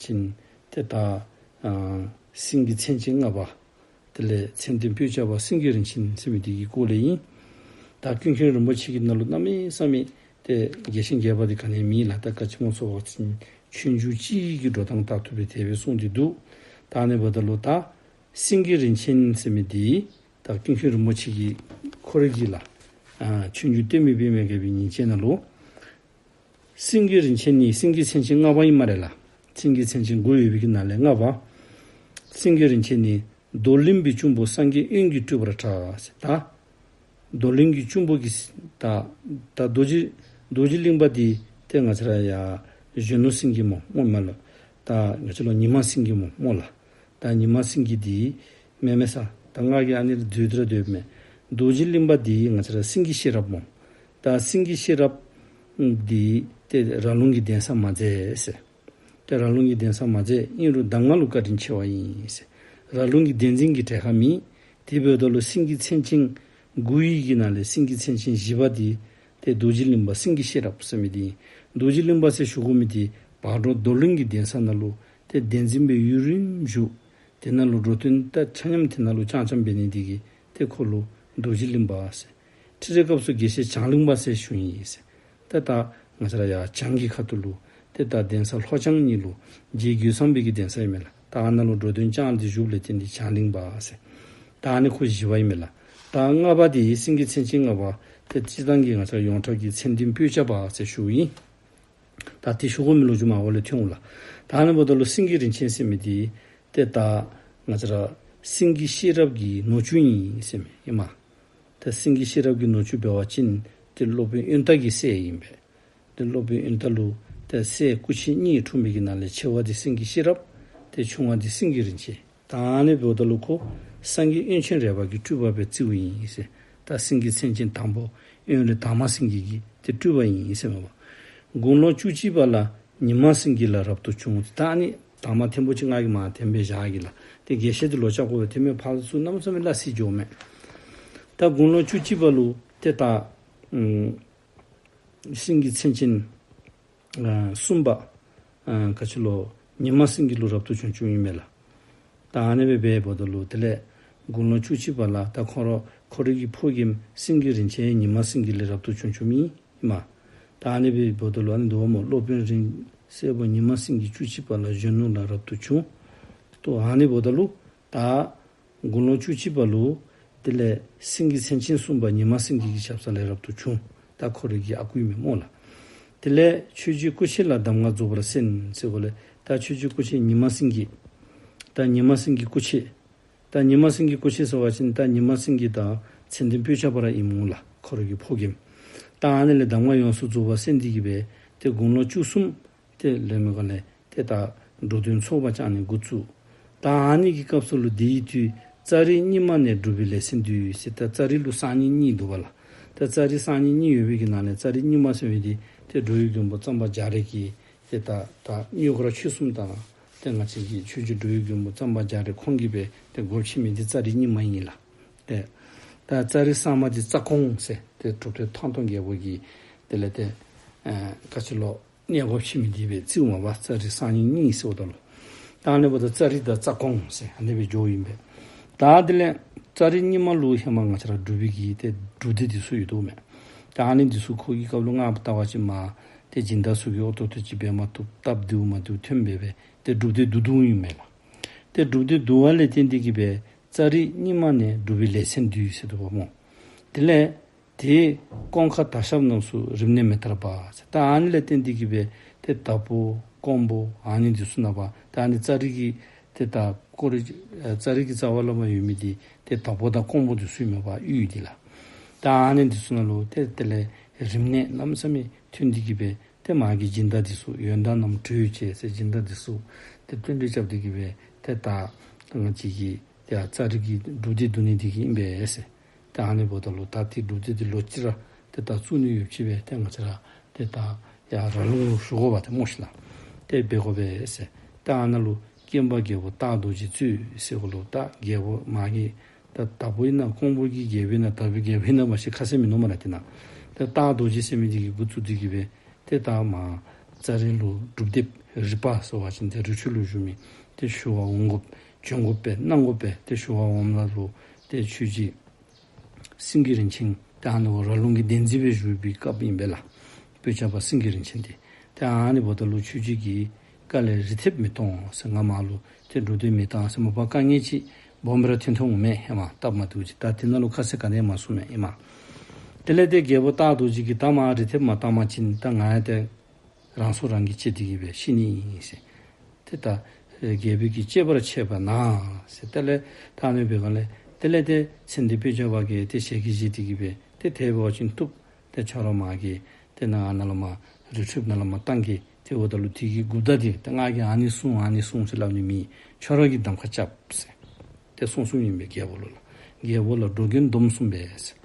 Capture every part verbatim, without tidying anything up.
ཅིན་ཏེ་ད་ཨ་སེང་གེ་མཚན་ཅན་ལྔ་པ། དེ་ལས་མཚན་ལྡན་སྤོས་ཆབ་པ་སེང་གེ་རིན་ཆེན་ཟེར་མི་འདི་གི་སྐོར་ལས་ཨིན། ད་ཀུན་མཁྱེན་རིན་པོ་ཆེ་གི་ནང་ལུ་གནམ་མེད་ས་མེད་ཏེ་རྒྱས་ཤིང་རྒྱས་པ་འདི་ག་ནི་མེད་ལགས། ད་ག་ཅི་སྨོ་ཟེར་བ་ཅིན་ཆོས་འབྱུང་སྤྱི་ཡི་གི་འགྲོ་སྟངས་ལྟར་དུ་སྦེ་དེ་སྦེ་གསུངས་ཏེ་འདུག། ད་ཨ་ནི་འབདཝ་ད་ལུ་ད་སེང་གེ་རིན་ཆེན་ཟེར་མི་འདི་ད་ཀུན་མཁྱེན་རིན་པོ་ཆེ་གིས་ཁོ་རའི་གི་ལགས་ཨ་ཆོས་འབྱུང་བསྟན་པའི་པདྨའི་རྒྱས་པའི་ཉིན་བྱེད་ནང་ལུ་སེང་གེ་རིན་ཆེན་ནི་སེང་གེ་མཚན་ཅན་ལྔ་པ་ཨིན་སྨ་རེ་ལགས། སེང་གེ་མཚན་ཅན་དགུ་ཡོད་པའི་གི་ནང་ལས་ལྔ་པ། སེང་གེ་རིན་ཆེན་ནི་རྡོར་གླིང་པའི་གཅུང་པོ་སངས་རྒྱས་དབོན་གྱིས་སྤྲུལ་པར་གྲགས་ཟེར། ད་རྡོར་གླིང་གི་གཅུང་པོ་གིས་ད་ད་རྡོ་རྗེ་རྡོ་རྗེ་གླིང་པ་འདི་ཏེ་ང་བཅས་ར་ཡ་གཞོན་ནུ་སེང་གེ་སྨོ་སྨོ་མ་ལོ། ད་ང་བཅས་ལུ་ཉི་མ་སེང་གེ་སྨོ་སྨོ་ལགས། ད་ཉི་མ་སེང་གེ་འདི་མེན་མེན་ས། ད་ང་གིས་ཨ་ནི་ལུ་བསྡུ་སྟེ་ར་སྡོདཔ་མས། རྡོ་རྗེ་གླིང་པ་འདི་ང་བཅས་ར་སེང་གེ་ཤེས་རབ་སྨོ། ད་སེང་གེ་ཤེས་རབ་འདི་ཏེ་ར་ལུང་གི་གདན་ས་མ་མཛད་ཟེར། ཏེ་ར་ལུང་གི་གདན་ས་མ་མཛད། ཨིན་རུང་གདམས་ངག་ལུ་བཀའ་དྲིན་ཆེ་བ་ཨིན་ཟེར། ར་ལུང་གི་གདན་འཛིན་གྱི་གྲལ་ཁར་མེད། དེ་འབདཝ་ད་ལུ་སེང་གེ་མཚན་ཅན་དགུ་ཡི་གི་ནང་ལས་སེང་གེ་མཚན་ཅན་བཞི་པ་འདི་ཏེ་རྡོ་རྗེ་གླིང་པ་སེང་གེ་ཤེས་རབ་ཟེར་མི་འདི་ཨིན། རྡོ་རྗེ་གླིང་པ་ཟེར་ཞུ་དགོ་མི་འདི་བག་དྲོ་རྡོར་གླིང་གི་གདན་ས་ནང་ལུ་ཏེ་གདན་འཛིན་སྦེ་ཡུན་རིངམོ་བཞུགས། དེ་ནང་ལུ་འགྲོ་དོན་ད་ཆ་མཉམ་དེ་ནང་ལུ་རྐྱངམ་རྐྱངམ་འབད་ནི་འདི་གིས་ཏེ་ཁོ་ལུ་རྡོ་རྗེ་གླིང་པ་ཟེར། ཁྲིད་རའི་སྐབས་སུ་དགེ་བཤེས་བྱང་གླིང་པ་ཟེར་ཞུཝ་ཨིན་ཟེར། ཏེ་ད་ང་བཅས་ར་ཡ་བྱང་གི་ཁ་ཐུག་ལུ་ཏེ་ད་གདན་ས་ལྷོ་བྱང་གཉིས་ལུ་རྗེ་རྒོད་ཚང་པའི་གི་གདན་ས་ཨིན་མས་ལགས། ད་ཨ་ནཱ་ལུ་འགྲོ་དོན་བསྐྱངས་ཏེ་བཞུགསཔ་ལས་བརྟེན་ཏེ་བྱང་གླིང་པ་ཟེར། ད་ཨ་ནི་ཁོ་བཞི་པ་ཨིན་མས་ལགས། ད་ལྔ་པ་འདི་སེང་གེ་མཚན་ཅན་ལྔ་པ་ཏེ་སྤྱིར་བཏང་གི་ང་བཅས་ཡོངས་གྲགས་ཀྱི་མཚན་ལྡན་སྤོས་ཆབ་པ་ཟེར་ཞུཝ་ཨིན། ད་དེ་ཞུ་དགོ་མི་ལོ་རྒྱུས་མར་འོག་ལས་ཐོན་འོང་ལགས། ད་ཨ་ནི་འབདཝ་ད་ལུ་སེང་གེ་རིན་ཆེན་ཟེར་མི་འདི་ཏེ་ད་ང་བཅས་ར་སེང་གེ་ཤེས་རབ་ཀྱི་ནུ་གཅུང་ཨིན་ཟེར་མི་ཨིན་མས། ཏེ་སེང་གེ་ཤེས་རབ་ཀྱི་ནུ་གཅུང་འབད་བ་ཅིན་ཏེ་སློབ་དཔོན་ཡོན་བདག་གི་སྲས་ཨིན་པས། ཏེ་སློབ་དཔོན་ཡོན་བདག་ལུ་ཏེ་སྲས་སྐུ་མཆེད་གཉིས་འཁྲུངས་པའི་གི་ནང་ལས་ཆེ་བ་འདི་སེང་གེ་ཤེས་རབ། ཏེ་ཆུང་བ་འདི་སེང་གེ་རིན་ཆེན། ད་ཨ་ནི་འབདཝ་ད་ལུ་ཁོ་སངས་རྒྱས་དབོན་ཆེན་རས་པ་གི་སྤྲུལ་པ་སྦེ་བརྩིཝ་ཨིན་ཟེར། ད་སེང་གེ་མཚན་ཅན་དང་པོ་དབོན་རས་དར་མ་སེང་གེ་གི་ཏེ་སྤྲུལ་པ་ཨིན་ཟེར་མས་པ། དགུང་ལོ་བཅུ་གཅིག་པ་ལ་ཉི་མ་སེང་གེ་ལ་རབ་ཏུ་བྱུང་། ད་ཨ་ནི་དང་པ་ཐེངས་པོ་ཅིག་ང་གིས་མར་དེམ་སྦེ་བཞག་གེ་ལགས། ཏེ་རྒྱས་བཤད་འདི་ལོག་རྐྱབ་དགོ་པས། དེ་མེན་ཕར་ཚུར་གནམ་མེད་ས་མེད་སླ་བསྲེ་འགྱོཝ་མས། ད་དགུང་ལོ་བཅུ་གཅིག་པ་ལུ་ཏེ་ད་ཨམ་སེང་གེ་མཚན་ཅན་ཨ་གསུམ་པ་ཨ་ག་ཅི་ལོ་ཉི་མ་སེང་གེ་ལུ་རབ་ཏུ་བྱུང་བྱུངམ་ཨིན་མས་ལགས། ད་ཨ་ནི་སྦེ་འབདཝ་ད་ལུ་དེ་ལས་དགུང་ལོ་བཅུ་གཅིག་པ་ལ་ད་ཁོ་ར་ཁོ་རའི་གི་ཕོ་རྒནམ་སེང་གེ་རིན་ཆེན་ཉི་མ་སེང་གེ་ལས་རབ་ཏུ་བྱུང་བྱུངམ་ཨིན་མས། ད་ཨ་ནི་སྦེ་འབདཝ་ད་ལུ་ཨ་ནི་འདུག་པ་སྨོ། སློབ་དཔོན་རིང་སྲས་པོ་ཉི་མ་སེང་གེ་བཅུ་གཅིག་པ་ལ་གཞོན་ནུ་ལ་རབ་ཏུ་བྱུང་། ཏེ་ཨ་ནི་འབདཝ་ད་ལུ་ད་དགུང་ལོ་བཅུ་གཅིག་པ་ལུ་དེ་ལས་སེང་གེ་མཚན་ཅན་གསུམ་པ་ཉི་མ་སེང་གེ་གི་ཞབས་ས་ལས་རབ་ཏུ་བྱུང་། ད་ཁོ་རའི་གི་ཨ་ཁུ་ཨིན་མས་སྨོ་ལགས། དེ་ལས་ཆོས་རྗེ་སྐུ་མཆེད་ལ་གདམས་ངག་རྫོགས་པར་གསན་ཟེར་གོ་ལས། ད་ཆོས་རྗེ་སྐུ་མཆེད་ཉི་མ་སེང་གེ། ད་ཉི་མ་སེང་གེ་སྐུ་མཆེད། ད་ཉི་མ་སེང་གེ་སྐུ་མཆེད་ཟེར་བ་ཅིན་ད་ཉི་མ་སེང་གེ་ད་མཚན་ལྡན་སྤོས་ཆབ་པ་ར་ཨིནམ་འོང་ལགས། ཁོ་རའི་གི་ཕོ་རྒནམ། ད་ཨ་ནི་ལས་གདམས་ངག་ཡོངས་སུ་རྫོགས་པ་གསན་ཏེ་གི་སྦེ་ཏེ་དགུང་ལོ་བཅུ་གསུམ་ཏེ་ལས་མི་ག་ལས་ཏེ་ད་འགྲོ་དོན་ཚོགས་པ་བཅར་ནི་འགོ་བཙུགས། ད་ཨ་ནི་གི་སྐབས་སུ་ལུ་དེའི་དུས་ཙཱ་རི་རྙིང་མ་ནས་སྒྲུབ་པའི་ལས་ཚན་བསྡུས་ཟེར། ད་ཙཱ་རི་ལུ་གསར་རྙིང་གཉིས་འདུག་པ་ལགས། ད་ཙཱ་རི་གསར་རྙིང་གཉིས་ཡོད་པའི་གི་ནང་ལས་ཙཱ་རི་རྙིང་མ་ཟེར་བའི་འདི་ཏེ་འགྲོ་བའི་མགོན་པོ་གཙང་པ་རྒྱ་རས་ཀྱིས་ཏེ་ད་ད་རྙོག་གྲ་ཆོད་གསུམ་དང་ཏེ་ང་བཅས་ཀྱི་ཆོས་རྗེ་འགྲོ་བའི་མགོན་པོ་གཙང་པ་རྒྱ་རས་ཁོང་གིས་སྦེ་ཏེ་སྒོ་ཕྱེ་མི་འདི་ཙཱ་རི་རྙིང་མ་ཨིན་ལགས། ཏེ་ད་ཙཱ་རི་གསར་མ་འདི་རྩ་དགོངས་ཟེར་ཏེ་གྲུབ་སྟེ་ཐང་སྟོང་རྒྱལ་པོ་གིས་དེ་ལས་ཏེ་ཨ་ག་ཅི་ལོ་གནས་སྒོ་ཕྱེ་མི་འདི་སྦེ་བརྩིཝ་མས་པ། ཙཱ་རི་གསར་རྙིང་གཉིས་ཟེརཝ་ད་ལུ། ད་ཨ་ནི་འབདཝ་ད་ཙཱ་རི་དང་རྩ་དགོངས་ཟེར་ཨ་ནི་སྦེ་འགྱོཝ་ཨིན་པས། ད་དེ་ལས་ཙཱ་རི་རྙིང་མ་ལུ་ཧེ་མ་ང་བཅས་ར་སྒྲུབ་པའི་གི་ཏེ་སྒྲུབ་སྡེ་འདི་ཚུ་ཡོད་དོ་མས། ད་ཨ་ནི་འདི་ཚུ་ཁོ་གི་སྐབས་ལུ་ང་བལྟ་བ་ཅིན་མ་ཏེ་སྦྱིན་བདག་ཚུ་གིས་ཨོ་ཏོག་ཏོ་ཅིག་འབད་མ་བཏུབ་སྟབས་བདེཝ་མ་བདེཝ་ཐོན་སྦེ་སྦེ་ཏེ་སྒྲུབ་སྡེ་བསྡུ་བསྡུཝ་ཨིན་མས་ལགས། ཏེ་སྒྲུབ་སྡེ་བསྡུ་བ་ལས་བརྟེན་ཏེ་གི་སྦེ་ཙཱ་རི་རྙིང་མ་ནས་སྒྲུབ་པའི་ལས་ཚན་བསྡུས་ཟེར་འདུག་པ་སྨོ། དེ་ལས་དེའི་སྐོང་ཁ་དར་ཞབས་རྣམས་སུ་རིམས་ནད་མི་དར་བ་ཟེར། ད་ཨ་ནི་ལས་བརྟེན་ཏེ་གི་སྦེ་ཏེ་དྭགས་པོ་ཀོང་པོ་ཨ་ནི་འདི་ཚུ་ནང་པ་ད་ཨ་ནི་ཙཱ་རི་གི་ཏེ་ད་སྐོར་ར་ཨ་ཙཱ་རི་གི་རྩ་བ་ལས་མར་ཡོད་མི་འདི་ཏེ་དྭགས་པོ་དང་ཀོང་པོ་འདི་ཚུ་ཨིན་མས་པ་ཡུལ་འདི་ལགས། ད་ཨ་ནི་འདི་ཚུ་ནང་ལུ་ཏེ་དེ་ལས་རིམས་ནད་གནམ་མེད་ས་མེད་ཐོན་ཏེ་གི་སྦེ་ཏེ་མ་གི་སྦྱིན་བདག་འདི་ཚུ་ཡོན་བདག་རྣམས་བྲོས་བྱས་ཟེར་སྦྱིན་བདག་འདི་ཚུ་ཏེ་བཙོན་འཇུག་རྐྱབ་སྟེ་གི་སྦེ་ཏེ་ད་ང་བཅས་ཀྱི་ཏེ་ཙཱ་རི་གི་སྒྲུབ་སྡེ་བསྡུ་ནི་འདི་གིས་ཨིན་པས་ཟེར། ཏེ་ཨ་ནི་འབདཝ་ད་ལུ་ད་ཏེ་སྒྲུབ་སྡེ་འདི་ལོག་ཅི་ར་ཏེ་ད་བཙུགས་ནི་ཡོདཔ་ཅིག་སྦེ་ཏེ་ང་བཅས་ར་ཏེ་ད་ཡར་ར་ལུང་ལུ་ཞུ་དགོ་པ་ཏེ་སྨོ་ཤིག་ལགས། ཏེ་འབད་དགོ་པས་ཟེར། ཏེ་ཨ་ནཱ་ལུ་སྐྱེམས་པ་རྒྱལ་པོ་སྟག་རྡོ་རྗེ་གཙོས་ཟེར་གོ་ལོ། ད་རྒྱལ་པོ་མ་གི་ད་དྭགས་པོ་ཨིན་ན་ཀོང་པོ་གི་རྒྱལ་པོ་ཨིན་ན་དྭགས་པོའི་རྒྱལ་པོ་ཨིན་ན་མ་ཤེས། ཁ་གསལ་མིན་ནུག་སྨ་རེ། ཏེ་ནཱ་ཏེ་སྟག་རྡོ་རྗེ་ཟེར་མི་འདི་གིས་འགོ་བཙུགས་ཏེ་གི་སྦེ་ཏེ་ད་མར་ཙཱ་རི་ལུ་སྒྲུབ་སྡེ་ རི་པ་ཟེར་བ་ཅིན་ཏེ་རི་ཁྲོད་ལུ་བཞུགས་མི་ཏེ་ཞུ་བར་འོང་དགོ་པས། བྱོན་དགོ་པས། གནང་དགོ་པས། ཏེ་ཞུ་བར་འོངམ་ད་ལུ་ཏེ་ཆོས་རྗེ་སེང་གེ་རིན་ཆེན་ཏེ་ཨ་ནི་ར་ལུང་གི་གདན་འཛིན་སྦེ་བཞུགས་པའི་སྐབས་ཨིན་པས་ལགས། སྤོས་སྐྱ་པ་སེང་གེ་རིན་ཆེན་འདི། ཏེ་ཨ་ནི་འབདཝ་ད་ལུ་ཆོས་རྗེ་གིས་བཀའ་ལས་རི་ཐེབས་མི་གཏོང་ཟེར། ང་མར་ལུ་ཏེ་འགྲོ་དོན་མི་གཏང་ཟེར། མ་པ་དཀའ་ངལ་ཅིག་སྦོམ་སྦེ་ར་ཐོན་ཐོན་འོང་མས། ཧེ་མ་སྟབས་མ་བདེཝ་ཅིག། ད་དེ་ནང་ལུ་ཁ་གསལ་ག་ནི་ཡང་མ་གསུངས་མས་ཨིན་མས། དེ་ལས་ཏེ་རྒྱལ་པོ་སྟག་རྡོ་རྗེ་གིས་ད་མར་རི་ཐེབས་མ་བཏང་པ་ཅིན་ད་ང་ཡང་ཏེ་རང་སྲོག་རང་གིས་བཅད་དེ་གི་སྦེ་ཤི་ནི་ཨིན་ཟེར། ཏེ་ད་རྒྱལ་པོ་གིས་གཅེས་པར་འཆད་པ་ན་ཟེར། དེ་ལས་ད་ཨ་ནི་སྦེ་ག་ལས་དེ་ལས་ཏེ་ཚེ་འདས་སྤོས་སྐྱ་པ་གིས་ཏེ་ཞལ་གྱིས་བཞེས་ཏེ་གི་སྦེ་ཏེ་དེ་འབད་བ་ཅིན་བཏུབ། ཏེ་ཁྱོད་ར་མར་གྱི་ཏེ་ནཱ་ནཱ་ལས་མར་རི་ཁྲོད་ནང་ལས་མར་བཏང་གེ། ཏེ་འབདཝ་ད་ལུ་དེ་གི་འགོ་བདག་འདི་ཏེ་ང་གིས་ཨ་ནི་གསུངས་ཨ་ནི་གསུངས་ཟེར་སླབ་ནི་མེད། ཁྱོད་ར་གིས་གདམ་ཁ་རྐྱབ་ཟེར། ཏེ་གསུངས་གསུངསམ་ཨིན་པས་རྒྱལ་པོ་ལུ་ལགས། རྒྱལ་པོ་ལ་འགྲོ་མགོན་སྡོམ་གསུངས་པས་ཟེར།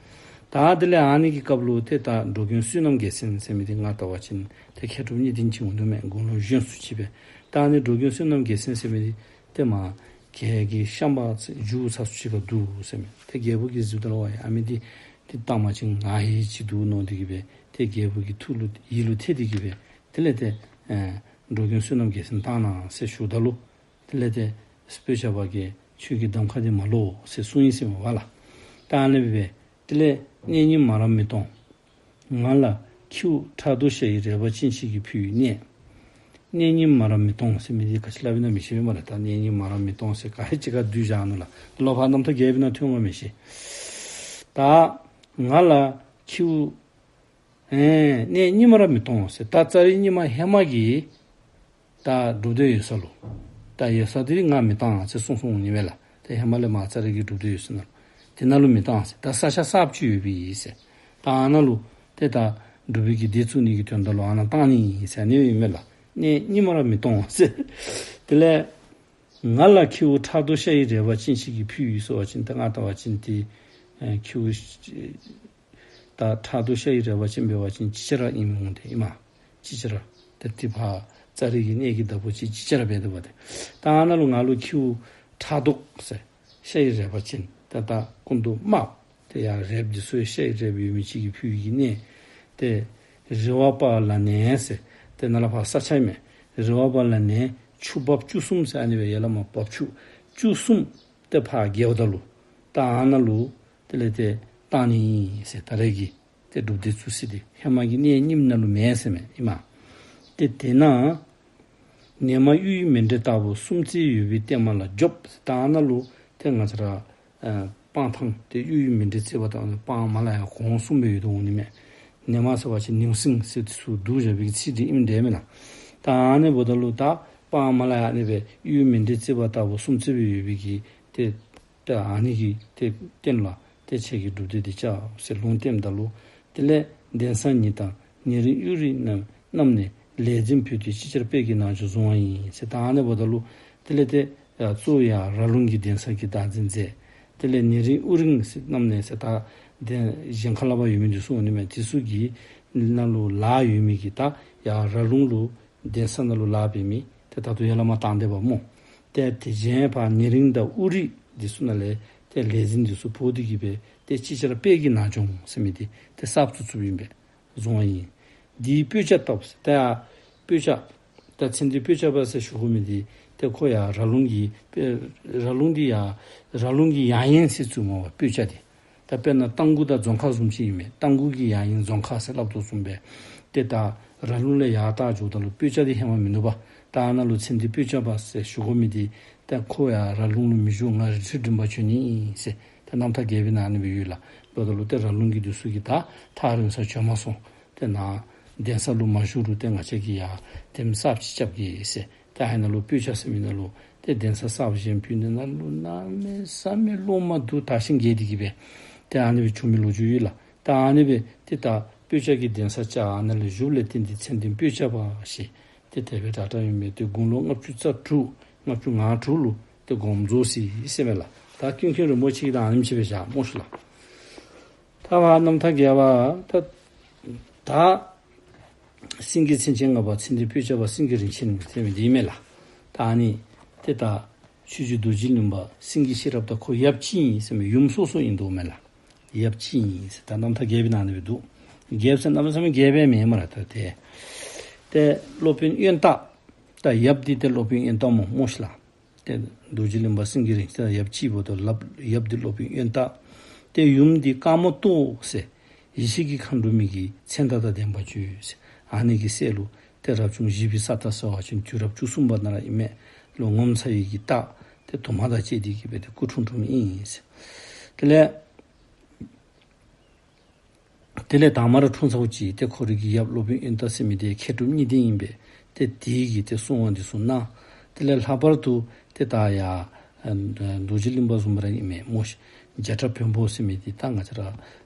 ད་དེ་ལས་ཨ་ནི་གི་སྐབས་ལུ་ཏེ་ད་འགྲོ་མགོན་བསོད་ནམས་རྒྱལ་མཚན་ཟེར་མི་འདི་ང་བལྟ་བ་ཅིན་ཏེ་མཁས་གྲུབ་གཉིས་ལྡན་ཅིག་འོང་དོ་མས། དགུང་ལོ་གཞོན་སུ་ཅིག་སྦེ། ད་ཨ་ནི་འགྲོ་མགོན་བསོད་ནམས་རྒྱལ་མཚན་ཟེར་མི་འདི་ཏེ་མར་གྱལ་གྱི་ཤམ་པ་ཚུ་རྒྱུག་ཚར་སུ་ཅིག་ཁར་འདུག་ཟེར་མས། ཏེ་རྒྱལ་པོ་གིས་གཟིགསཔ་ད་ལུ་ཨ་མི་འདི་ཏེ་བཏང་པ་ཅིན་ང་ཡི་ཅིག་འདུག་མནོ་སྟེ་གི་སྦེ་ཏེ་རྒྱལ་པོ་གི་ཐུགས་ལུ་ཡིད་ལུ་ཐེབས་ཏེ་གི་སྦེ་དེ་ལས་ཏེ་ཨེ་འགྲོ་མགོན་བསོད་ནམས་རྒྱལ་མཚན་བཏང་གནང་ཟེར་ཞུཝ་ད་ལུ་དེ་ལས་ཏེ་སྤོས་སྐྱ་པ་གིས་ཁྱོད་ཀྱི་གདམ་ཁ་འདི་མ་ལོག་ཟེར་གསུངས་ཡི་ཟེར་མས་པ་ལགས། ད་ཨ་ནི་སྦེ་དེ་ལས་གནས་རྙིང་མ་རབས་མི་སྟོང་། ང་ལ་ཁྱེའུ་ཕྲག་དོག་ཤ་ཡི་རལ་པ་ཅན་ཞིག་གིས་ཕུལ་བའི་གནས། གནས་རྙིང་མ་རབས་མི་སྟོང་ཟེར་མི་འདི་ག་ཅི་སླབ་ཨིན་ན་མི་ཤེས་པས་སྨ་རེ། ད་གནས་རྙིང་མ་རབས་མི་སྟོང་ཟེར་ག་ཧེ་ཅིག་ཁར་བསྡུ་བཞག་ནུག་ལགས། ལོག་ཕར་རྣམ་ཐར་རྒྱས་པའི་ནང་ཐོན་འོང་མི་ཤེས། ད་ང་ལ་ཁྱེའུ་ཨེ་གནས་རྙིང་མ་ར་མི་སྟོང་ཟེར། ད་ཙ་རི་རྙིང་མ་ཧེ་མ་གི་ད་སྒྲུབ་སྡེ་ཡོད་ས་ལུ་ད་ཡོད་ས་དེ་ང་མི་བཏང་ཟེར་གསུངས་གསུངསམ་ཨིན་མས་ལགས། ད་ཧེ་མ་ལས་མར་ཙ་རི་གི་སྒྲུབ་སྡེ་ཡོད་ས་ནང་ལུ་དེ་ནང་ལུ་མི་བཏང་ཟེར། ད་ས་ཆ་གསརཔ་ཅིག་ཡོདཔ་ཨིན་ཟེར། ད་ཨ་ནཱ་ལུ་ཏེ་ད་སྒྲུབ་པའི་གི་སྡེ་བཙུགས་ནི་གི་དོན་དག་ལུ་ཨ་ནཱ་བཏང་ནི་ཨིན་ཟེར་ཨ་ནི་ཨིན་མས་ལགས། གནས་རྙིང་མ་ར་མི་སྟོང་ཟེར། དེ་ལས་ང་ལ་ཁྱེའུ་ཕྲག་དོག་ཤ་ཡི་རལ་པ་ཅན་ཞིག་གིས་ཕུལ་ཡི་ཟེར་བ་ཅིན་ད་ང་བལྟ་བ་ཅིན་ཏེ་ཨེ་ཁྱེའུ་ད་ཕྲག་དོག་ཤ་ཡི་རལ་པ་ཅན་འབད་བ་ཅིན་ཅིག་ཅར་ཨིནམ་འོང་དེ་ཨིན་མས། ཅིག་ཅར། ཏེ་ཏེ་ཕར་ཙ་རི་གི་གནས་ཀྱི་བདག་པོ་ཅིག་ཅིག་ཅར་འབད་དེ་འབད་དེ། ད་ཨ་ནཱ་ལུ་ང་ལུ་ཁྱེའུ་ཕྲག་དོག་ཟེར་ཤ་ཡི་རལ་པ་ཅན་ཏེ་ད་སྐུ་མདོག་དམརཔོ་ཏེ་ཡར་རལཔ་འདི་ཚུ་ཤ་ཡི་རལཔ་ཡོད་མི་ཅིག་གིས་ཕུལ་བའི་གི་གནས། ཏེ་རི་བ་པ་ལ་ནས་ཟེར། ཏེ་ནཱ་ལས་ཕར་ས་ཆ་ཨིན་མས། རི་བ་པ་ལ་ནས་ཆུ་འབབ་བཅུ་གསུམ་ཟེར་ཨ་ནི་སྦེ་ཡར་ལས་མར་འབབ་ཆུ་བཅུ་གསུམ་ཏེ་ཕར་བརྒལཝ་ད་ལུ་ད་ཨ་ནཱ་ལུ་དེ་ལས་ཏེ་བཏང་ནི་ཨིན་ཟེར། ད་རེས་ཀྱི་ཏེ་སྒྲུབ་སྡེ་བཙུགས་ས་འདི་ཧེ་མ་གི་གནས་རྙིང་ནང་ལུ་མེད་ཟེར་མས་ཨིན་མས། ཏེ་དེ་ན་ནེ་མ་གཡུ་ཡི་མཎྜལ་ལྟ་བུ་སུམ་རྩེག་ཡོད་པའི་སྟེང་མ་ལ་རྒྱོབ་ཟེར། ད་ཨ་ནཱ་ལུ་ཏེ་ང་བཅས་ར་ཨ་སྤང་ཐང་ཏེ་གཡུ་ཡི་མཎྜལ་བརྩེགས་པ་དང་སྤང་མར་ལས་ཡར་གོང་གསུམ་སྦེ་ཡོད་དོ་འོང་ནི་མས། ནེ་མ་ཟེར་བ་ཅིན་ནེའུ་གསིང་ཟེར་དེ་ཚུ་བསྡུ་བཞག་པའི་ཚིག་འདི་ཨིནམ་འདྲས་མས་ལགས། ད་ཨ་ནི་འབདཝ་ད་ལུ་ད་སྤང་མར་ལས་ཡར་ཨ་ནི་སྦེ་གཡུ་ཡི་མཎྜལ་བརྩེགས་པ་ལྟ་བུ་སུམ་རྩེག་སྦེ་ཡོད་པའི་གི་ཏེ་ད་ཨ་ནི་གི་ཏེ་སྟེང་ལུ་ཏེ་ཁྱེད་ཀྱིས་སྒྲུབ་སྡེ་འདི་བཅའ་ཟེར་ལུང་བསྟནམ་ད་ལུ་དེ་ལས་གདན་ས་ཉིད་དང་ཉེ་རིང་གཡུ་རིང་རྣམས་ནས་ལས་འཛིན་ཕུལ་ཏེ་ཅིག་ཅར་སྤེལ་གྱི་ནང་འཇུག་བཟུང་བ་ཡིན་ཟེར། ད་ཨ་ནི་འབདཝ་ད་ལུ་དེ་ལས་ཏེ་ཡར་གཙོ་བོ་ཡར་ར་ལུང་གི་གདན་ས་གི་བདག་འཛིན་མཛད། དེ་ལས་ཉེ་རིང་གཡུ་རིང་ཟེར་རྣམས་ནས་ཟེར་ད་གདན་གཞན་ཁ་ལས་ཕར་ཡོད་མི་འདི་ཚུ་འོང་ནི་མས། དེ་ཚུ་གི་ནང་ལུ་ལཱ་ཡོད་མི་གི་ད་ཡར་ར་ལུང་ལུ་གདན་ས་ནང་ལུ་ལཱ་འབད་མི་ཏེ་ད་ལྟོ་ཡར་ལས་མར་བཏང་སྡོདཔ་སྨོ། ཏེ་དེ་གཞན་ཕར་ཉེ་རིང་དང་གཡུ་རིང་འདི་ཚུ་ནང་ལས་ཏེ་ལས་འཛིན་འདི་ཚུ་འབོ་སྟེ་གི་སྦེ་ཏེ་ཅིག་ཅར་སྤེལ་གྱི་ནང་འཇུག་ཟེར་མི་འདི་ཏེ་གསརཔ་བཙུགས་བཙུགསཔ་ཨིན་པས། བཟུང་བ་ཡིན། འདིའི་སྤོས་སྐྱ་བཏབ་ཟེར། ད་ཡར་སྤོས་སྐྱ་ད་ཚེ་འདས་སྤོས་སྐྱ་པ་ཟེར་ཞུ་དགོ་མི་འདི་ཏེ་ཁོ་ཡར་ར་ལུང་གི་ར་ལུང་འདི་ཡར་ར་ལུང་གི་ཡང་དབེན་ཟེར་བཙུགས་མས་པ་སྤོས་སྐྱ་འདི། ད་དཔེར་ན་རྟ་མགོ་དང་རྫོང་ཁ་བཟུམ་ཅིག་ཨིན་མས། རྟ་མགོ་གི་ཡང་དབེན་རྫོང་ཁ་ཟེར་སླབ་དོ་བཟུམ་སྦེ། ཏེ་ད་ར་ལུང་ལས་ཡར་ལྟ་འགྱོཝ་ད་ལུ་སྤོས་སྐྱ་འདི་ཧེ་མ་མིན་ནུག་པ། ད་ཨ་ནཱ་ལུ་ཚེ་འདས་སྤོས་སྐྱ་པ་ཟེར་ཞུ་དགོ་མི་འདི་ད་ཁོ་ཡར་ར་ལུང་ལུ་མི་བཞུགས། ང་རི་ཁྲོད་འགྲིམ་པར་བྱོན་ནི་ཨིན་ཟེར་ད་རྣམ་ཐར་རྒྱས་པའི་ནང་ཨ་ནི་སྦེ་ཡོད་ལགས། འབདཝ་ད་ལུ་ཏེ་ར་ལུང་གི་འདི་ཚུ་གིས་ད་ཐག་རིང་སར་བྱོན་མ་སོང་། ཏེ་ནཱ་གདན་ས་ལུ་མ་བཞུགས་རུང་ཏེ་ང་བཅས་ཀྱིས་ཡར་ལྟདམོ་གསརཔ་ཅིག་རྐྱབ་གེ་ཟེར། ཏེ་ཨ་ནཱ་ལུ་སྤོས་སྐྱ་ཟེར་མི་ནང་ལུ་ཏེ་གདན་ས་གསརཔ་བཞེངས་ཕུལ་ནི་ནང་ལུ་གནམ་མེད་ས་མེད་སློབ་མ་འདུ་དར་ཞིང་རྒྱས་ཏེ་གི་སྦེ་ཏེ་ཨ་ནི་སྦེ་བྱུང་མི་ལོ་རྒྱུས་ཡོད་ལགས། ཏེ་ཨ་ནི་སྦེ་ཏེ་ད་སྤོས་སྐྱ་གི་གདན་ས་བཅགས་ཨ་ནཱ་ལས་བཞུགསཔ་ལས་བརྟེན་ཏེ་ཚེ་འདས་སྤོས་སྐྱ་པ་ཞེས་ཏེ་དེ་སྦེ་གྲགས་གྲགས་ཡོད་མི་འདི་དགུང་ལོ་ལྔ་བཅུ་རྩ་དྲུག་ལྔ་བཅུ་ང་དྲུག་ལུ་ཏེ་དགོངས་རྫོགས་ཅི་ཟེར་མས་ལགས། ད་ཀུན་མཁྱེན་རིན་པོ་ཆེ་གིས་ད་ཨ་ནེམ་ཅིག་སྦེ་བཞག་སྨོ་ཤིག་ལགས། ད་ཕར་རྣམ་ཐར་རྒྱས་པ་ད་ད་སེང་གེ་མཚན་ཅན་ལྔ་པ་ཚེ་འདས་སྤོས་སྐྱ་པ་སེང་གེ་རིན་ཆེན་ཟེར་མི་འདི་ཨིན་མས་ལགས། ད་ཨ་ནི་ཏེ་ད་ཆོས་རྗེ་རྡོ་རྗེ་གླིང་པ་སེང་གེ་ཤེས་རབ་དང་ཁོ་ཡབ་གཅིག་ཨིན་ཟེར་མི་ཡུམ་སོ་སོ་ཨིན་དོ་མས་ལགས། ཡབ་གཅིག་ཨིན་ཟེར་ད་རྣམ་ཐར་རྒྱས་པའི་ནང་ཨ་ནི་སྦེ་འདུག། རྒྱསཔ་ཟེར་གནམ་མེད་ས་མེད་རྒྱས་པས་མེན་སྨ་རེ། ད་ཏེ་ཏེ་སློབ་དཔོན་ཡོན་བདག་ ད་ཡབ་འདི་ཏེ་སློབ་དཔོན་ཡོན་བདག་མོ་སྨོ་ཤིག་ལགས། ཏེ་རྡོ་རྗེ་གླིང་པ་སེང་གེ་རིན་ཆེན་ཡབ་གཅིག་འབདཝ་ད་ལུ་ཡབ་འདི་སློབ་དཔོན་ཡོན་བདག། ཏེ་ཡུམ་འདི་དཀར་མོ་ཏོག་ཟེར་ཡེ་ཤེས་ཀྱི་མཁའ་འགྲོ་མའི་གི་མཚན་རྟགས་དང་ལྡན་པ་ཅིག་ཟེར། ཨ་ནི་གི་སྲས་ལུ་ཏེ་རབ་བྱུང་བཞི་པའི་ས་རྟ་ཟེར་བ་ཅིན་དུས་རབས་བཅུ་གསུམ་པ་ནང་ར་ཨིན་མས། ལོ་ངོ་མཚར་བའི་གི་རྟགས་ཏེ་དུ་མ་དང་བཅས་ཏེ་གི་སྦེ་ཏེ་སྐུ་འཁྲུངས་འཁྲུངསམ་ཨིན་ཟེར། དེ་ལས་དེ་ལས་དང་མ་ར་འཁྲུངས་ཚརཝ་ཅིག་ཏེ་ཁོ་རའི་གི་ཡབ་སློབ་དཔོན་ཡོན་བདག་ཟེར་མི་འདི་མཁས་གྲུབ་གཉིས་ལྡན་ཨིན་པས། ཏེ་དེ་གིས་ཏེ་གསུང་བ་འདི་ཚུ་གནང་། དེ་ལས་ལྷག་པར་དུ་ཏེ་ད་ཡ་ཨ་རྡོ་རྗེ་གླིང་པ་བཟུམ་ར་ཨིན་མས་སྨོ་ཤིག། བརྒྱ་ཕྲག་བོན་པོ་ཟེར་མི་འདི་ད་ང་བཅས་ར་ཨ་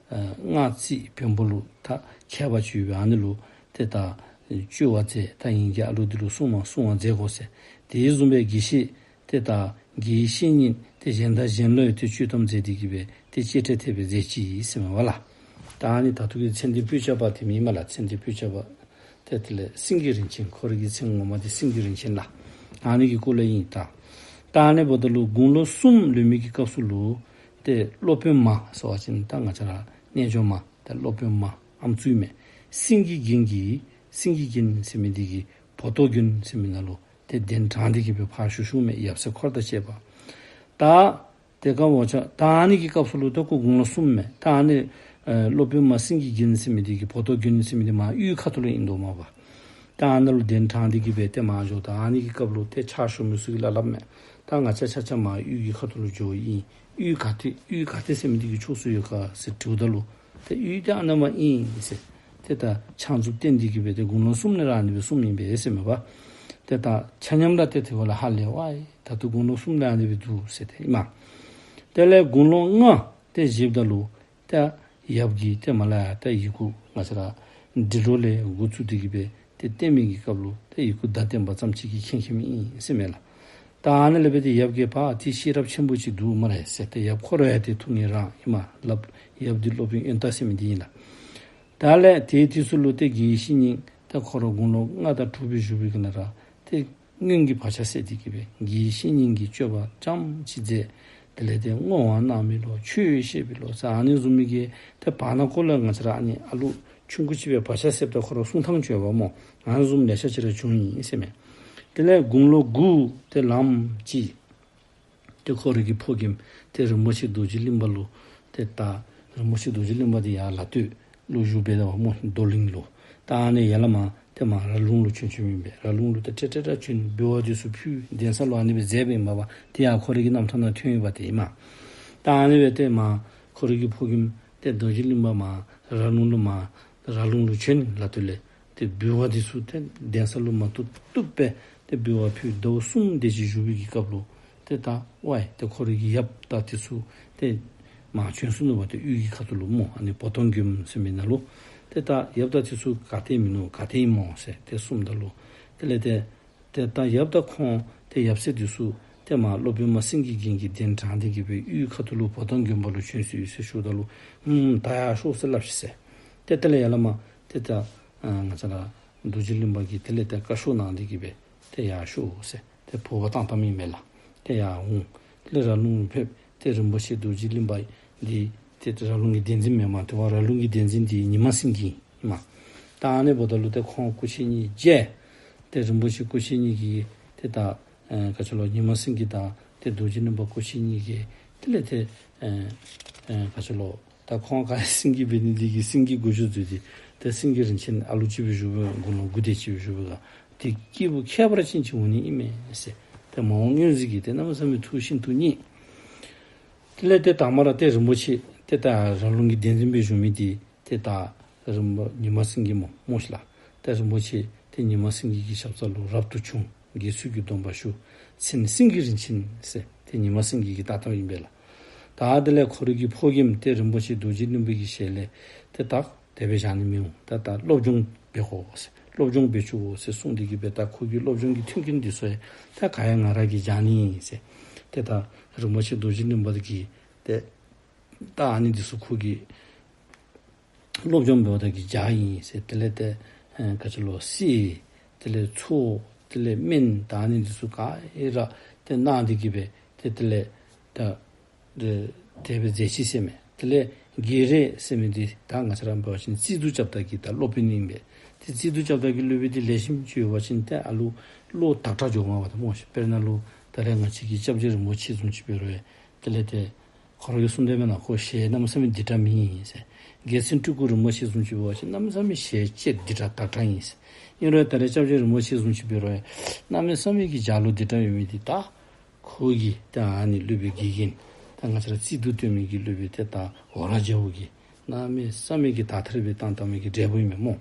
སྔགས་རྩིས་བོན་པོ་ལུ་ད་མཁས་པ་ཅིག་ཡོད་པས། ཨ་ནི་ལུ་ཏེ་ད་བཅོལ་བ་མཛད། ད་ངེ་གི་ཨ་ལུ་འདི་ལུ་སྲུང་མ་སྲུང་བ་མཛད་དགོ་ཟེར། དེ་བཟུམ་སྦེ་དགེ་བཤེས་ཏེ་ད་དགེ་བའི་བཤེས་གཉེན་ཏེ་གཞན་དང་གཞན་ལུ་ཡང་ཏེ་བཅོལ་གཏམ་མཛད་དེ་གི་སྦེ་ཏེ་གཅེས་སྤྲས་ཐེབས་སྦེ་མཛད་ཅི་ཟེར་མས་པ་ལགས། ད་ཨ་ནི་ད་ལྟོ་གི་མཚན་འདི་སྤོས་སྐྱ་པ་འདི་མེན་མས་ལགས། མཚན་འདི་སྤོས་སྐྱ་པ་ཏེ་དེ་ལས་སེང་གེ་རིན་ཆེན། ཁོ་རའི་གི་མཚན་ངོ་མ་འདི་སེང་གེ་རིན་ཆེན་ལགས། ཨ་ནི་གི་སྐོར་ལས་ཨིན་ད། ད་ཨ་ནི་འབདཝ་ད་ལུ་དགུང་ལོ་གསུམ་ལོན་མི་གི་སྐབས་སུ་ལུ་ཏེ་སློབ་དཔོན་མ་ཟེར་བ་ཅིན་ད་ང་བཅས་ར་རྣལ་འབྱོར་མ་ད་སློབ་དཔོན་མ་ཨམ་སྲུ་མས། སེང་གེ་རྒྱན་གྱི་སེང་གེ་རྒྱན་ཟེར་མི་འདི་གི་བོ་ཏོ་རྒྱན་ཟེར་མི་ནང་ལུ་ཏེ་གདན་དྲངས་ཏེ་གི་སྦེ་ཕར་བཞུགས་བཞུགསཔ་མས། ཡབ་སྲས་འཁོར་དང་བཅས་པ། ད་དེ་སྐབས་འོ་ཅག་ད་ཨ་ནི་གི་སྐབས་སུ་ལུ་ད་ཁོ་དགུང་ལོ་གསུམ་མས། ད་ཨ་ནི་ཨེ་སློབ་དཔོན་མ་སེང་གེ་རྒྱན་ཟེར་མི་འདི་གི་བོ་ཏོ་རྒྱན་ཟེར་མི་འདི་མར་གཡུས་ཁ་ཐུག་ལུ་ཨིན་དོ་མས་པ། ད་ཨ་ནཱ་ལུ་གདན་དྲངས་ཏེ་གི་སྦེ་ཏེ་མར་འགྱོ། ད་ཨ་ནི་གི་སྐབས་ལུ་ཏེ་ཕྱག་ཞུ་མི་ཚུ་གིས་སླབ་སླབ་མས། ད་ང་བཅས་ཆ་ཁྱབ་མར་གཡུས་ཀྱི་ཁ་ཐུག་ལུ་འགྱོཝ་ཨིན། གཡུས་ག་ཏེ་གཡུས་ག་ཏེ་ཟེར་མི་འདི་གི་ཕྱོགས་སུ་ཡོད་ག་ཟེར་དྲིཝ་ད་ལུ་ཏེ་གཡུས་འདི་ཨ་ནཱ་མར་ཨིན་ཟེར། ཏེ་ད་ཕྱག་མཛུབ་བསྟན་ཏེ་གི་སྦེ་ཏེ་དགུང་ལོ་གསུམ་ལས་ར་ཨ་ནི་སྦེ་གསུངམ་ཨིན་པས་ཟེར་མས་པ། ཏེ་ད་ཆ་མཉམ་ར་ཏེ་དེ་བ་ལས་ཧ་ལས་པས། ད་ལྟོ་དགུང་ལོ་གསུམ་ལས་ཨ་ནི་སྦེ་འདུག་ཟེར་ཏེ་ཨིན་མས། དེ་ལས་དགུང་ལོ་ལྔ་ཏེ་བཞེསཔ་ད་ལུ་ཏེ་ཡབ་ཀྱིས་ཏེ་མར་ལས་ཡར་ཏེ་ཡི་གུ་ང་བཅས་ར་འབྲི་ཀློག་ལས་འགོ་བཙུགས་ཏེ་གི་སྦེ་ཏེ་བསྟན་མི་གི་སྐབས་ལུ་ཏེ་ཡི་གུ་བརྡ་བསྟན་པ་ཙམ་ཅིག་གིས་མཁྱེན་མཁྱེནམ་ཨིན་ཟེར་མས་ལགས། ད་ཨ་ནཱ་ལས་སྦེ་ཏེ་ཡབ་ཀྱིས་ཕར་ཏེ་ཤེས་རབ་ཆེན་པོ་ཅིག་འདུག་སྨ་རེ་ཟེར་ཏེ་ཡབ་ཁོ་ར་ཡང་ཏེ་ཐུགས་མཉེས་རང་ཨིན་མས་ལགས། ཡབ་འདི་སློབ་དཔོན་ཡོན་བདག་ཟེར་མི་འདི་ཨིན་ལགས། ད་ལས་དེའི་དུས་སུ་ལུ་ཏེ་དགེ་བའི་བཤེས་གཉེན་ཏེ་ཁོ་ར་དགུང་ལོ་ལྔ་དང་དྲུག་སྦེ་བཞུགས་པའི་སྒང་ལས་ར་ཏེ་སྔོན་གྱི་བག་ཆགས་སད་དེ་གི་སྦེ་དགེ་བའི་བཤེས་གཉེན་གྱི་སྤྱོད་པ་ཙམ་ཅིག་མཛད། དེ་ལས་ཏེ་བསྔོ་བ་གནང་མི་ལོ་ཆོས་བཤད་པའི་ལོ་ཟེར་ཨ་ནི་བཟུམ་མའི་གི་ཏེ་བར་ན་ཁོ་ལུ་ང་བཅས་ར་ཨ་ནི་ཨ་ལུ་ཆུང་ཀུ་ཅིག་སྦེ་བག་ཆགས་སདཔ་ད་ཁོ་ར་གསུང་ཐངས་བཅོས་པ་སྨོ། ཨ་ནི་བཟུམ་ལེ་ཤ་ཅིག་ར་བྱུང་ཡི་ཟེར་མས། དེ་ལས་དགུང་ལོ་དགུ་ཏེ་ལངམ་ཅིག་ཏེ་ཁོ་རའི་གི་ཕོ་རྒནམ་ཏེ་རིན་པོ་ཆེ་རྡོ་རྗེ་གླིང་པ་ལུ་ཏེ་ད་རིན་པོ་ཆེ་རྡོ་རྗེ་གླིང་པ་འདི་ཡར་ལ་སྟོད་ལུ་བཞུགས་པའི་ད་སྨོ་རྡོར་གླིང་ལུ། ད་ཨ་ནི་ཡར་ལས་མར་ཏེ་མར་ར་ལུང་ལུ་བྱོན་བྱོནམ་ཨིན་པས། ར་ལུང་ལུ་ཏེ་ཏེ་ཏེ་ར་བྱོན་འབུལ་བ་འདི་ཚུ་ཕུལ། གདན་ས་ལུ་ཨ་ནི་སྦེ་མཛད་པའི་ཨིན་པས། དེ་ཡང་ཁོ་རའི་གི་རྣམ་ཐར་ནང་ཐོན་ཡོད་པ་དེ་ཨིན་མས། ད་ཨ་ནི་སྦེ་ཏེ་མར་ཁོ་རའི་གི་ཕོ་རྒནམ་ཏེ་རྡོ་རྗེ་གླིང་པ་མར་ར་ལུང་ལུ་མར་ར་ལུང་ལུ་བྱོན་ལ་སྟོད་ལས་ཏེ་འབུལ་བ་འདི་ཚུ་ཏེ་གདན་ས་ལུ་མར་བཏུབ་བཏུབ་སྦེ་ཏེ་འབུལ་བ་ཕུལ། ཟླཝ་གསུམ་དེ་ཅིག་བཞུགས་པའི་གི་སྐབས་ལུ་ཏེ་ད་ཝའི་ཏེ་ཁོ་རའི་གི་ཡབ་དང་འདི་ཚུ་ཏེ་མར་བྱོན་སོ་ནུག་པ། ཏེ་གཡུས་ཀྱི་ཁ་ཐུག་ལུ་སྨོ། ཨ་ནི་བོ་དོང་དགོནམ་ཟེར་མི་ནང་ལུ་ཏེ་ད་ཡབ་དང་འདི་ཚུ་ག་ཏེ་མིན་ནུག་ག་ཏེ་ཨིན་སྨོ་ཟེར་ཏེ་གསུངམ་ད་ལུ་དེ་ལས་ཏེ་ཏེ་ད་ཡབ་དང་ཁོང་ཏེ་ཡབ་སྲས་འདི་ཚུ་ཏེ་མར་སློབ་དཔོན་མ་སེང་གེ་རྒྱན་གྱིས་གདན་དྲངས་ཏེ་གི་སྦེ་གཡུས་ཁ་ཐུག་ལུ་བོ་དོང་དགོན་པ་ལུ་བྱོན་སོ་ཡི་ཟེར་ཞུཝ་ད་ལུ་ཨུམ་ད་ཡར་ཤོག་ཟེར་སླབ་ཤིག་ཟེར། ཏེ་དེ་ལས་ཡར་ལས་མར་ཏེ་ད་ཨ་ང་བཅས་ར་རྡོ་རྗེ་གླིང་པ་གིས་དེ་ལས་ཏེ་བཀའ་ཤོག་གནང་སྟེ་གི་སྦེ་ཏེ་ཡར་ཤོག་ཟེར་ཏེ་འབོ་བར་བཏང་བཏངམ་ཨིན་མས་ལགས། ཏེ་ཡར་འོང་། དེ་ལས་ར་ལུང་ལུ་ཕེབས། ཏེ་རིན་པོ་ཆེ་རྡོ་རྗེ་གླིང་པ་འདི་ཏེ་ར་ལུང་གི་གདན་འཛིན་མེན་མས། དེ་བ་ར་ལུང་གི་གདན་འཛིན་འདི་ཉི་མ་སེང་གེ་ཨིན་མས། ད་ཨ་ནི་འབདཝ་ད་ལུ་ཏེ་ཁོང་སྐུ་མཆེད་གཉིས་མཇལ། ཏེ་རིན་པོ་ཆེ་སྐུ་མཆེད་གཉིས་ཀྱིས་ཏེ་ད་ཨེ་ག་ཅི་ལོ་ཉི་མ་སེང་གེ་དང་ཏེ་རྡོ་རྗེ་གླིང་པ་སྐུ་མཆེད་གཉིས་ཀྱིས་དེ་ལས་ཏེ་ཨེ་ཨེ་ག་ཅི་ལོ་ད་ཁོང་ག་སེང་གེ་འབད་ནི་འདི་གིས་སེང་གེ་མགུ་མཇུག་བསྡུས་ཏེ་ཏེ་སེང་གེ་རིན་ཆེན་ཨ་ལུ་ཅིག་སྦེ་བཞུགས་པའི་དགུང་ལོ་དགུ་དེ་ཅིག་སྦེ་བཞུགས་པའི་སྒང་ཏེ་སྐྱེས་བུ་ཁྱད་པར་ཅན་ཅིག་འོང་ནི་ཨིན་མས་ཟེར་ཏེ་མ་འོངས་མངོན་གཟིགས་ཀྱིས་ཏེ་གནམ་མེད་ས་མེད་ཐུགས་ཤིན་ཏུ་མཉེས། དེ་ལས་ཏེ་དང་པ་ར་ཏེ་རིན་པོ་ཆེ་ཏེ་ད་ར་ལུང་གི་གདན་འཛིན་སྦེ་བཞུགས་མི་འདི་ཏེ་ད་རིན་པོ་ཉི་མ་སེང་གེ་སྨོ་སྨོ་ཤིག་ལགས། ཏེ་རིན་པོ་ཆེ་ཏེ་ཉི་མ་སེང་གེ་གི་ཞབས་ས་ལུ་རབ་ཏུ་བྱུང་། དགེ་ཚུལ་གྱི་སྡོམ་པ་ཞུ། མཚན་སེང་གེ་རིན་ཆེན་ཟེར་ཏེ་ཉི་མ་སེང་གེ་གི་བཏགས་བཏགསཔ་ཨིན་པས་ལགས། ད་དེ་ལས་ཁོ་རའི་གི་ཕོ་རྒནམ་ཏེ་རིན་པོ་ཆེ་རྡོ་རྗེ་གླིང་པའི་གི་ཞལ་ལས་ཏེ་ད་དེ་སྦེ་བཞག་ནི་མི་འོང་། ད་ད་སློབ་སྦྱོང་འབད་དགོ་ཟེར་སློབ་སྦྱོང་འབད་བཅུག་དགོ་ཟེར་གསུངས་ཏེ་གི་སྦེ་ད་ཁོ་གི་སློབ་སྦྱོང་གི་མཐུན་རྐྱེན་འདི་ཚུ་ཡང་ད་ག་ཡང་ང་ར་གིས་སྦྱང་ནི་ཟེར་ཏེ་ད་རིན་པོ་ཆེ་རྡོ་རྗེ་གླིང་པ་གིས་ཏེ་ད་ཨ་ནི་འདི་ཚུ་ཁོ་གིས་སློབ་སྦྱོང་འབདཝ་ད་གིས་སྦྱངས་ཡི་ཟེར། དེ་ལས་ཏེ་ཨེ་ག་ཅི་ལོ་གསེར་དེ་ལས་མཚོ་དེ་ལས་སྨན་ད་ཨ་ནི་འདི་ཚུ་ག་ཡང་ར་ཏེ་གནང་སྟེ་གི་སྦེ་ཏེ་དེ་ལས་ད་དེ་དེ་སྦེ་མཛད་ཅི་ཟེར་མས། དེ་ལས་དགེ་རེ་ཟེར་མི་འདི་ད་ང་བཅས་ར་འབད་བ་ཅིན་རྩིས་རྫུ་རྐྱབ་ད་གི་ད་སློབ་དཔོན་ཨིན་པས། ཏེ་བརྩི་དུང་རྐྱབ་ད་གི་སློབ་དཔོན་འདི་ལེགས་ཤོམ་ཅིག་ཡོད་པ་ཅིན་ཏེ་ཨ་ལུ་བློ་དག་དྲགས་འགྱོཝ་མས་པ་ཏེ་སྨོ་ཤིག། དཔེར་ན་ལུ་ད་རེས་ང་བཅས་ཀྱི་སྐྱབས་རྗེ་རིན་པོ་ཆེ་བཟུམ་ཅིག་འབད་རུང་ཡང་དེ་ལས་ཏེ་ཁོ་ར་གིས་གསུངས་དེ་མེན་ན། ཁོ་ཞལ་གནམ་མེད་ས་མེད་བདེ་དྲགས་མེད་ཟེར། རྒྱལ་མཚན་སྤྲུལ་སྐུ་རིན་པོ་ཆེ་བཟུམ་ཅིག་འབད་བ་ཅིན་གནམ་མེད་ས་མེད་ཞལ་ལྕེ་བདེ་དྲགས་དག་དྲགས་ཨིན་ཟེར། ཨིན་རུང་ད་རེས་སྐྱབས་རྗེ་རིན་པོ་ཆེ་བཟུམ་ཅིག་འབད་རུང་ཡང་གནམ་མེད་ས་མེད་ཀྱི་ལྗགས་ལུ་བདེ་དྲགས་ཡོད་མི་འདི་ད་ཁོ་གིས་ད་ཨ་ནི་སློབ་དཔོན་དགེ་རྒན་ད་ང་བཅས་ར་བརྩི་དུང་བཏོན་མི་གི་སློབ་དཔོན་ཏེ་ད་འོ་ར་རྒྱལ་པོ་གིས་གནམ་མེད་ས་མེད་ཀྱི་དག་ཐེར་སྦེ་བཏང་བཏང་མི་གི་འབྲས་བུ་ཨིན་མས་སྨོ།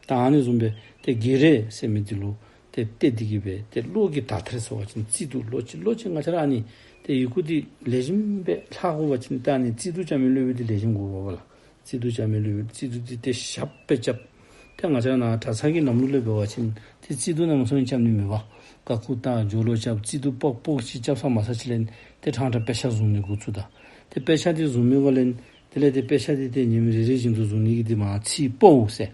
ད་ཨ་ནི་བཟུམ་སྦེ་ཏེ་དགེ་རེ་ཟེར་མི་འདི་ལུ་ཏེ་ཏེ་འདི་གིས་སྦེ་ཏེ་བློ་གི་དག་ཐེར་ཟེར་བ་ཅིན་བརྩི་དུང་ལོག་ཅི་ལོག་ཅི་ང་བཅས་ར་ཨ་ནི་ཏེ་ཡི་གུ་འདི་ལེགས་ཤོམ་སྦེ་ལྷག་དགོ་པ་ཅིན་ད་ཨ་ནི་བརྩི་དུང་རྐྱབ་མི་སློབ་དཔོན་འདི་ལེགས་ཤོམ་དགོ་པས་ལགས། བརྩི་དུང་རྐྱབ་མི་སློབ་དཔོན་བརྩི་དུང་འདི་ཏེ་ཞབས་སྦེ་རྐྱབ། ཏེ་ང་བཅས་ར་ནཱ་གྲྭ་ཚང་གི་ལམ་ལུགས་ལས་འབད་བ་ཅིན་ཏེ་བརྩི་དུང་གནམ་མེད་ས་མེད་རྐྱབ་ནི་མེད་པ། ཀ་ཁུ་བཏང་སྦྱོར་ཀློག་རྐྱབ། བརྩི་དུང་པོག་པོག་ཅིག་རྐྱབ་ས་མ་ཚར་ཅིག་ལས་ཏེ་ཕྲང་ཕྲང་དཔེ་ཆ་བཟུང་ནི་འགོ་བཙུགས་ད། ཏེ་དཔེ་ཆ་འདི་བཟུང་མི་འགོ་ལས་དེ་ལས་ཏེ་དཔེ་ཆ་འདི་ཏེ་ཉིནམ་རེ་རེ་བཞིན་དུ་བཟུང་ནི་གི་འདི་མ་ཚིག་པོ་ཟེར།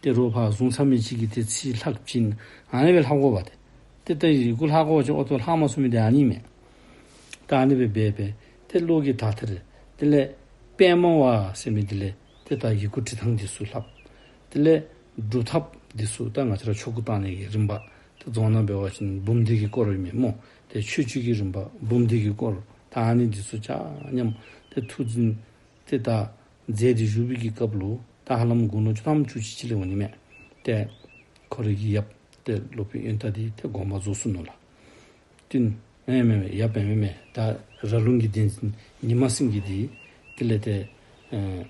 ཏེ་རོགས་ཕར་བཟུང་ཚར་མི་ཅིག་གིས་ཏེ་ཚིག་ལྷག་བྱིན། ཨ་ནི་སྦེ་ལྷག་དགོ་པ་ཏེ། ཏེ་ད་ཡི་གུ་ལྷག་དགོ་པ་ཅིན་ཨོ་ཏོ་ལྷག་མ་ཚུགས་མི་འདི་ཨ་ནི་མས། ད་ཨ་ནི་སྦེ་འབད་འབད་ཏེ་བློ་གི་དག་ཐེར། དེ་ལས་དཔེ་མང་བ་ཟེར་མི་འདི་ལས་ཏེ་ད་ཡི་གུ་འབྲི་ཐངས་འདི་ཚུ་ལྷག། དེ་ལས་སྒྲུབ་ཐབས་འདི་ཚུ་ད་ང་བཅས་ར་ཆོ་ག་བཏང་ནི་གི་རིམ་པ། ད་རྫོང་ནང་འབད་བ་ཅིན་འབུམ་སྡེ་གི་སྐོར་ཨིན་མས་སྨོ། ཏེ་ཆོས་སྤྱོད་ཀྱི་རིམ་པ་འབུམ་སྡེ་གི་སྐོར། ད་ཨ་ནི་འདི་ཚུ་ཆ་མཉམ་ཏེ་ཐུགས་འཛིན་ཏེ་ད་མཛད་དེ་བཞུགས་པའི་གི་སྐབས་ལུ་ད་ཧ་ལམ་དགུང་ལོ་བཅུ་ཐམ་བཅུ་གཅིག་ཅིག་ལས་འོང་ནི་མས། ཏེ་ཁོ་རའི་གི་ཡབ་ཏེ་སློབ་དཔོན་ཡོན་བདག་འདི་ཏེ་དགོངས་པ་རྫོགས་སོ་ནུག་ལགས། བསྟུན། ཨེ་མེན་མེན་ཡབ་ཨེ་མེན་མེན་ད་ར་ལུང་གི་གདན་འཛིན་ཉི་མ་སེང་གེ་འདི་དེ་ལས་ཏེ་ཨེ་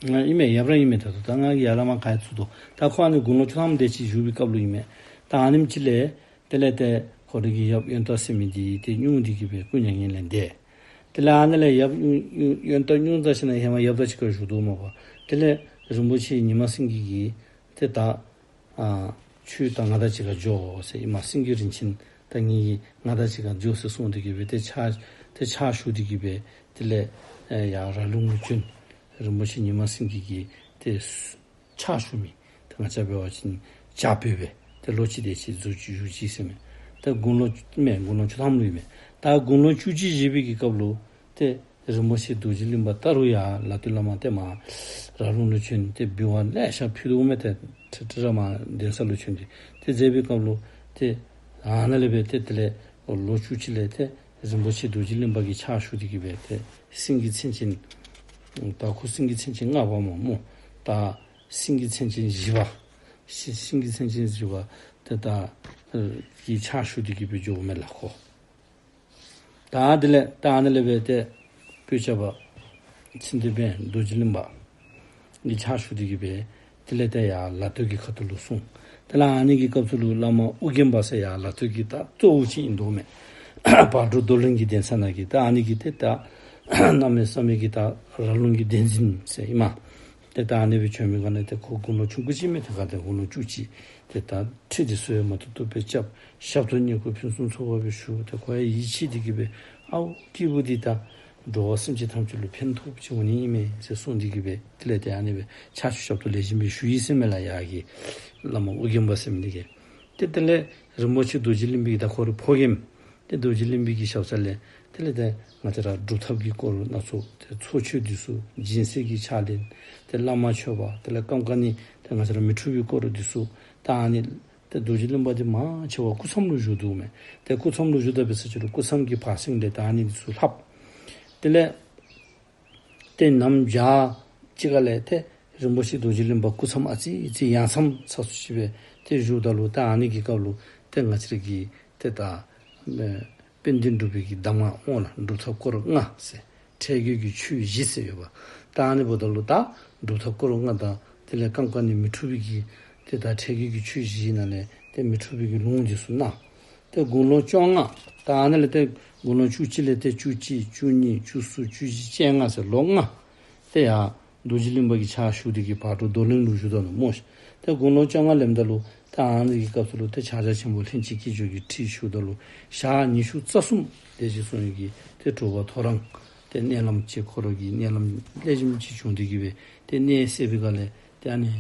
ང་ཨིན་མས། ཡབ་ར་ཨིན་མས། ད་ད་ང་གིས་ཡར་ལས་མར་ག་ཡི་ཚུད་དོ། ད་ཁོ་ཨ་ནི་དགུང་ལོ་བཅུ་ཐམ་དེ་ཅིག་བཞུགས་པའི་སྐབས་ལུ་ཨིན་མས། ད་ཨ་ནེམ་ཅིག་ལས་དེ་ལས་ཏེ་ཁོ་རའི་གི་ཡབ་ཡོན་བདག་ཟེར་མི་འདི་ཏེ་སྙུང་སྟེ་གི་སྦེ་སྐུ་མྱ་ངན་ལས་འདས། དེ་ལས་ཨ་ནི་ལས་ཡབ་སྙུང་སྙུང་ཡོན་བདག་སྙུང་ཚར་ཞིནམ་ལས་ཧེ་མ་ཡབ་དང་གཅིག་ཁར་བཞུགས་དོ་མས་པ། དེ་ལས་རིན་པོ་ཆེ་ཉི་མ་སེང་གེ་གིས་ཏེ་ད་ཨ་ཁྱོད་ད་ང་དང་གཅིག་ཁར་འགྱོ་ཟེར། ཨེ་མ་སེང་གེ་རིན་ཆེན་ད་ངེ་གི་ང་དང་གཅིག་ཁར་འགྱོ་ཟེར་གསུངས་ཏེ་གི་སྦེ་ཏེ་ཕྱག་ཏེ་ཕྱག་ཞུ་སྟེ་གི་སྦེ་དེ་ལས་ཨེ་ཡར་ར་ལུང་ལུ་བྱོན། རིན་པོ་ཆེ་ཉི་མ་སེང་གེ་གིས་ཏེ་ཕྱག་ཞུ་མི་ཏེ་ང་བཅས་འབད་བ་ཅིན་བྱ་སྤོས་སྦེ་ཏེ་ལོ་གཅིག་དེ་ཅིག་བཞུགས་ཅི་བཞུགས་ཅི་ཟེར་མས། ཏེ་དགུང་ལོ་མེན་དགུང་ལོ་བཅུ་ཐམ་ལུ་ཨིན་མས། ད་དགུང་ལོ་བཅུ་གཅིག་བཞེས་པའི་གི་སྐབས་ལུ་ཏེ་རིན་པོ་ཆེ་རྡོ་རྗེ་གླིང་པ་ད་རུང་ཡར་ལ་སྟོད་ལས་མར་ཏེ་མར་ར་ལུང་ལུ་བྱོན་ཏེ་འབུལ་བ་ལེ་ཤ་ཕུལ་དོ་མས། ཏེ་ཁྲི་ཁྲི་ར་མར་གདན་ས་ལུ་བྱོན་ཏེ་ཏེ་མཛད་པའི་སྐབས་ལུ་ཏེ་ཨ་ནཱ་ལས་སྦེ་ཏེ་དེ་ལས་ལོ་བཅུ་གཅིག་ལས་ཏེ་རིན་པོ་ཆེ་རྡོ་རྗེ་གླིང་པ་གིས་ཕྱག་ཞུ་སྟེ་གི་སྦེ་ཏེ་སེང་གེ་མཚན་ཅན་ད་ཁོ་སེང་གེ་མཚན་ཅན་ལྔ་པ་མས་སྨོ། ད་སེང་གེ་མཚན་ཅན་བཞི་པ། སེ་སེང་གེ་མཚན་ཅན་བཞི་པ་ཏེ་ད་ཨེ་གིས་ཕྱག་ཞུ་སྟེ་གི་སྦེ་འགྱོཝ་མས་ལགས་ཁོ། ད་དེ་ལས་ད་ཨ་ནཱ་ལས་སྦེ་ཏེ་སྤོས་སྐྱ་པ་ཚེ་བརྟན་དཔལ་རྡོ་རྗེ་གླིང་པ་གིས་ཕྱག་ཞུ་སྟེ་གི་སྦེ་དེ་ལས་ཏེ་ཡར་ལ་སྟོད་ཀྱི་ཁ་ཐུག་ལུ་སོང་། དེ་ལས་ཨ་ནི་གི་སྐབས་སུ་ལུ་བླ་མ་ཨོ་རྒྱན་པ་ཟེར་ཡར་ལ་སྟོད་ཀྱི་ད་གཙོ་བོ་ཅིག་ཨིན་དོ་མས། བག་དྲོ་རྡོར་གླིང་གི་གདན་ས་ནང་གི་ད་ཨ་ནི་གིས་ཏེ་ད་གནམ་མེད་ས་མེད་ཀྱི་ད་ར་ལུང་གི་གདན་འཛིན་ཟེར་ཨིན་མས། ཏེ་ད་ཨ་ནི་སྦེ་བྱོན་མི་ག་ནི་ཏེ་ཁོ་དགུང་ལོ་ཆུང་ཀུ་ཅིག་མས། ཏེ་ག་ཏེ་དགུང་ལོ་བཅུ་གཅིག། ཏེ་ད་ཁྲིད་འདི་ཚུ་ཡང་མ་ཐུབ་ཐུབ་སྦེ་རྐྱབ། ཞབས་ཏོག་བསྙེན་བཀུར་ཕུན་སུམ་ཚོགས་པ་སྦེ་ཞུ། ཏེ་ཁོ་ཡང་ཡིད་ཆེས་ཏེ་གི་སྦེ་ཨའོ་སྐྱེས་བུ་འདི་ད་འགྲོ་བ་སེམས་ཅན་ཐམས་ཅད་ལུ་ཕན་ཐོགས་ཅིག་འོང་ནི་ཨིན་མས་ཟེར་གསུངས་ཏེ་གི་སྦེ་དེ་ལས་ཏེ་ཨ་ནི་སྦེ་ཕྱག་ཞུ་ཞབས་ཏོག་ལེགས་ཤོམ་སྦེ་ཞུ་ཡི་ཟེར་མས་ལགས། ཡར་གྱི་བླ་མ་ཨོ་རྒྱན་པ་ཟེར་མི་འདི་གིས། ཏེ་དེ་ལས་རིན་པོ་ཆེ་རྡོ་རྗེ་གླིང་པའི་ད་ཁོ་རའི་ཕོ་རྒནམ་ཏེ་རྡོ་རྗེ་གླིང་པའི་གི་ཞབས་ས་ལས་དེ་ལས་ཏེ་ང་བཅས་ར་སྒྲུབ་ཐབས་ཀྱི་སྐོར་སྣ་ཚོགས་ཏེ་ཚོགས་ཆོས་འདི་ཚུ་སྦྱིན་སྲེག་གི་ཕྱག་ལེན་ཏེ་བླ་མ་མཆོད་པ་དེ་ལས་ཀམ་ཀ་ནི་ཏེ་ང་བཅས་ར་མི་འཁྲུགས་པའི་སྐོར་འདི་ཚུ་ད་ཨ་ནི་ཏེ་རྡོ་རྗེ་གླིང་པ་འདི་མང་ཆེ་བ་སྐུ་མཚམས་ལུ་བཞུགས་དོ་མས། ཏེ་སྐུ་མཚམས་ལུ་བཞུགས་ད་འབད་ས་ཅིག་ལུ་སྐུ་མཚམས་ཀྱི་བར་གསེང་ལས་ད་ཨ་ནི་འདི་ཚུ་ལྷབ། དེ་ལས་ཏེ་ནམ་ཞག་ཅིག་ཁ་ལས་ཏེ་རིན་པོ་ཆེ་རྡོ་རྗེ་གླིང་པ་སྐུ་མཚམས་ཨ་ཙི་ཙི་ཡང་མཚམས་ས་སུ་ཅིག་སྦེ་ཏེ་བཞུགས་ད་ལུ་ད་ཨ་ནི་གི་སྐབས་ལུ་ཏེ་ང་བཅས་ར་གི་ཏེ་ད་ཨེ་དཔལ་ལྡན་འབྲུག་པའི་གི་གདམས་ངག་འོང་ལགས། སྒྲུབ་ཐབས་སྐོར་ལྔ་ཟེར་ཁྲེལ་དགོད་ཀྱི་ཆོས་བཞི་ཟེར་ཡོད་པ། ད་ཨ་ནི་འབདཝ་ད་ལུ་ད་སྒྲུབ་ཐབས་སྐོར་ལྔ་དང་དེ་ལས་ཀམ་ཀ་ནི་མི་འཁྲུགས་པའི་གི་ཏེ་ད་ཁྲེལ་དགོད་ཀྱི་ཆོས་བཞིའི་ནང་ལས་ཏེ་མི་འཁྲུགས་པའི་གི་ལུང་འདི་ཚུ་གནང་། ཏེ་དགུང་ལོ་བཅོ་ལྔ། ད་ཨ་ནི་ལས་ཏེ་དགུང་ལོ་བཅུ་གཅིག་ལས་ཏེ་བཅུ་གཅིག་བཅུ་གཉིས་བཅུ་གསུམ་བཅུ་བཞི་བཅོ་ལྔ་ཟེར་ལོ་ལྔ། ཏེ་ཡར་རྡོ་རྗེ་གླིང་པ་གི་ཕྱག་ཞུ་སྟེ་གི་བག་དྲོ་རྡོར་གླིང་ལུ་བཞུགས་ད་ནུག་སྨོ་ཤིག། ཏེ་དགུང་ལོ་བཅོ་ལྔ་ལེནམ་ད་ལུ་ཏེ་ཨ་ནི་གི་སྐབས་སུ་ལུ་ཏེ་ཕྱག་རྒྱ་ཆེན་པོ་ལྷན་ཅིག་སྐྱེས་སྦྱོར་གྱི་ཁྲིད་ཞུཝ་ད་ལུ་ཞག་ཉི་ཤུ་རྩ་གསུམ་དེ་ཅིག་སོང་ཡི་གི་ཏེ་དྲོ་པ་ཐོ་རངས་ཏེ་མནལ་ལམ་ཅིག་ཁོ་ར་གི་མནལ་ལམ་ལེགས་ཤོམ་ཅིག་བྱུང་སྟེ་གི་སྦེ་ཏེ་མནལ་སད་པའི་སྒང་ལས་ཏེ་ཨ་ནི་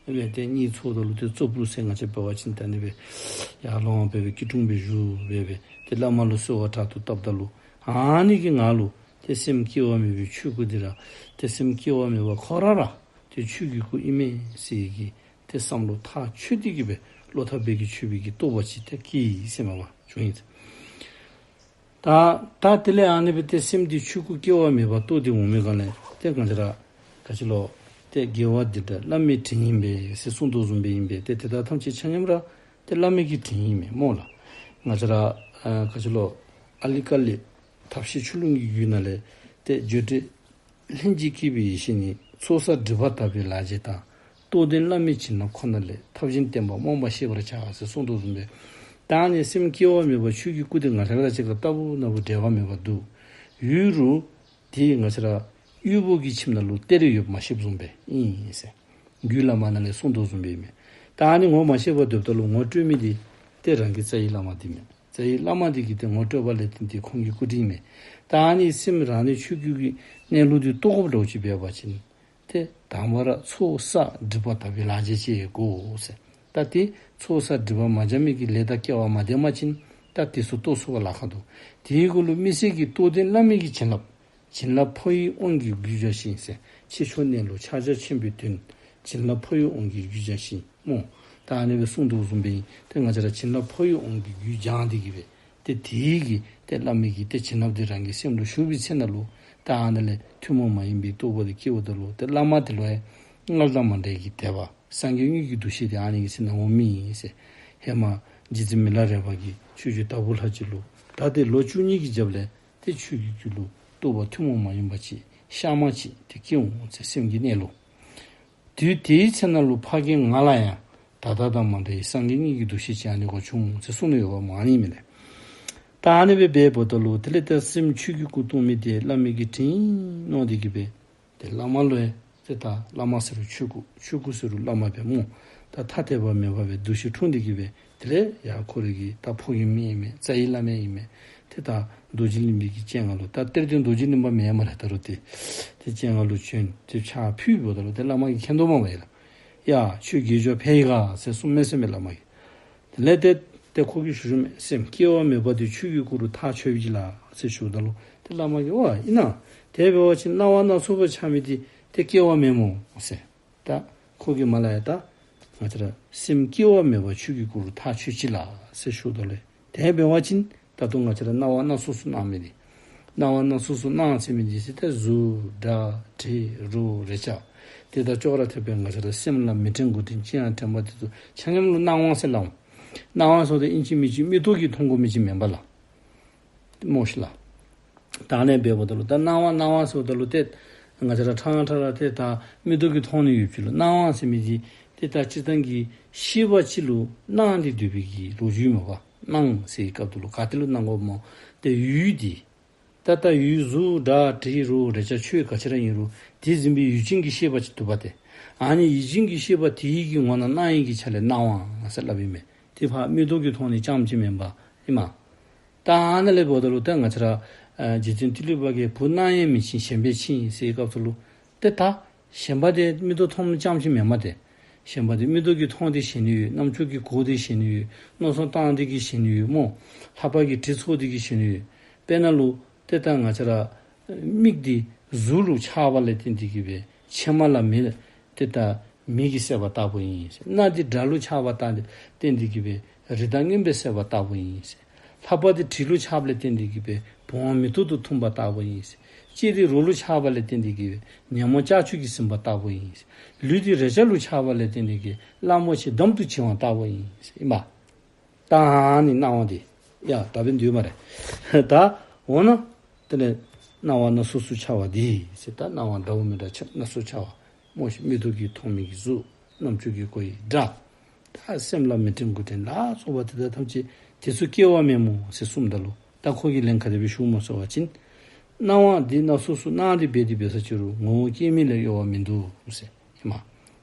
སྦེ་ཏེ་གཉིད་ཚོརཝ་ད་ལུ་ཏེ་ཙོག་པུ་ཟེར་ང་བཅས་འབད་བ་ཅིན་ད་ཨ་ནི་སྦེ་ཡར་ལོང་བ་སྦེ་སྦེ་སྐྱིལ་ཀྲུང་སྦེ་བཞུགས་སྦེ་སྦེ་ཏེ་བླ་མ་ལུ་གསོལ་བ་དྲག་ཏུ་བཏབ་ད་ལུ་ཨ་ནི་གི་ངང་ལུ་ཏེ་སེམས་སྐྱེ་བ་མེད་པའི་ཆོས་སྐུ་འདི་ར་ཏེ་སེམས་སྐྱེ་བ་མེད་པ་ཁོ་ར་ར་ ཏེ་ཆོས་ཀྱི་སྐུ་ཨིན་མས་ཟེར་གྱི་ཏེ་བསམ་བློ་ཐག་ཆོད་དེ་གི་སྦེ་བློ་ཐག་རྦད་ཀྱིས་ཆོད་པའི་གི་རྟོགས་པ་ཅིག་ཏེ་སྐྱེས་ཟེར་མས་པ། བྱུང་ཡི། ད་ད་དེ་ལས་ཨ་ནི་སྦེ་ཏེ་སེམས་འདི་ཆོས་སྐུ་སྐྱེ་བ་མེད་པར་རྟོགས་ཏེ་འོང་མི་ག་ལས་ཏེ་ང་བཅས་ར་ག་ཅི་ལོ། ཏེ་དགེ་བ་འདི་འདྲ་བླ་མའི་དྲིན་ཨིན་པས་ཟེར་གསུངས་དོ་བཟུམ་སྦེ་ཨིན་པས། ཏེ་དེ་དག་ཐམས་ཅད་ཆ་མཉམ་ར་ཏེ་བླ་མའི་གི་དྲིན་ཨིན་མས་སྨོ་ལགས། ང་བཅས་ར་ཨ་ག་ཅི་ལོ། ཨ་ལི་ཀ་ལི་ཐབས་ཤེས་ཆུ་ཀླུང་གི་རྒྱུད་ནང་ལས་ཏེ་བརྗོད་བྲལ་ལྷན་ཅིག་སྐྱེས་པའི་ཡེ་ཤེས་ནི། ཚོགས་བསགས་སྒྲིབ་པ་དག་པའི་ལག་རྗེས་དང་། རྟོགས་ལྡན་བླ་མའི་བྱིན་རླབས་ཁོ་ན་ལས། ཐབས་གཞན་བསྟན་པ་རྨོངས་པ་ཤེས་པར་བྱ། ཟེར་གསུངས་དོ་བཟུམ་སྦེ། ད་ཨ་ནི་སེམས་སྐྱེ་བ་མེད་པ་ཆོས་ཀྱི་སྐུ་དེ་ང་བཅས་ར་གཅིག་ཁར་ལྟ་བུ་ན་བུ་འབྲལ་བ་མེད་པར་འདུག་ཡོད་རུང་། དེ་ང་བཅས་ར་དབུལ་པོ་གི་ཁྱིམ་ནང་ལུ་གཏེར་ཡོདཔ་མ་ཤེསཔ་བཟུམ་སྦེ་ཨིན་ཟེར། རྒྱུད་བླ་མ་ནང་ལས་གསུངས་དོ་བཟུམ་སྦེ་ཨིན་མས། ད་ཨ་ནི་ངོ་མ་ཤེས་པར་སྡོདཔ་ད་ལུ་ངོ་སྤྲོད་མི་དེ་ཏེ་རང་གི་རྩ་བའི་བླ་མ་དེ་མས། རྩ་བའི་བླ་མ་དེ་གིས་ཏེ་ངོ་སྤྲོད་པ་ལས་བརྟེན་ཏེ་ཁོང་གི་སྐུ་དྲིན་མས། ད་ཨ་ནི་སེམས་རང་ནི་ཆོས་སྐུ་གི་གནས་ལུགས་དེ་རྟོགས་དགོཔ་འདྲཝ་ཅིག་འབད་བ་ཅིན། ཏེ་དང་པ་ར་ཚོགས་བསགས་སྒྲིབ་པ་དག་པའི་ལག་རྗེས་ཅིག་དགོ་ཟེར། ད་ཏེ་ཚོགས་བསགས་སྒྲིབ་པ་མ་སྦྱང་མི་གི་ལས་དང་སྐལ་བ་མ་ལྡན་པ་ཅིན་ད་དེ་ཚུ་རྟོགས་ཚུགས་པར་ལཱ་ཁག་འདུག། དེའི་གུ་ལུ་དམིགས་བསལ་གྱི་རྟོགས་ལྡན་བླ་མའི་གི་བྱིན་རླབས། བྱིན་རླབས་འཕོ་བའི་དབང་གིས་རྒྱུད་སྦྱངས་ཤིང་ཟེར། ཕྱི་ཕྱོགས་གནས་ལུགས་ཕྱག་རྒྱ་ཆེན་པོའི་དོན། བྱིན་རླབས་འཕོ་བའི་དབང་གིས་རྒྱུད་སྦྱངས་ཤིང་སྨོ། ད་ཨ་ནི་སྦེ་གསུངས་དོ་བཟུམ་སྦེ་ཨིན། ཏེ་ང་བཅས་ར་བྱིན་རླབས་འཕོ་བའི་དབང་གིས་རྒྱུད་སྦྱངས་ཏེ་གི་སྦེ། ཏེ་དེའི་གི་ཏེ་བླ་མའི་གི་ཏེ་བྱིན་རླབས་དེ་རང་གི་སེམས་ལུ་ཞུགས་པའི་ཚེ་ན་ལུ་ད་ཨ་ནཱ་ལས་ཐུན་མོང་མ་ཡིན་པའི་རྟོགས་པ་དེ་སྐྱེཝ་ད་ལུ་ཏེ་བླ་མ་དེ་ལུ་ཡང་སྔར་དང་མ་འདྲ་བའི་གི་དད་པ་སངས་རྒྱས་དངོས་ཀྱི་འདུ་ཤེས་དེ་ཨ་ནི་གི་ཚེ་ན་འོང་མི་ཨིན་ཟེར། ཧེ་མ་རྗེ་བཙུན་མི་ལ་རས་པ་གིས་ཆོས་རྗེ་དྭགས་པོ་ལྷ་རྗེ་ལུ་ད་ཏེ་ལོ་བཅུ་གཉིས་ཀྱི་རྒྱབ་ལས་ཏེ་ཁྱོད་ཀྱི་རྒྱུད་ལུ་རྟོགས་པ་ཐུན་མོང་མ་ཡིན་པ་ཅིག་ཤར་མ་ཅིག་ཏེ་སྐྱེ་འོང་ཟེར་སེམས་ཀྱི་གནས་ལུགས། དུས་དེའི་ཚེ་ན་ལུ་ཕ་རྒན་ང་ལ་ཡང་ད་ལྟ་དང་མ་འདྲ་བའི་སངས་རྒྱས་དངོས་ཀྱི་འདུ་ཤེས་ཅིག་ཨ་ནི་གུ་བྱུང་ཟེར་གསུངས་ནི་ཡོདཔ་མ་ཨིན་མས་ལགས། ད་ཨ་ནི་སྦེ་འབདཝ་ད་ལུ་དེ་ལས་ད་སེམས་ཆོས་ཀྱི་སྐུ་རྟོགས་མི་དེ་བླ་མའི་གི་དྲིན་མནོ་སྟེ་གི་སྦེ་ཏེ་བླ་མ་ལུ་ཡང་ཏེ་ད་བླ་མ་ཟེར་རུང་ཆོས་སྐུ་ཆོས་སྐུ་ཟེར་རུང་བླ་མ་སྦེ་སྨོ། ད་ཐ་དད་པ་མེད་པ་སྦེ་འདུ་ཤེས་འཁྲུངས་ཏེ་གི་སྦེ་དེ་ལས་ཡང་ཁོ་རའི་གི་ད་ཕོ་རྒནམ་ཨིན་མས། རྩ་བའི་བླ་མ་ཨིན་མས། ཏེ་ད་རྡོ་རྗེ་གླིང་པའི་གི་སྤྱན་སྔར་ལུ་ད་གཏེར་སྟོན་རྡོ་རྗེ་གླིང་པ་མེན་མས་ལགས། ད་རུང་ཏེ་ཏེ་སྤྱན་སྔར་ལུ་བྱོན་ཏེ་ཕྱག་ཕུལཝ་ད་ལུ་ཏེ་བླ་མ་གིས་མཁྱེན་དོ་མས་པ་ཡ་ལགས། ཡ་ཁྱོད་དགེ་སྦྱོར་འཕེལ་ཡི་ག་ཟེར་གསུངས་མས་ཟེར་མས་བླ་མ་གིས། དེ་ལས་ཏེ་ཏེ་ཁོ་གིས་ཞུ་ཞུཝ་མས། སེམས་སྐྱེ་བ་མེད་པ་དེ་ཆོས་ཀྱི་སྐུ་རུ་ཐག་ཆོད་ཅི་ལགས་ཟེར་ཞུཝ་ད་ལུ་ཏེ་བླ་མ་གིས་ཨོ་ཨིན་ན། དེ་འབད་བ་ཅིན་སྣང་བ་སྣ་ཚོགས་པ་འཆར་མི་དེ་ཏེ་སྐྱེ་བ་མེན་སྨོ་ཟེར། ད་ཁོ་གིས་མ་ལ་ཡ་ད་ང་བཅས་ར་སེམས་སྐྱེ་བ་མེད་པ་ཆོས་ཀྱི་སྐུ་རུ་ཐག་ཆོད་ཅི་ལགས་ཟེར་ཞུཝ་ད་ལུ་དེ་འབད་བ་ཅིན་ད་ལྟོ་ང་བཅས་ར་སྣང་བ་སྣ་ཚོགས་སུ་སྣང་མི་དེ་སྣང་བ་སྣ་ཚོགས་སུ་སྣང་ཟེར་མི་དེ་ཟེར་ཏེ་གཟུགས་སྒྲ་དྲི་རོ་རེག་བྱ་དེ་དག་ཅོག་ར་འཐདཔ་སྦེ་ང་བཅས་ར་སེམས་ལ་མི་དྲན་དགུ་དྲན་ཅི་ཡང་དྲན་པ་དེ་ཚུ་ཆ་མཉམ་ལུ་སྣང་བ་ཟེར་སླབ་འོང་། སྣང་བ་ཟེརཝ་ད་ཨིན་ཅི་མིན་ཅི་མིག་ཏོ་གིས་མཐོང་དགོ་མི་ཅིག་མེན་པ་ལགས། སྨོ་ཤིག་ལགས། ད་ཨ་ནི་འབདཝ་ད་ལུ་ད་སྣང་བ་སྣང་བ་ཟེརཝ་ད་ལུ་ཏེ་ང་བཅས་ར་ཕྲང་ཕྲང་ར་ཏེ་ད་མིག་ཏོ་གིས་མཐོང་ནི་ཡོདཔ་ཅིག་ལུ་སྣང་བ་ཟེར་མི་དེ་ཏེ་ད་སྤྱིར་བཏང་གི་ཤེས་པ་ཅིག་ལུ་སྣང་སྟེ་སྡོད་པའི་གི་ལོ་རྒྱུས་མས་པ། སྣང་ཟེར་བའི་སྐབས་ད་ལུ་ག་ཏེ་ལུ་སྣང་དགོཔ་སྨོ། ཏེ་ཡུལ་དེ་ད་ལྟ་ཡུལ་གཟུགས་སྒྲ་དྲི་རོ་རེག་བྱ་ཆོས་ག་ཅི་ར་ཨིན་རུང་དེ་འཛིན་པའི་ཡུལ་ཅན་གྱི་ཤེས་པ་ཅིག་འདུག་པ་ཏེ། ཨ་ནི་ཡུལ་ཅན་གྱི་ཤེས་པ་དེ་ཡི་གི་ངོ་ན་སྣང་ཡི་གི་ཆ་ལས་སྣང་བ་ཟེར་སླབ་ཨིན་མས། དེ་ཕར་མིག་ཏོ་གིས་མཐོང་ནི་རྐྱངམ་ཅིག་མེན་པ་ཨིན་མས། ད་ཨ་ནཱ་ལས་འབདཝ་ད་ལུ་ད་ང་བཅས་ར་ཨ་རྗེ་བཙུན་ཏི་ལི་པ་གིས་བུ་སྣང་ཡས་མི་ཆེན་ཞེན་པས་ཆེ་ཟེར་བའི་སྐབས་སུ་ལུ་ཏེ་ད་ཞེན་པ་དེ་མིག་ཏོ་མཐོངམ་རྐྱངམ་ཅིག་མེན་མས་ཏེ། ཞེན་པ་དེ་མིག་ཏོ་གིས་མཐོང་སྟེ་ཞེན་ནི་ཡོད། རྣམ་ཅོ་གིས་གོ་སྟེ་ཞེན་ནི་ཡོད། མནོ་བསམ་བཏང་སྟེ་གིས་ཞེན་ནི་ཡོད་སྨོ། ལྷ་པ་གིས་དྲི་ཚོར་ཏེ་གིས་ཞེན་ནི་ཡོད། དཔེར་ན་ལུ་ཏེ་ད་ང་བཅས་ར་མིག་དེ་གཟུགས་ལུ་ཆགས་པ་ལས་བརྟེན་ཏེ་གིས་སྦེ་ཕྱེ་མ་ལ་མེ་ཏེ་ད་མེ་གིས་བསྲེགས་པ་ལྟ་བུ་ཨིན། རྣ་དེ་སྒྲ་ལུ་ཆགས་པ་ལྟ་བརྟེན་ཏེ་གིས་སྦེ་རི་དྭགས་རྔོན་པས་བསྲེགས་པ་ལྟ་བུ་ཨིན། ལྷ་པ་དེ་དྲི་ལུ་ཆགས་པ་ལས་བརྟེན་ཏེ་གིས་སྦེ་བུང་བ་མེ་ཏོག་ཏུ་འཐུངས་པ་ལྟ་བུ་ཨིན། ལྕེ་དེ་རོ་ལུ་ཆགས་པ་ལས་བརྟེན་ཏེ་གིས་སྦེ་ཉ་མོ་ལྕགས་ཀྱུ་གིས་ཟིན་པ་ལྟ་བུ་ཨིན། ལུས་དེ་རེག་བྱ་ལུ་ཆགས་པ་ལས་བརྟེན་ཏེ་གིས་སླ་མོ་ཆེ་འདམ་དུ་བྱིང་བ་ལྟ་བུ་ཨིན། ཨིན་པ། ད་ཨ་ནི་སྣང་བ་དེ་ཡ་ད་འབདན་འདུག་སྨ་རེ། ད་འོ་ན་དེ་ལས་སྣང་བ་སྣ་ཚོགས་སུ་འཆར་བ་དེ་ཟེར། ད་སྣང་བ་འདྲཝ་མི་འདྲ་ཆ་སྣ་ཚོགས་འཆར་བ་སྨོ་ཤིག། མིག་ཏོ་གིས་མཐོང་མི་གི་གཟུགས། རྣམ་ཅོ་གིས་གོ་ཡི་སྒྲ། ད་སེམས་ལ་མི་དྲན་དགུ་དྲན་ལ་སོགས་པ་དེ་དག་ཐམས་ཅད་དེ་ཚུ་སྐྱེ་བ་མེན་སྨོ་ཟེར་གསུངམ་ད་ལུ་ད་ཁོ་གིས་ལན་ག་དེ་སྦེ་ཞུཝ་སྨོ་ཟེར་བ་ཅིན། སྣང་བ་འདི་སྣ་ཚོགས་སུ་སྣང་སྟེ་འབད་དེ་འབད་ས་ཅི་རུང་ངོ་བོ་སྐྱེ་མེད་ལས་གཡོ་བ་མིན་འདུག་ཟེར། ཨིན་མས།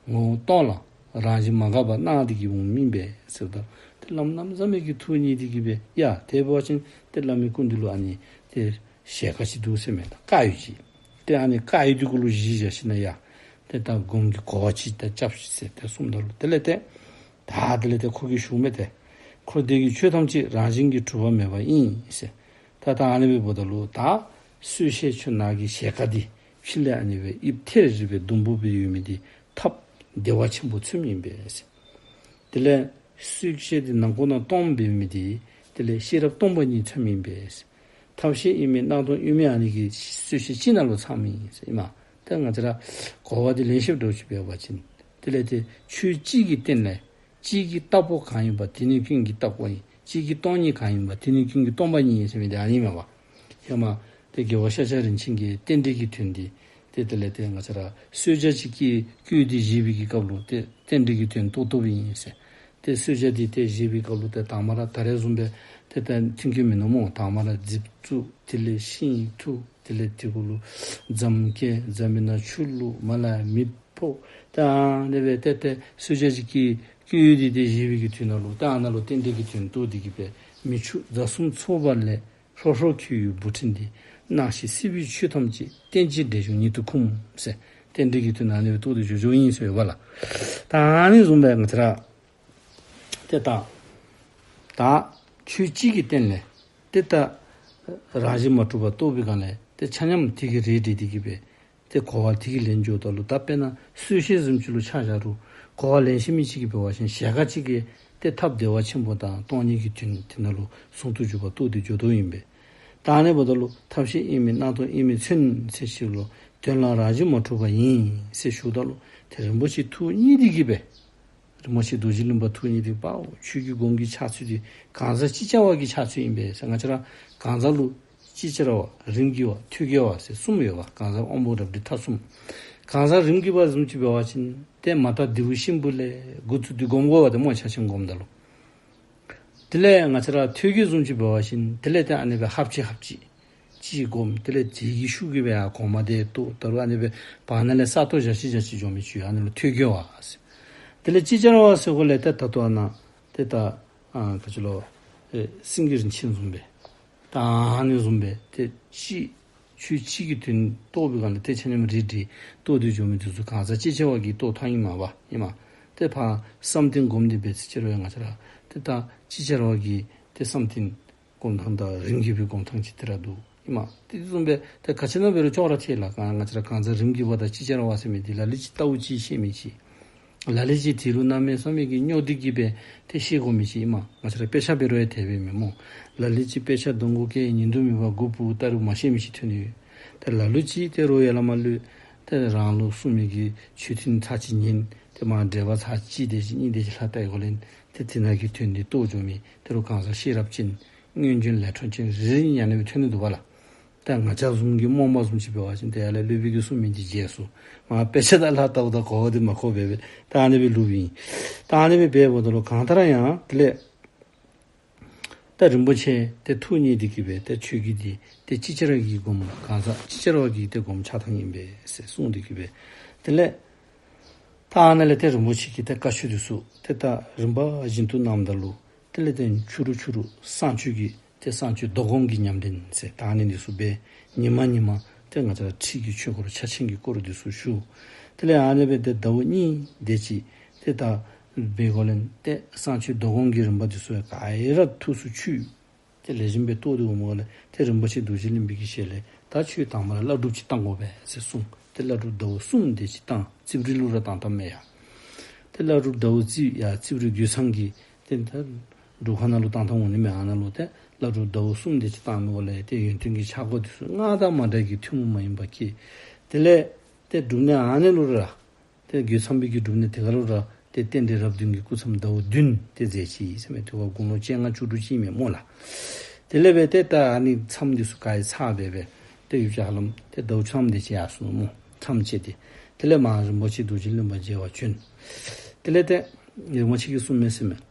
ངོ་བོ་སྟོང་ལ་རང་བཞིན་མ་འགགས་པར་སྣང་སྟེ་གིས་འོངམ་ཨིན་པས་ཟེརཝ་ད་ཏེ་བླམ་གནམ་མེད་ས་མེད་ཀྱི་ཐུགས་མཉེས་ཏེ་གིས་སྦེ་ཡ་དེ་འབད་བ་ཅིན་ཏེ་བླ་མའི་སྐུ་མདུན་ལུ་ཨ་ནི་ཏེ་ཞལ་དཀར་ཅིག་འདུག་ཟེར་མས། ད་དཀར་ཡོལ་ཅིག། ཏེ་ཨ་ནི་དཀར་ཡོལ་དེ་གུ་ལུ་གཞི་བཞག་ཞིནམ་ལས་ཡ་ཏེ་ད་སྒོམ་གྱི་གོ་བ་ཅིག་ད་རྐྱབ་ཤིག་ཟེར་ཏེ་གསུངམ་ད་ལུ་དེ་ལས་ཏེ་ད་དེ་ལས་ཏེ་ཁོ་གིས་ཞུཝ་མས་ཏེ། འཁོར་འདས་ཀྱི་ཆོས་ཐམས་ཅད་རང་བཞིན་གྱིས་གྲུབ་པ་མེད་པ་ཨིན་ཟེར། ད་ད་ཨ་ནི་སྦེ་འབདཝ་ད་ལུ་ད་གསོལ་ཞལ་ཆུ་ནང་གི་ཞལ་དཀར་འདི་ཕྱི་ལས་ཨ་ནི་སྦེ་དབྱིབས་ཐེར་རི་སྦེ་ཟླུམ་པོ་སྦེ་ཡོད་མི་འདི་ ཐབས་བདེ་བ་ཆེན་པོ་མཚོནམ་ཨིན་པས་ཟེར། དེ་ལས་གསོད་བྱེད་དེ་ནང་ཁོག་ནང་སྟོངམ་འབད་མི་དེ་དེ་ལས་ཤེས་རབ་སྟོང་པ་ཉིད་མཚོནམ་ཨིན་པས་ཟེར། ཐབས་ཤེས་ཨིན་མི་གནག་དོང་ཨིན་མི་ཨ་ནི་གི་གསོད་བྱེད་གཅིག་ནང་ལུ་ཚངམ་ཨིན་ཟེར་ཨིན་མས། ཏེ་ང་བཅས་ར་གོ་བ་དེ་ལེན་ཤེསཔ་འདྲཝ་ཅིག་འབད་བ་ཅིན་དེ་ལས་ཏེ་ཆོས་གཅིག་གི་སྟེང་ལས་གཅིག་གི་བརྟག་པ་གང་ཡིན་པ་དེ་ནི་ཀུན་གྱི་བརྟག་པ་ཡིན། གཅིག་གི་སྟོང་ཉིད་གང་ཡིན་པ་དེ་ནི་ཀུན་གྱི་སྟོང་པ་ཉིད་ཡིན་ཟེར་མི་དེ་ཨ་ནི་མས་པ། ཧེ་མ་ཏེ་རྒྱལ་བ་ཤཱཀྱ་རིན་ཆེན་གྱིས་རྟེན་འབྲེལ་གྱི་དོན་དེ་ཏེ་དེ་ལས་ཏེ་ང་བཅས་ར་གསོད་བྱ་ཅིག་གི་སྐུ་དེ་བཞེས་པའི་གི་སྐབས་ལུ་ཏེ་རྟེན་འབྲེལ་གྱི་དོན་རྟོགས་རྟོགསཔ་ཨིན་ཟེར། ཏེ་གསོད་བྱ་དེ་ཏེ་བཞེས་པའི་སྐབས་ལུ་ཏེ་དང་པ་ར་ད་རེས་བཟུམ་སྦེ་ཏེ་ད་མཐུན་རྐྱེན་མིན་ནུག་སྨོ། དང་པ་ར་རྫིཔ་བཙུགས། དེ་ལས་ཤིང་འཐུ། དེ་ལས་དེ་གུ་ལུ་རྫམ་བཀལ། རྫམ་མེན་ན་ཆུ་བླུག། མར་ལས་མེ་ཕོག། ཏེ་ཨ་ནི་སྦེ་ཏེ་ཏེ་གསོད་བྱ་ཅིག་གི་སྐུ་དེ་ཏེ་བཞེས་པའི་གི་དུས་ནང་ལུ་ཏེ་ཨ་ནཱ་ལུ་རྟེན་འབྲེལ་གྱི་དོན་རྟོགས་ཏེ་གི་སྦེ་མི་ཕྱུགས་རྫ་གསུམ་འཚོགས་པ་ལས། ལྷོ་ལྷོ་ཁྱེའུའི་སྦུ་ཕྲན་འདི། སྣང་ཞིང་སྲིད་པའི་ཆོས་ཐམས་ཅད། རྟེན་ཅིང་འབྲེལ་འབྱུང་ཉིད་དུ་འཁུམས་ཟེར། རྟེན་འབྲེལ་གྱི་དོན་ཨ་ནི་སྦེ་རྟོགས་ཏེ་འགྱོ་འགྱོཝ་ཨིན་ཟེར་ཡོདཔ་ལགས། ད་ཨ་ནི་བཟུམ་སྦེ་ང་བཅས་ར་ཏེ་ད་ད་ཆོས་གཅིག་གི་སྟེང་ལས་ཏེ་ད་རང་བཞིན་མ་གྲུབ་པ་རྟོགས་པའི་སྒང་ལས་ཏེ་ཆ་མཉམ་དེ་གིས་རེ་འདྲེས་ཏེ་གི་སྦེ་ཏེ་གོ་བ་དེ་གིས་ལེན་འགྱོཝ་ད་ལུ་ད་དཔེར་ན་གསོད་བྱེད་བཟུམ་ཅིག་ལུ་ཆ་བཞག་རུང་གོ་བ་ལེན་ཤེས་མི་ཅིག་གིས་འབད་བ་ཅིན་ཞལ་ཁ་ཅིག་གིས་ཏེ་ཐབས་བདེ་བ་ཆེན་པོ་དང་སྟོང་ཉིད་ཀྱི་དོན་དེ་ནང་ལུ་ཟུང་དུ་འཇུག་པ་རྟོགས་ཏེ་འགྱོ་དོ་ཨིན་པས། ད་ཨ་ནི་འབདཝ་ད་ལུ་ཐབས་ཤེས་ཨིན་མི་གནག་དོང་ཨིན་མི་མཚོན་ཟེར་ཞུཝ་ལུ་དོན་ལ་རང་བཞིན་མ་གྲུབ་པ་ཡིན་ཟེར་ཞུཝ་ད་ལུ་ཏེ་རིན་པོ་ཆེ་ཐུགས་མཉེས་ཏེ་གི་སྦེ་རིན་པོ་ཆེ་རྡོ་རྗེ་གླིང་པ་ཐུགས་མཉེས་ཏེ་པའོ་ཆོས་ཀྱི་སྒོམ་གྱི་ཕྱག་ཚུལ་འདི་གང་ཟག་ཅིག་ཅར་བ་གི་ཕྱག་ཚུལ་ཨིན་པས་ཟེར། ང་བཅས་ར་གང་ཟག་ལུ་ཅིག་ཅར་བ་རིམ་གྱིས་པ་ཐོད་རྒལ་བ་ཟེར་གསུམ་ཡོད་པ། གང་ཟག་དབང་པོ་རབ་སྒྲིལ་ཐ་གསུམ། གང་ཟག་རིམ་གྱིས་པ་བཟུམ་ཅིག་འབད་བ་ཅིན་ཏེ་མ་དག་འདི་བོ་གཤིན་པོ་ལས་འགོ་བཙུགས་ཏེ་སྒོམ་དགོ་པ་ཏེ་སྨོ། ཕྱག་ཆེན་སྒོམ་ད་ལུ། དེ་ལས་ང་བཅས་ར་ཐོད་རྒལ་བཟུམ་ཅིག་འབད་བ་ཅིན་དེ་ལས་ཏེ་ཨ་ནི་སྦེ་ཧབ་ཅིག་ཧབ་ཅིག་ཅིག་སྒོམ། དེ་ལས་དེ་གི་ཤུགས་ཀྱིས་སྦེ་ཡར་གོང་མ་དེ་རྟོགས། ད་རུང་ཨ་ནི་སྦེ་བར་ན་ལས་ས་སྟོང་བཞག་ཅིག་བཞག་ཅིག་འགྱོ་མི་ཅིག་ཡོད། ཨ་ནི་ལུ་ཐོད་རྒལ་བ་ཟེར། དེ་ལས་ཅིག་ཅར་བ་ཟེར་དགོཔ་ལས་ཏེ་ད་ལྟོ་ཨ་ནཱ་ཏེ་ད་ཨ་ག་ཅི་ལོ་ཨེ་སེང་གེ་རིན་ཆེན་བཟུམ་སྦེ་ད་ཨ་ནི་བཟུམ་སྦེ་ཏེ་ཅིག་ཆོས་གཅིག་གི་དོན་རྟོགས་པའི་སྒང་ལས་ཏེ་ཆ་མཉམ་རེ་འདྲེས་རྟོགས་ཏེ་འགྱོ་མི་དེ་ཚུ་གང་ཟག་ཅིག་ཅར་བ་གིས་རྟོགས་ཐངས་ཨིན་མས་པ། ཨིན་མས། ཏེ་ཕར་བསམ་གཏན་སྒོམ་སྟེ་འབད་ཅིག་ཅར་བའི་ང་བཅས་ར་ཏེ་ད་ཅིག་ཅར་བ་གི་ཏེ་བསམ་གཏན་སྒོམ་ཐངས་དང་རིམ་གྱིས་པའི་སྒོམ་ཐངས་ཅིག་དེ་ར་འདུག། ཨིན་མས། དེ་བཟུམ་སྦེ་ཏེ་ག་ཅི་ཨིན་ན་འབད་རུང་ཅོག་ར་འཐད་ལགས། གང་ང་བཅས་ར་གང་ཟག་རིམ་གྱིས་པ་དང་ཅིག་ཅར་བ་ཟེར་མི་དེ་ལ་ལུ་ཅིག་ལྟ་བུ་ཅིག་ཤེས་མི་ཅིག། ལ་ལུ་ཅིག་དེ་ལུ་གནམ་མེད་ས་མེད་ཀྱི་རྙོག་དྲ་གིས་སྦེ་ཏེ་ཤེས་དགོ་མི་ཅིག། ཨིན་མས། ང་བཅས་ར་དཔེ་ཆ་འབད་རུང་ཡང་དེ་སྦེ་མེན་སྨོ། ལ་ལུ་ཅིག་དཔེ་ཆ་གདོང་གུ་བཀལ་ཉན་དུ་མེད་པར་མགུ་འབོ་ལྟ་རུང་མ་ཤེས་མི་ཅིག་ཐོན་ནི་ཡོད། ཏེ་ལ་ལུ་ཅིག་ཏེ་རོགས་ཡར་ལས་མར་ལུ་ཏེ་རང་ལུ་གསུང་མི་གི་ཆོས་ཐུན་ཚར་གཅིག་ཉན། ཏེ་མར་འགྲེལ་པ་ཚར་གཅིག་དེ་ཅིག་གཉིས་དེ་ཅིག་ལྷག་བལྟ་དགོཔ་ལས་ཏེ་དེ་ནང་གི་དོན་འདི་རྟོགས་འགྱོ་མི་དེ་རུ་གང་ཟག་ཤེས་རབ་ཅན་སྔོན་བྱོན་ལས་འཕྲོ་ཅན་རེ་རེ་གཉིས་གཉིས་ཨ་ནི་སྦེ་ཐོན་ནི་འདུག་པ་ལགས། ད་ང་བཅས་བཟུམ་གྱི་རྨོངས་པ་བཟུམ་ཅིག་འབད་བ་ཅིན་ཏེ་ཡར་ལས་སློབ་དཔོན་གྱིས་གསུངས་མི་འདི་བརྗེད་སོང་། མར་དཔེ་ཆ་དང་ལྷག་བལྟཝ་ད་གོ་བ་འདི་མ་གོ་བར་སྦེ་ད་ཨ་ནི་སྦེ་ལུསཔ་ཨིན། ད་ཨ་ནི་སྦེ་འབདཝ་ད་ལུ་གང་ལྟར་ཡང་དེ་ལས་ད་རིན་པོ་ཆེ་ཏེ་ཐུགས་མཉེས་ཏེ་གི་སྦེ་ཏེ་ཆོས་ཀྱི་འདི་ཏེ་ཅིག་ཅར་གྱི་སྒོམ་གང་ཟག་ཅིག་ཅར་བ་གི་ཏེ་སྒོམ་ཆགས་ཐངས་ཨིན་པས་ཟེར་གསུངས་ཏེ་གི་སྦེ། དེ་ལས་ད་ཨ་ནཱ་ལས་ཏེ་རིན་པོ་ཆེ་གི་ཏེ་བཀའ་ཆོས་འདི་ཚུ་ཏེ་ད་རིམ་པ་བཞིན་དུ་གནངམ་ད་ལུ་དེ་ལས་ཏེ་ཕྱི་རུ་ཕྱི་རུ་གསང་སྤྱོད་ཀྱི་ཏེ་གསང་སྤྱོད་བཟློག་སྒོམ་གྱི་ཉམས་ལེན་ཟེར་ད་ཨ་ནི་འདི་ཚུ་འབད། ཉིན་མ་ཉིན་མ་ཏེ་ང་བཅས་ར་ཁྲིད་ཀྱི་ཆོས་སྐོར་ཕྱག་ཆེན་གྱི་སྐོར་འདི་ཚུ་ཞུ། དེ་ལས་ཨ་ནི་སྦེ་ཏེ་ཟླཝ་གཉིས་དེ་ཅིག་ཏེ་ད་འབད་དགོཔ་ལས་ཏེ་གསང་སྤྱོད་བཟློག་སྒོམ་གྱི་རིམ་པ་འདི་ཚུ་ཡང་ག་ར་ཐུགས་སུ་ཆུད། ཏེ་ལེགས་ཤོམ་སྦེ་རྟོགས་ཏེ་འོངམ་ལས་ཏེ་རིན་པོ་ཆེ་རྡོ་རྗེ་གླིང་པའི་གི་ཞལ་ལས་ད་ཁྱོད་དང་པ་ར་བླ་སྒྲུབ་ཅིག་བཏང་དགོ་པས་ཟེར་གསུངས། ཏེ་བླ་སྒྲུབ་ཟླཝ་གསུམ་དེ་ཅིག་བཏང་། རྩིབས་རི་ལུ་ར་བཏང་བཏངམ་མས་ཡ། ཏེ་བླ་སྒྲུབ་ཟླཝ་རྩིབས་ཡར་རྩིབས་རི་རྒོད་ཚང་གི་ཏེ་ད་སྒྲུབ་ཁང་ནང་ལུ་བཏང་བཏངམ་འོང་ནི་མས། ཨ་ནཱ་ལུ་ཏེ་བླ་སྒྲུབ་ཟླཝ་གསུམ་དེ་ཅིག་བཏངམ་ལས་ཏེ་ཡོན་ཏན་གྱི་ཆག་སྒོ་འདི་ཚུ་སྔར་དང་མ་འདྲ་གི་ཐུན་མོང་མ་ཡིན་པ་སྐྱེས། དེ་ལས་ཏེ་སྒྲུབ་གནས་ཨ་ནི་ལུ་ར་ཏེ་རྒོད་ཚང་པའི་གི་སྒྲུབ་གནས་དེ་ཁར་ལུ་ར་ཏེ་རྟེན་འབྲེལ་རབ་བདུན་གྱི་སྐུ་མཚམས་ཟླཝ་བདུན་ཏེ་མཛད་ཅི་ཟེར་མས། དེ་བ་དགུང་ལོ་བཅོ་ལྔ་བཅུ་དྲུག་ཅིག་མས་སྨོ་ལགས། དེ་ལས་འབད་ཏེ་ད་ཨ་ནི་མཚམས་འདི་ཚུ་ག་ར་ཚར་སྦེ་འབད་ཏེ་ཡུལ་ཕྱག་ལམ་ཏེ་ཟླཝ་མཚམས་འདི་ཅིག་ཡར་སོང་ནུག་སྨོ། མཚམས་བཅད་དེ། དེ་ལས་མར་རིན་པོ་ཆེ་རྡོ་རྗེ་གླིང་པ་མཇལ་བར་བྱོན། དེ་ལས་ཏེ་རིན་པོ་ཆེ་གིས་གསུངས་མས་ཟེར་མས།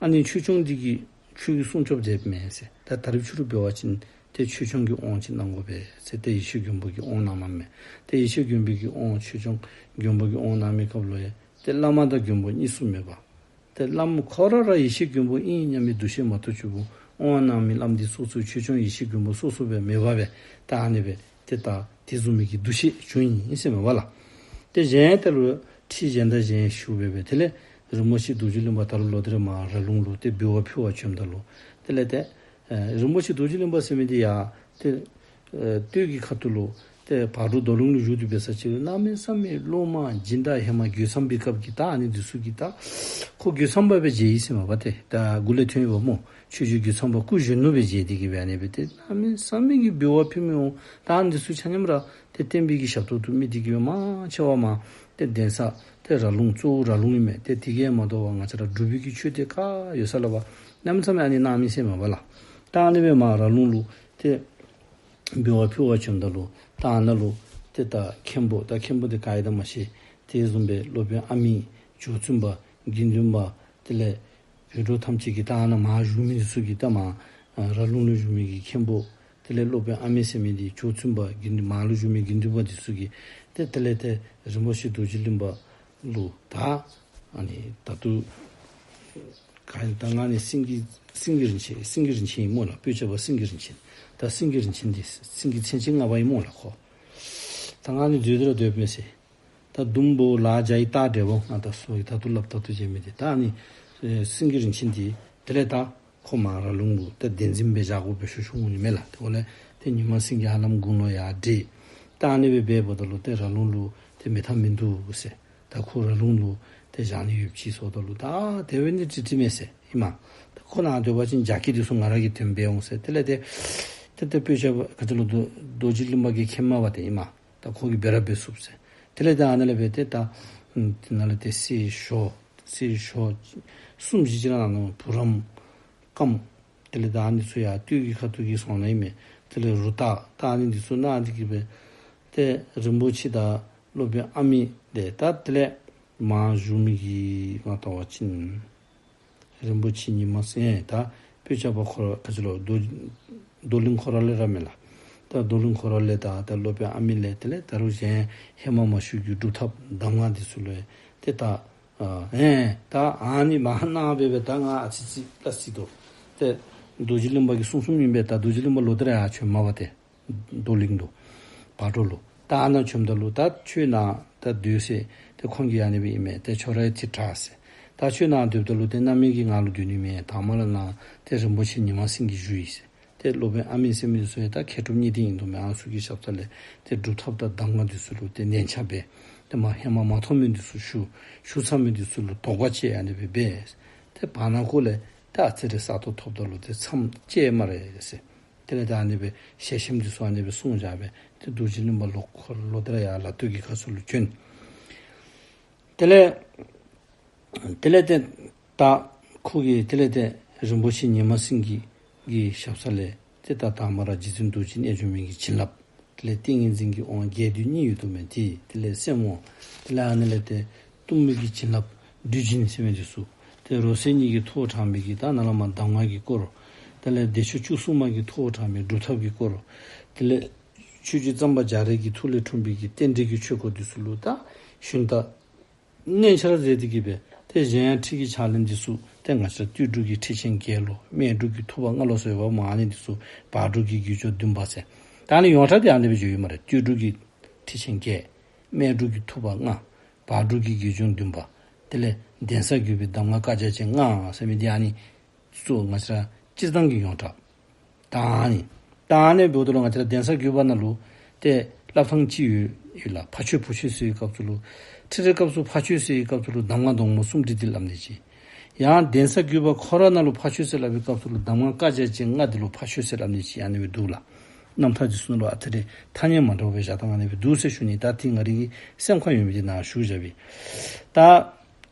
ཨ་ནི་ཆོས་སྐྱོང་འདི་གིས་ཁྱོད་ཀྱི་སྲུང་སྐྱོབ་མཛདཔ་མས་ཟེར། ད་ད་རིས་ཕྱི་རུ་འབད་བ་ཅིན་ཏེ་ཆོས་སྐྱོང་གི་དབང་ཅིག་གནང་དགོ་པས་ཟེར་ཏེ་ཡེ་ཤེས་མགོན་པོ་གིས་དབང་གནངམ་མས། ཏེ་ཡེ་ཤེས་མགོན་པོ་གིས་དབང་ཆོས་སྐྱོང་མགོན་པོ་གིས་དབང་གནང་མི་སྐབས་ལུ་ཡང་ཏེ་བླ་མ་དང་མགོན་པོ་གཉིས་སུ་མེད་པ། ཏེ་བླམ་ཁོ་ར་ར་ཡེ་ཤེས་མགོན་པོ་ཨིན་སྙམ་པའི་འདུ་ཤེས་མ་གཏོགས་ཆུ་བུ་དབང་གནང་མི་བླམ་འདི་སོ་སོའི་ཆོས་སྐྱོང་ཡེ་ཤེས་མགོན་པོ་སོ་སོ་སྦེ་མེད་པ་སྦེ་ད་ཨ་ནི་སྦེ་ཏེ་ད་དེ་བཟུམ་མའི་གི་འདུ་ཤེས་བྱུང་ཡི་ཟེར་མས་པ་ལགས། ཏེ་གཞན་ཏེ་ལུ་ཁྲིད་གཞན་དང་གཞན་ཞུ་སྦེ་སྦེ་དེ་ལས་རིན་པོ་ཆེ་རྡོ་རྗེ་གླིང་པ་ད་རུང་ལོག་སྟེ་ར་མར་ར་ལུང་ལུ་ཏེ་འབུལ་བ་ཕུལ་བར་བྱོནམ་ད་ལུ་དེ་ལས་ཏེ་ཨེ་རིན་པོ་ཆེ་རྡོ་རྗེ་གླིང་པ་ཟེར་མི་འདི་ཡང་ཏེ་ཨེ་སྟོད་ཀྱི་ཁ་ཐུག་ལུ་ ཏེ་བག་གྲོ་རྡོར་གླིང་ལུ་བཞུགས་ཏེ་འབད་ས་ཅིག་ལུ་གནམ་མེད་ས་མེད་སློབ་མ་སྦྱིན་བདག་ཧེ་མ་རྒོད་ཚང་པའི་སྐབས་ཀྱི་ད་ཨ་ནི་འདི་ཚུ་གིས་ད་ཁོ་རྒོད་ཚང་པ་སྦེ་མཇལ་ཡི་ཟེར་མས་པ། ཏེ་ད་མགུ་ལས་ཐོན་ཡི་པ་སྨོ། ཆོས་རྗེ་རྒོད་ཚང་པ་སྐུ་གཞོན་ནུ་སྦེ་མཇལ་ཏེ་གིས་སྦེ་ཨ་ནི་སྦེ་ཏེ་གནམ་མེད་ས་མེད་ཀྱི་འབུལ་བ་ཕུལ་མི་འོང་། ད་ཨ་ནི་འདི་ཚུ་ཆ་མཉམ་ར་ཏེ་བསྟན་པའི་གི་ཞབས་ཏོག་ཏུ་དམིགས་ཏེ་གིས་སྦེ་མང་ཆེ་བ་མར་ཏེ་གདན་ས་ཏེ་ར་ལུང་གཙོ་བོ་ར་ལུང་ཨིན་མས། ཏེ་དེ་གིས་མ་དོ་བར་ང་བཅས་ར་འབྲུག་པའི་གི་ཆོས་སྡེ་ག་ཡོད་ས་ལུ་འབད་གནམ་མེད་ས་མེད་ཨ་ནི་གནང་མི་ཟེར་མས་པ་ལགས། ད་ཨ་ནི་སྦེ་མར་ར་ལུང་ལུ་ཏེ་འབུལ་བ་ཕུལ་བར་བྱོནམ་ད་ལུ་ད་ཨ་ནཱ་ལུ་ཏེ་ད་མཁན་པོ་ད་མཁན་པོ་འདི་ག་ཨིན་ད་མ་ཤེས། དེ་བཟུམ་སྦེ་སློབ་དཔོན་ཨ་མི་ཇོ་བཙུན་པ་དགེ་འདུན་པ་དེ་ལས་བོད་འབྲུག་ཐམས་ཅད་ཀྱི་ད་ཨ་ནཱ་མར་བཞུགས་མི་འདི་ཚུ་གིས་ད་མར་ཨ་ར་ལུང་ལུ་བཞུགས་མི་གི་མཁན་པོ་དེ་ལས་སློབ་དཔོན་ཨ་མི་ཟེར་མི་འདི་ཇོ་བཙུན་པ་དགེ་འདུན་མར་ལུ་བཞུགས་མི་དགེ་འདུན་པ་འདི་ཚུ་གིས་ཏེ་དེ་ལས་ཏེ་རིན་པོ་ཆེ་རྡོ་རྗེ་གླིང་པ་ལུ་ད་ཨ་ནི་ད་ལྟོ་ག་ད་ང་ནི་སེང་གེ་སེང་གེ་རིན་ཆེན་སེང་གེ་རིན་ཆེན་ཨིན་སྨོ་ལགས། སྤོས་སྐྱ་པ་སེང་གེ་རིན་ཆེན། ད་སེང་གེ་རིན་ཆེན་འདི་སེང་གེ་མཚན་ཅན་ལྔ་པ་ཨིན་སྨོ་ལགས་ཁོ། ད་ང་ནི་སྡོད་དེ་ར་སྡོདཔ་མས་ཟེར། ད་ཟླུམ་པོ་ལ་རྒྱ་ཡི་རྟགས་འདྲ་བོ་ང་ད་སོ་ཡི་ད་ལྟོ་སླབ་ད་ལྟོ་བྱས་མི་འདི་ད་ཨ་ནི་ཨེ་སེང་གེ་རིན་ཆེན་འདི་དེ་ལས་ད་ཁོ་མར་ར་ལུང་ལུ་ད་གདན་འཛིན་སྦེ་བཞག་དགོ་པའི་ཞུ་ཞུ་འོང་ནི་མས་ལགས། ཏེ་འོ་ལས་ཏེ་ཉི་མ་སེང་གེ་ཧ་ལམ་དགུང་ལོ་ཡར་བགྲེས། ད་ཨ་ནི་སྦེ་འབདཝ་ད་ལུ་ཏེ་ར་ལུང་ལུ་ཏེ་མེད་ཐབས་མིན་འདུག་ཟེར། ད་ཁོ་ར་ལུང་ལུ་ཏེ་བཞག་ནི་ཡོདཔ་ཅིག་ཟེརཝ་ད་ལུ་ད་དེ་སྦེ་ནི་འགྲིག་འགྲིག་མས་ཟེར་ཨིན་མས། ད་ཁོ་ནཱ་སྡོད་པ་ཅིན་རྒྱ་སྐྱེགས་འདི་ཚུ་ང་ར་གིས་དོན་འབད་འོང་ཟེར། དེ་ལས་ཏེ་ཏེ་ཏེ་སྤོས་སྐྱ་པ་ག་ཅི་ལོ་རྡོ་རྡོ་རྗེ་གླིང་པ་གིས་མཁྱེནམ་མས་པ་ཏེ་ཨིན་མས། ད་ཁོ་གིས་འབད་ར་འབད་ཚུགས་ཟེར། དེ་ལས་ད་ཨ་ནཱ་ལས་འབད་དེ་ད་ཨམ་དེ་ནང་ལས་ཏེ་གསེར་ཞོ་གསེར་ཞོ་གསུམ་བཞི་ཅིག་ར་ནང་ན་བུ་རམ་རྐངམ། དེ་ལས་ད་ཨ་ནི་ཚུ་ཡང་སྟོད་ཀྱི་ཁ་ཐུག་གི་སོང་ནི་ཨིན་མས། དེ་ལས་རུ་ཏ་ད་ཨ་ནི་འདི་ཚུ་གནང་སྟེ་གིས་སྦེ་ཏེ་རིན་པོ་ཆེ་དང་སློབ་དཔོན་ཨ་མི་དེ་ད་དེ་ལས་མར་བཞུགས་མི་གི་ང་ལྟ་བ་ཅིན་རིན་པོ་ཆེ་ཉི་མ་སེང་ད་སྤོས་སྐྱ་པ་ཁོ་ར་ག་ཅི་ལོ་རྡོ་རྡོར་གླིང་ཁོ་ར་ལས་ར་མས་ལགས། ད་རྡོར་གླིང་ཁོ་ར་ལས་ད་ད་སློབ་དཔོན་ཨ་མི་ལས་དེ་ལས་ད་རུང་གཞན་ཧེ་མ་མ་ཞུ་གི་སྒྲུབ་ཐབས་གདམས་ངག་འདི་ཚུ་ལུ་ཏེ་ད་ཨ་ཨེ་ད་ཨ་ནི་མ་གནང་སྦེ་སྦེ་ད་ང་ཨ་ཙི་ཙི་ལ་སྲིད་དོ། ཏེ་རྡོ་རྗེ་གླིང་པ་གིས་གསུངས་གསུངསམ་ཨིན་པས། ད་རྡོ་རྗེ་གླིང་པ་ལོག་སྟེ་ར་ཡར་བྱོནམ་མས་པ་ཏེ། རྡོར་གླིང་དུ་བག་གྲོ་ལུ། ད་ཨ་ནཱ་བྱོནམ་ད་ལུ་ད་ཁྱོད་ནཱ་ད་སྡོད་ཟེར། ཏེ་ཁོང་གིས་ཨ་ནི་སྦེ་ཨིན་མས། ཏེ་ཁྱོད་ར་ཡང་ཅིག་དྲག་ཟེར། ད་ཁྱོད་ནཱ་སྡོདཔ་ད་ལུ་ཏེ་རྣམ་སྨིན་གྱིས་ང་ལུ་སྡོད་ནི་མེད། དང་པ་ར་ནཱ་ཏེ་རིན་པོ་ཆེ་ཉི་མ་སེང་གེ་བཞུགས་ཡི་ཟེར། ཏེ་སློབ་དཔོན་ཨ་མི་ཟེར་མི་ཚུ་ཡང་ད་མཁས་གྲུབ་གཉིས་ལྡན་ཨིན་དོ་མས། ཨ་ནི་ཚུ་གི་ཞབས་ས་ལས་ཏེ་སྒྲུབ་ཐབས་དང་གདམས་ངག་འདི་ཚུ་ལུ་ཏེ་ནན་ཆ་འབད། ཏེ་མ་ཧེ་མ་མ་མཐོང་མི་འདི་ཚུ་ཞུ། ཞུ་ཚར་མི་འདི་ཚུ་ལུ་དོགས་པ་བཅད། ཨ་ནི་སྦེ་འབད། ཏེ་བར་ན་ཁོ་ལས་ད་ཨ་ཙི་རེ་ས་སྟོང་ཐོབ་ད་ལུ་ཏེ་མཚམས་བཅད་སྨ་རེ་ཟེར། དེ་ལས་ད་ཨ་ནི་སྦེ་ཞལ་ཆེམས་འདི་ཚུ་ཨ་ནི་སྦེ་གསུངས་བཞག་སྦེ་ཏེ་རྡོ་རྗེ་གླིང་པ་ལོག་ཁོ་ལོག་སྟེ་ར་ཡར་ལ་སྟོད་ཀྱི་ཁ་ཚུ་ལུ་བྱོན། དེ་ལས་དེ་ལས་ཏེ་ད་ཁོ་གིས་དེ་ལས་ཏེ་རིན་པོ་ཆེ་ཉི་མ་སེང་གེ་གི་ཞབས་ས་ལས་ཏེ་ད་དང་པ་ར་རྗེ་བཙུན་རྡོ་རྗེ་རྣལ་འབྱོར་མའི་གི་བྱིན་རླབས། དེ་ལས་ཏིང་ངེ་འཛིན་གྱི་དབང་རྒྱས་བསྡུས་གཉིས་ཡོད་དོ་མས། དེ་དེ་ལས་སེམས་དབང་། དེ་ལས་ཨ་ནི་ལས་ཏེ་གཏུམ་མོའི་གི་བྱིན་རླབས་བསྡུས་བྱིན་ཟེར་མི་འདི་ཚུ། ཏེ་རོ་བསྲེགས་གཉིས་ཀྱིས་ཐུགས་དྲངས་པའི་གི་ད་ནཱ་ལས་མར་གདམས་ངག་གི་སྐོར། དེ་ལས་བདེ་མཆོག་བཅུ་གསུམ་མ་གིས་ཐུགས་དྲངས་པའི་སྒྲུབ་ཐབས་ཀྱི་སྐོར། དེ་ལས་ཆོས་རྗེ་གཙང་པ་རྒྱ་རས་ཀྱི་ཐུགས་ལས་འཁྲུངས་པའི་གི་རྟེན་འབྲེལ་གྱི་ཆོས་སྐོར་འདི་ཚུ་ལུ་ད་ཞུན་དག་གནད་ཆེ་ར་མཛད་དེ་གིས་སྦེ་ཏེ་གཞན་ཡང་ཁྲིད་ཀྱི་ཕྱག་ལེན་འདི་ཚུ་ཏེ་ང་བཅས་སྟོད་འབྲུག་གི་ཁྲིད་ཆེན་བརྒྱད་ལོ། སྨད་འབྲུག་གི་ཐུབ་པ་ལྔ་ལོ་ཟེར་བ་སྨོ། ཨ་ནི་འདི་ཚུ་བར་འབྲུག་གི་དགེ་སྦྱོང་བདུན་པ་ཟེར། ད་ཨ་ནི་ཡོངས་གྲགས་འདི་ཨ་ནི་སྦེ་བརྗོད་ཡོད་སྨ་རེ། སྟོད་འབྲུག་གི་ཁྲིད་ཆེན་བརྒྱད། སྨད་འབྲུག་གི་ཐུབ་པ་ལྔ། བར་འབྲུག་གི་དགེ་སྦྱོང་བདུན་པ། དེ་ལས་གདན་ས་བརྒྱུད་པའི་གདམས་ངག་བཀའ་རྒྱ་ཅན་ལྔ་ཟེར་མི་འདི་ཨ་ནི་གཙོ་བོ་ང་བཅས་ར་སྤྱིར་བཏང་གི་ཡོངས་གྲགས། ད་ཨ་ནི་ད་ཨ་ནི་འབདཝ་ད་ལུ་ང་བཅས་ར་གདན་ས་བརྒྱུད་པ་ནང་ལུ་ཏེ་བསླབ་ཐངས་ཅིག་ཡོད་ཡོད་ལགས། ཕ་ཆོས་བུ་ཆོས་ཟེར་བའི་སྐབས་སུ་ལུ་ཁྲིད་རའི་སྐབས་སུ་ཕ་ཆོས་ཟེར་བའི་སྐབས་སུ་ལུ་གདམས་ངག་དོང་མོ་སུམ་སྒྲིལ་འདི་སླབ་ནི་ཅིག། ཡང་གདན་ས་བརྒྱུད་པ་ཁོ་ར་ནང་ལུ་ཕ་ཆོས་ཟེར་སླབ་པའི་སྐབས་སུ་ལུ་གདམས་ངག་བཀའ་རྒྱ་ཅན་ལྔ་འདི་ལུ་ཕ་ཆོས་ཟེར་སླབ་ནི་ཅིག་ཨ་ནི་སྦེ་འདུག་ལགས། རྣམ་ཐར་འདི་ཚུ་ནང་ལུ་ཨ་ཙི་རེ་ཐ་སྙད་མ་འདྲཝ་སྦེ་བཞག་ཐངས་ཨ་ནི་སྦེ་འདུག་ཟེར་ཞུ་ནི། ད་འདི་ང་རའི་གི་སེམས་ཁར་ཡོད་མི་འདི་ནཱ་ཞུ་བཞག་པས། ད་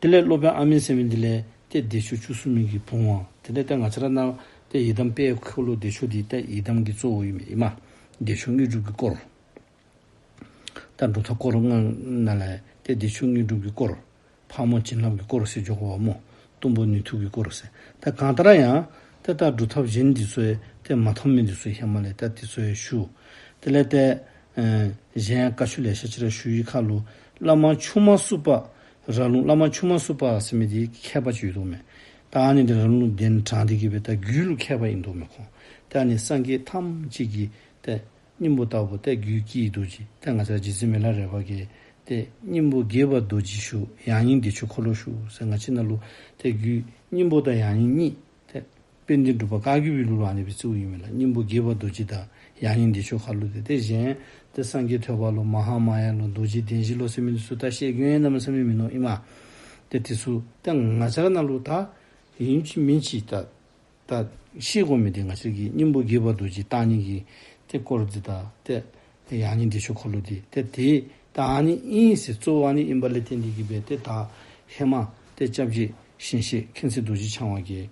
དེ་ལས་སློབ་དཔོན་ཨ་མི་ཟེར་མི་འདི་ལས་ཏེ་བདེ་མཆོག་བཅུ་གསུམ་མའི་གི་བུམ་དབང་། དེ་ལས་ཏེ་ང་བཅས་ར་ནཱ་ཏེ་ཡི་དམ་དཔལ་འཁོར་ལོ་བདེ་མཆོག་འདི་ཏེ་ཡི་དམ་གྱི་གཙོ་བོ་ཨིན་མས་ཨིན་མས། བདེ་མཆོག་དངོས་གྲུབ་ཀྱི་སྐོར། ད་སྒྲུབ་ཐབས་སྐོར་ལྔ་ནང་ལས་ཏེ་བདེ་མཆོག་དངོས་གྲུབ་ཀྱི་སྐོར། ཕག་མོ་བྱིན་རླབས་ཀྱི་སྐོར་ཟེར་འགྱོ་དགོ་པ་སྨོ། གཏུམ་པོ་ནུས་མཐུ་གི་སྐོར་ཟེར། ད་གང་ལྟར་ཡང་ཏེ་ད་སྒྲུབ་ཐབས་གཞན་འདི་ཚུ་ཡང་ཏེ་མ་མཐོང་མི་འདི་ཚུ་ཧེ་མ་ལས་ད་འདི་ཚུ་ཡང་ཞུ། དེ་ལས་ཏེ་ཨེ་གཞན་ཡང་བཀའ་ཆོས་ལེ་ཤ་ཅིག་ར་ཞུ་ཡི་ཁར་ལུ་བླ་མ་ཆུང་མ་སུ་པ། ར་ལུང་བླ་མ་ཆུང་མ་སུ་པ་ཟེར་མི་འདི་མཁས་པ་ཅིག་ཡོད་དོ་མས། ད་ཨ་ནི་འདི་ར་ལུང་གདན་དྲངས་ཏེ་གིས་སྦེ་ད་རྒྱུད་ལུ་མཁས་པ་ཨིན་དོ་མས་ཁོང་། ད་ཨ་ནི་སངས་རྒྱས་ཐམས་ཅད་ཀྱི་ཏེ་སྙིང་པོ་ལྟ་བུ་ཏེ་རྒྱུད་ཀྱི་རྡོ་རྗེ། ཏེ་ང་བཅས་རྗེ་བཙུན་མི་ལ་རས་པ་གིས་ཏེ་སྙིང་པོ་རྒྱས་པ་རྡོ་རྗེ་ཞུ། ཡང་སྙིང་བདེ་མཆོག་འཁོར་ལོ་ཞུ་ཟེར། ང་བཅས་ནང་ལུ་ཏེ་རྒྱུད་སྙིང་པོ་དང་ཡང་སྙིང་གཉིས་ཏེ་ དཔལ་ལྡན་འབྲུག་པ་བཀའ་བརྒྱུད་པའི་ལུགས་ལུ་ཨ་ནི་སྦེ་རྩིཝ་ཨིན་མས་ལགས། སྙིང་པོ་དགྱེས་པ་རྡོ་རྗེ་དང་ཡང་སྙིང་བདེ་མཆོག་ཁ་ལུ་འདི་ཏེ་གཞན་ཏེ་སངས་རྒྱས་ཐོད་པ་ལུ་མ་ཧཱ་མ་ཡ་ལུ་རྡོ་རྗེ་གདན་བཞི་ལུ་ཟེར་མི་འདི་ཚུ་ད་བཤད་རྒྱུན་ཡང་གནམ་མེད་ས་མེད་མིན་ནུག་ཨིན་མས། ཏེ་འདི་ཚུ་ཏེ་ང་བཅས་ར་ནང་ལུ་ད་ཨིན་ཅི་མིན་ཅི་ད་ད་ཤེས་དགོ་མི་འདི་ང་བཅས་ཀྱི་སྙིང་པོ་དགྱེས་པ་རྡོ་རྗེ་བརྟག་གཉིས་ཀྱི་ཏེ་སྐོར་འདི་དང་ཏེ་ཡང་སྙིང་བདེ་མཆོག་འཁོར་ལོ་འདི་ཏེ་ཏེ་ད་ཨ་ནི་ཨིན་ཟེར་གཙོ་བོ་ཨ་ནི་ཨིན་པ་ལས་བརྟེན་ཏེ་གིས་སྦེ་ཏེ་ད་ཧེ་མ་ཏེ་སྐྱབས་རྗེ་ཞིང་གཤེགས་མཁྱེན་བརྩེ་རྡོ་རྗེ་འཆང་བ་གིས་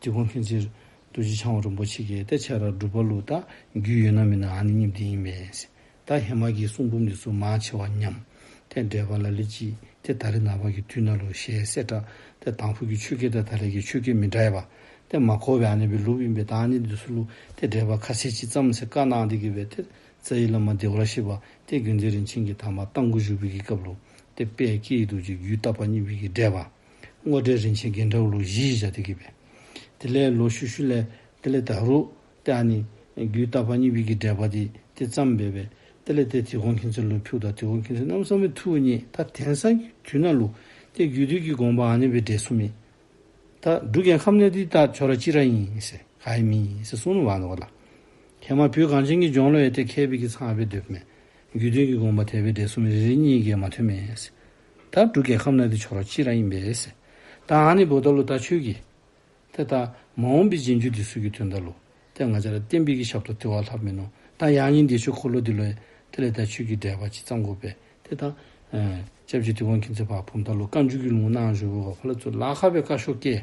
དིལ་མགོ་མཁྱེན་བརྩེ་རྡོ་རྗེ་འཆང་བ་རིན་པོ་ཆེ་གིས་ཏེ་ཁྱེད་ར་འབྲུག་པ་ལུ་ད་རྒྱུས་ཡོད་ན་མེད་ན་ཨ་ནི་གཉིས་འདི་ཨིན་པས་ཟེར། ད་ཧེ་མ་གི་གསུང་འབུམ་འདི་ཚུ་མང་ཆེ་བ་ཉམས། ཏེ་འགྲེལ་པ་ལ་ལུ་ཅིག་ཏེ་ད་རེས་ནངས་པ་གི་དུས་ནང་ལུ་ཞལ་གསལ་དྲགས་ཏེ་དང་ཕུ་གི་ཆོས་སྐད་དང་ད་རེས་ཀྱི་ཆོས་སྐད་མི་འདྲ་བས། ཏེ་མ་གོ་བས་ཨ་ནི་སྦེ་ལུསཔ་ཨིན་པས། ད་ཨ་ནི་འདི་ཚུ་ལུ་ཏེ་འགྲེལ་པ་ཁ་གསལ་ཅིག་བརྩམས་ཟེར་བཀའ་གནང་སྟེ་གིས་སྦེ་ཏེ་རྩ་བའི་བླ་མ་བདེ་བར་གཤེགས་པ་ཏེ་དགེ་འདུན་རིན་ཆེན་གྱིས་དང་པ་རྟ་མགོ་བཞུགས་པའི་གི་སྐབས་ལུ་ཏེ་དཔལ་སྐྱེས་ཡི་རྡོ་རྗེ་རྒྱུད་བརྟག་པ་གཉིས་པའི་གི་འགྲེལ་པ་དངོས་འབྲེལ་རིན་ཆེན་རྒྱན་འདྲ་བོ་ལུ་གཞི་བཞག་སྟེ་གིས་སྦེ། དེ་ལས་ལོག་ཤུལ་ཤུལ་ལས་དེ་ལས་ད་རུང་ཏེ་ཨ་ནི་རྒྱུད་བརྟག་པ་གཉིས་པའི་གི་འགྲེལ་པ་འདི་ཏེ་བརྩམས་སྦེ་སྦེ་དེ་ལས་ཏེ་དིལ་མགོ་མཁྱེན་བརྩེ་ལུ་ཕུལཝ་ད་དིལ་མགོ་མཁྱེན་བརྩེ་གནམ་མེད་ས་མེད་ཐུགས་མཉེས། ད་དེང་སང་གི་དུས་ནང་ལུ་ཏེ་རྒྱུད་སྡེ་གི་དགོངས་པ་ཨ་ནི་སྦེ་འགྲེལ་ཚུགས་མི་ད་འབྲུག་རྒྱལ་ཁབ་ནང་འདི་ད་ཁྱོད་ར་གཅིག་ར་ཨིན་ཟེར་ག་ཡང་མེད་ཟེར་གསུངས་ནུག་པ་ནོ་ལགས། ཧེ་མ་བོད་གངས་ཅན་གྱི་ལྗོངས་ལུ་ཡང་ཏེ་མཁས་པའི་གི་ཚང་སྦེ་སྡོདཔ་མས། རྒྱུད་སྡེ་གི་དགོངས་པ་དེ་སྦེ་འགྲེལ་ཚུགས་མི་རེ་རེ་གཉིས་ཀྱིས་མ་ཐོན་མས་ཟེར། ད་འབྲུག་རྒྱལ་ཁབ་ནང་འདི་ཁྱོད་ར་གཅིག་ར་ཨིན་པས་ཟེར། ད་ཨ་ནི་འབདཝ་ད་ལུ་ད་ཁྱོད་ཀྱིས་ཏེ་ད་མ་འོངས་པའི་རྗེས་འཇུག་འདི་ཚུ་གི་དོན་དག་ལུ་ཏེ་ང་བཅས་ར་བསྟན་པའི་གི་ཞབས་ཏོག་དེ་བ་ལྷགཔ་མིན་ནུག། ད་ཡང་སྙིང་བདེ་མཆོག་འཁོར་ལོ་འདི་ལུ་ཡང་དེ་ལས་ད་ཆོས་ཀྱི་འགྲེལ་པ་ཅིག་བརྩམ་དགོ་པས། ཏེ་ད་ཨེ་སྐྱབས་རྗེ་དིལ་མགོ་མཁྱེན་བརྩེ་ཕར་བུམ་ཐང་ལུ་བཀའ་འགྱུར་གྱི་ལུང་གནང་བཞུགས་པ་ཕར་ལས་ཚུར་ལ་ཁ་སྦེ་བཀའ་ཤོག་བཀལ།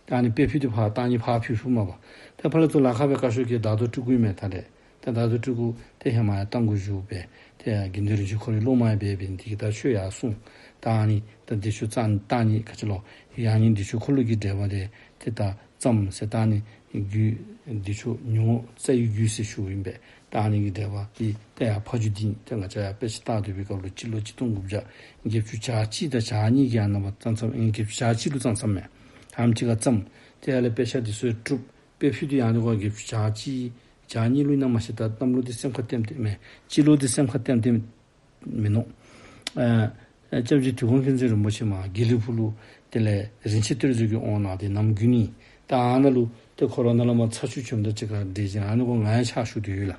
ད་ཨ་ནི་དཔེ་ཕུད་འདི་ཕར་བརྟག་གཉིས་ཕར་ཕུལ་ཕུལཝ་མས་པ། ཏེ་ཕར་ལས་ཚུར་ལ་ཁ་སྦེ་བཀའ་ཤོག་བཀལ་བདག་ཏུ་སྤྲུལ་སྐུ་ཨིན་མས། ད་ལས་ཏེ་བདག་ཏུ་སྤྲུལ་སྐུ་ཏེ་ཧེ་མ་ཡང་རྟ་མགོ་བཞུགས་སྦེ་ཏེ་དགེ་འདུན་རིན་ཆེན་ཁོ་རའི་སློབ་མ་ཡང་འབད་འབད་ནི་དེ་གིས་ད་ཆོས་ཡང་གསུངས། ད་ཨ་ནི་ད་བདེ་མཆོག་རྩ་བརྟག་གཉིས་ག་ཅི་ལོ་ཡང་སྙིང་བདེ་མཆོག་འཁོར་ལོ་གི་འགྲེལ་པ་འདི་ཏེ་ད་བརྩམས་ཟེར། ད་ཨ་ནི་རྒྱུད་བདེ་མཆོག་ཉུང་ངུ་རྩ་བའི་རྒྱུད་ཟེར་ཞུཝ་ཨིན་པས། ད་ཨ་ནི་གི་འགྲེལ་པ་འདི་ཏེ་ཡར་ཕ་རྒྱུད་འདི་ཏེ་ང་བཅས་ཡར་དཔེ་ཆ་བལྟ་སྡོད་པའི་སྐབས་ལུ་སྤྱི་ལོ་ཆིག་སྟོང་དགུ་བརྒྱ་བརྒྱད་ཅུ་གྱ་གཅིག་དང་གྱ་གཉིས་ཀྱི་ཨ་ནཱ་མར་བརྩམས་བརྩམས་ཨིན། བརྒྱད་ཅུ་གྱ་གཅིག་ལུ་བརྩམས་བརྩམསཔ་མས། ཨ་ནེམ་ཅིག་ཁར་བརྩམས། ཏེ་ཡར་ལས་དཔེ་ཆ་འདི་ཚུ་གྲུབ། དཔེ་ཕུད་འདི་ཡང་ཨ་ནི་གུ་བརྒྱད་ཅུ་གྱ་གཅིག་གྱ་གཉིས་ལུ་ཨིན་ན་མ་ཤེས། ད་གནམ་ལོ་འདི་སེམས་ཁར་ལྟེམ་ལྟེམ་མས། སྤྱི་ལོ་འདི་སེམས་ཁར་ལྟེམ་ལྟེམ་མིན་ནུག། ཨ་ཨ་སྐྱབས་རྗེ་དིལ་མགོ་མཁྱེན་བརྩེ་རིན་པོ་ཆེ་མར་དགེ་ལེགས་ཕུག་ལུ་དེ་ལས་རིན་ཆེན་གཏེར་མཛོད་ཀྱི་དབང་གནང་སྟེ་ནམ་དགུན་ནི་ད་ཨ་ནཱ་ལུ་ཏེ་ཁོ་ར་ནཱ་ལས་མར་ཚར་གཅིག་བྱོནམ་དང་གཅིག་ཁར་འདྲེས་ཅིག་ཨ་ནི་གུ་ང་ཡང་ཕྱག་ཞུ་སྟེ་ཡོད་ལགས།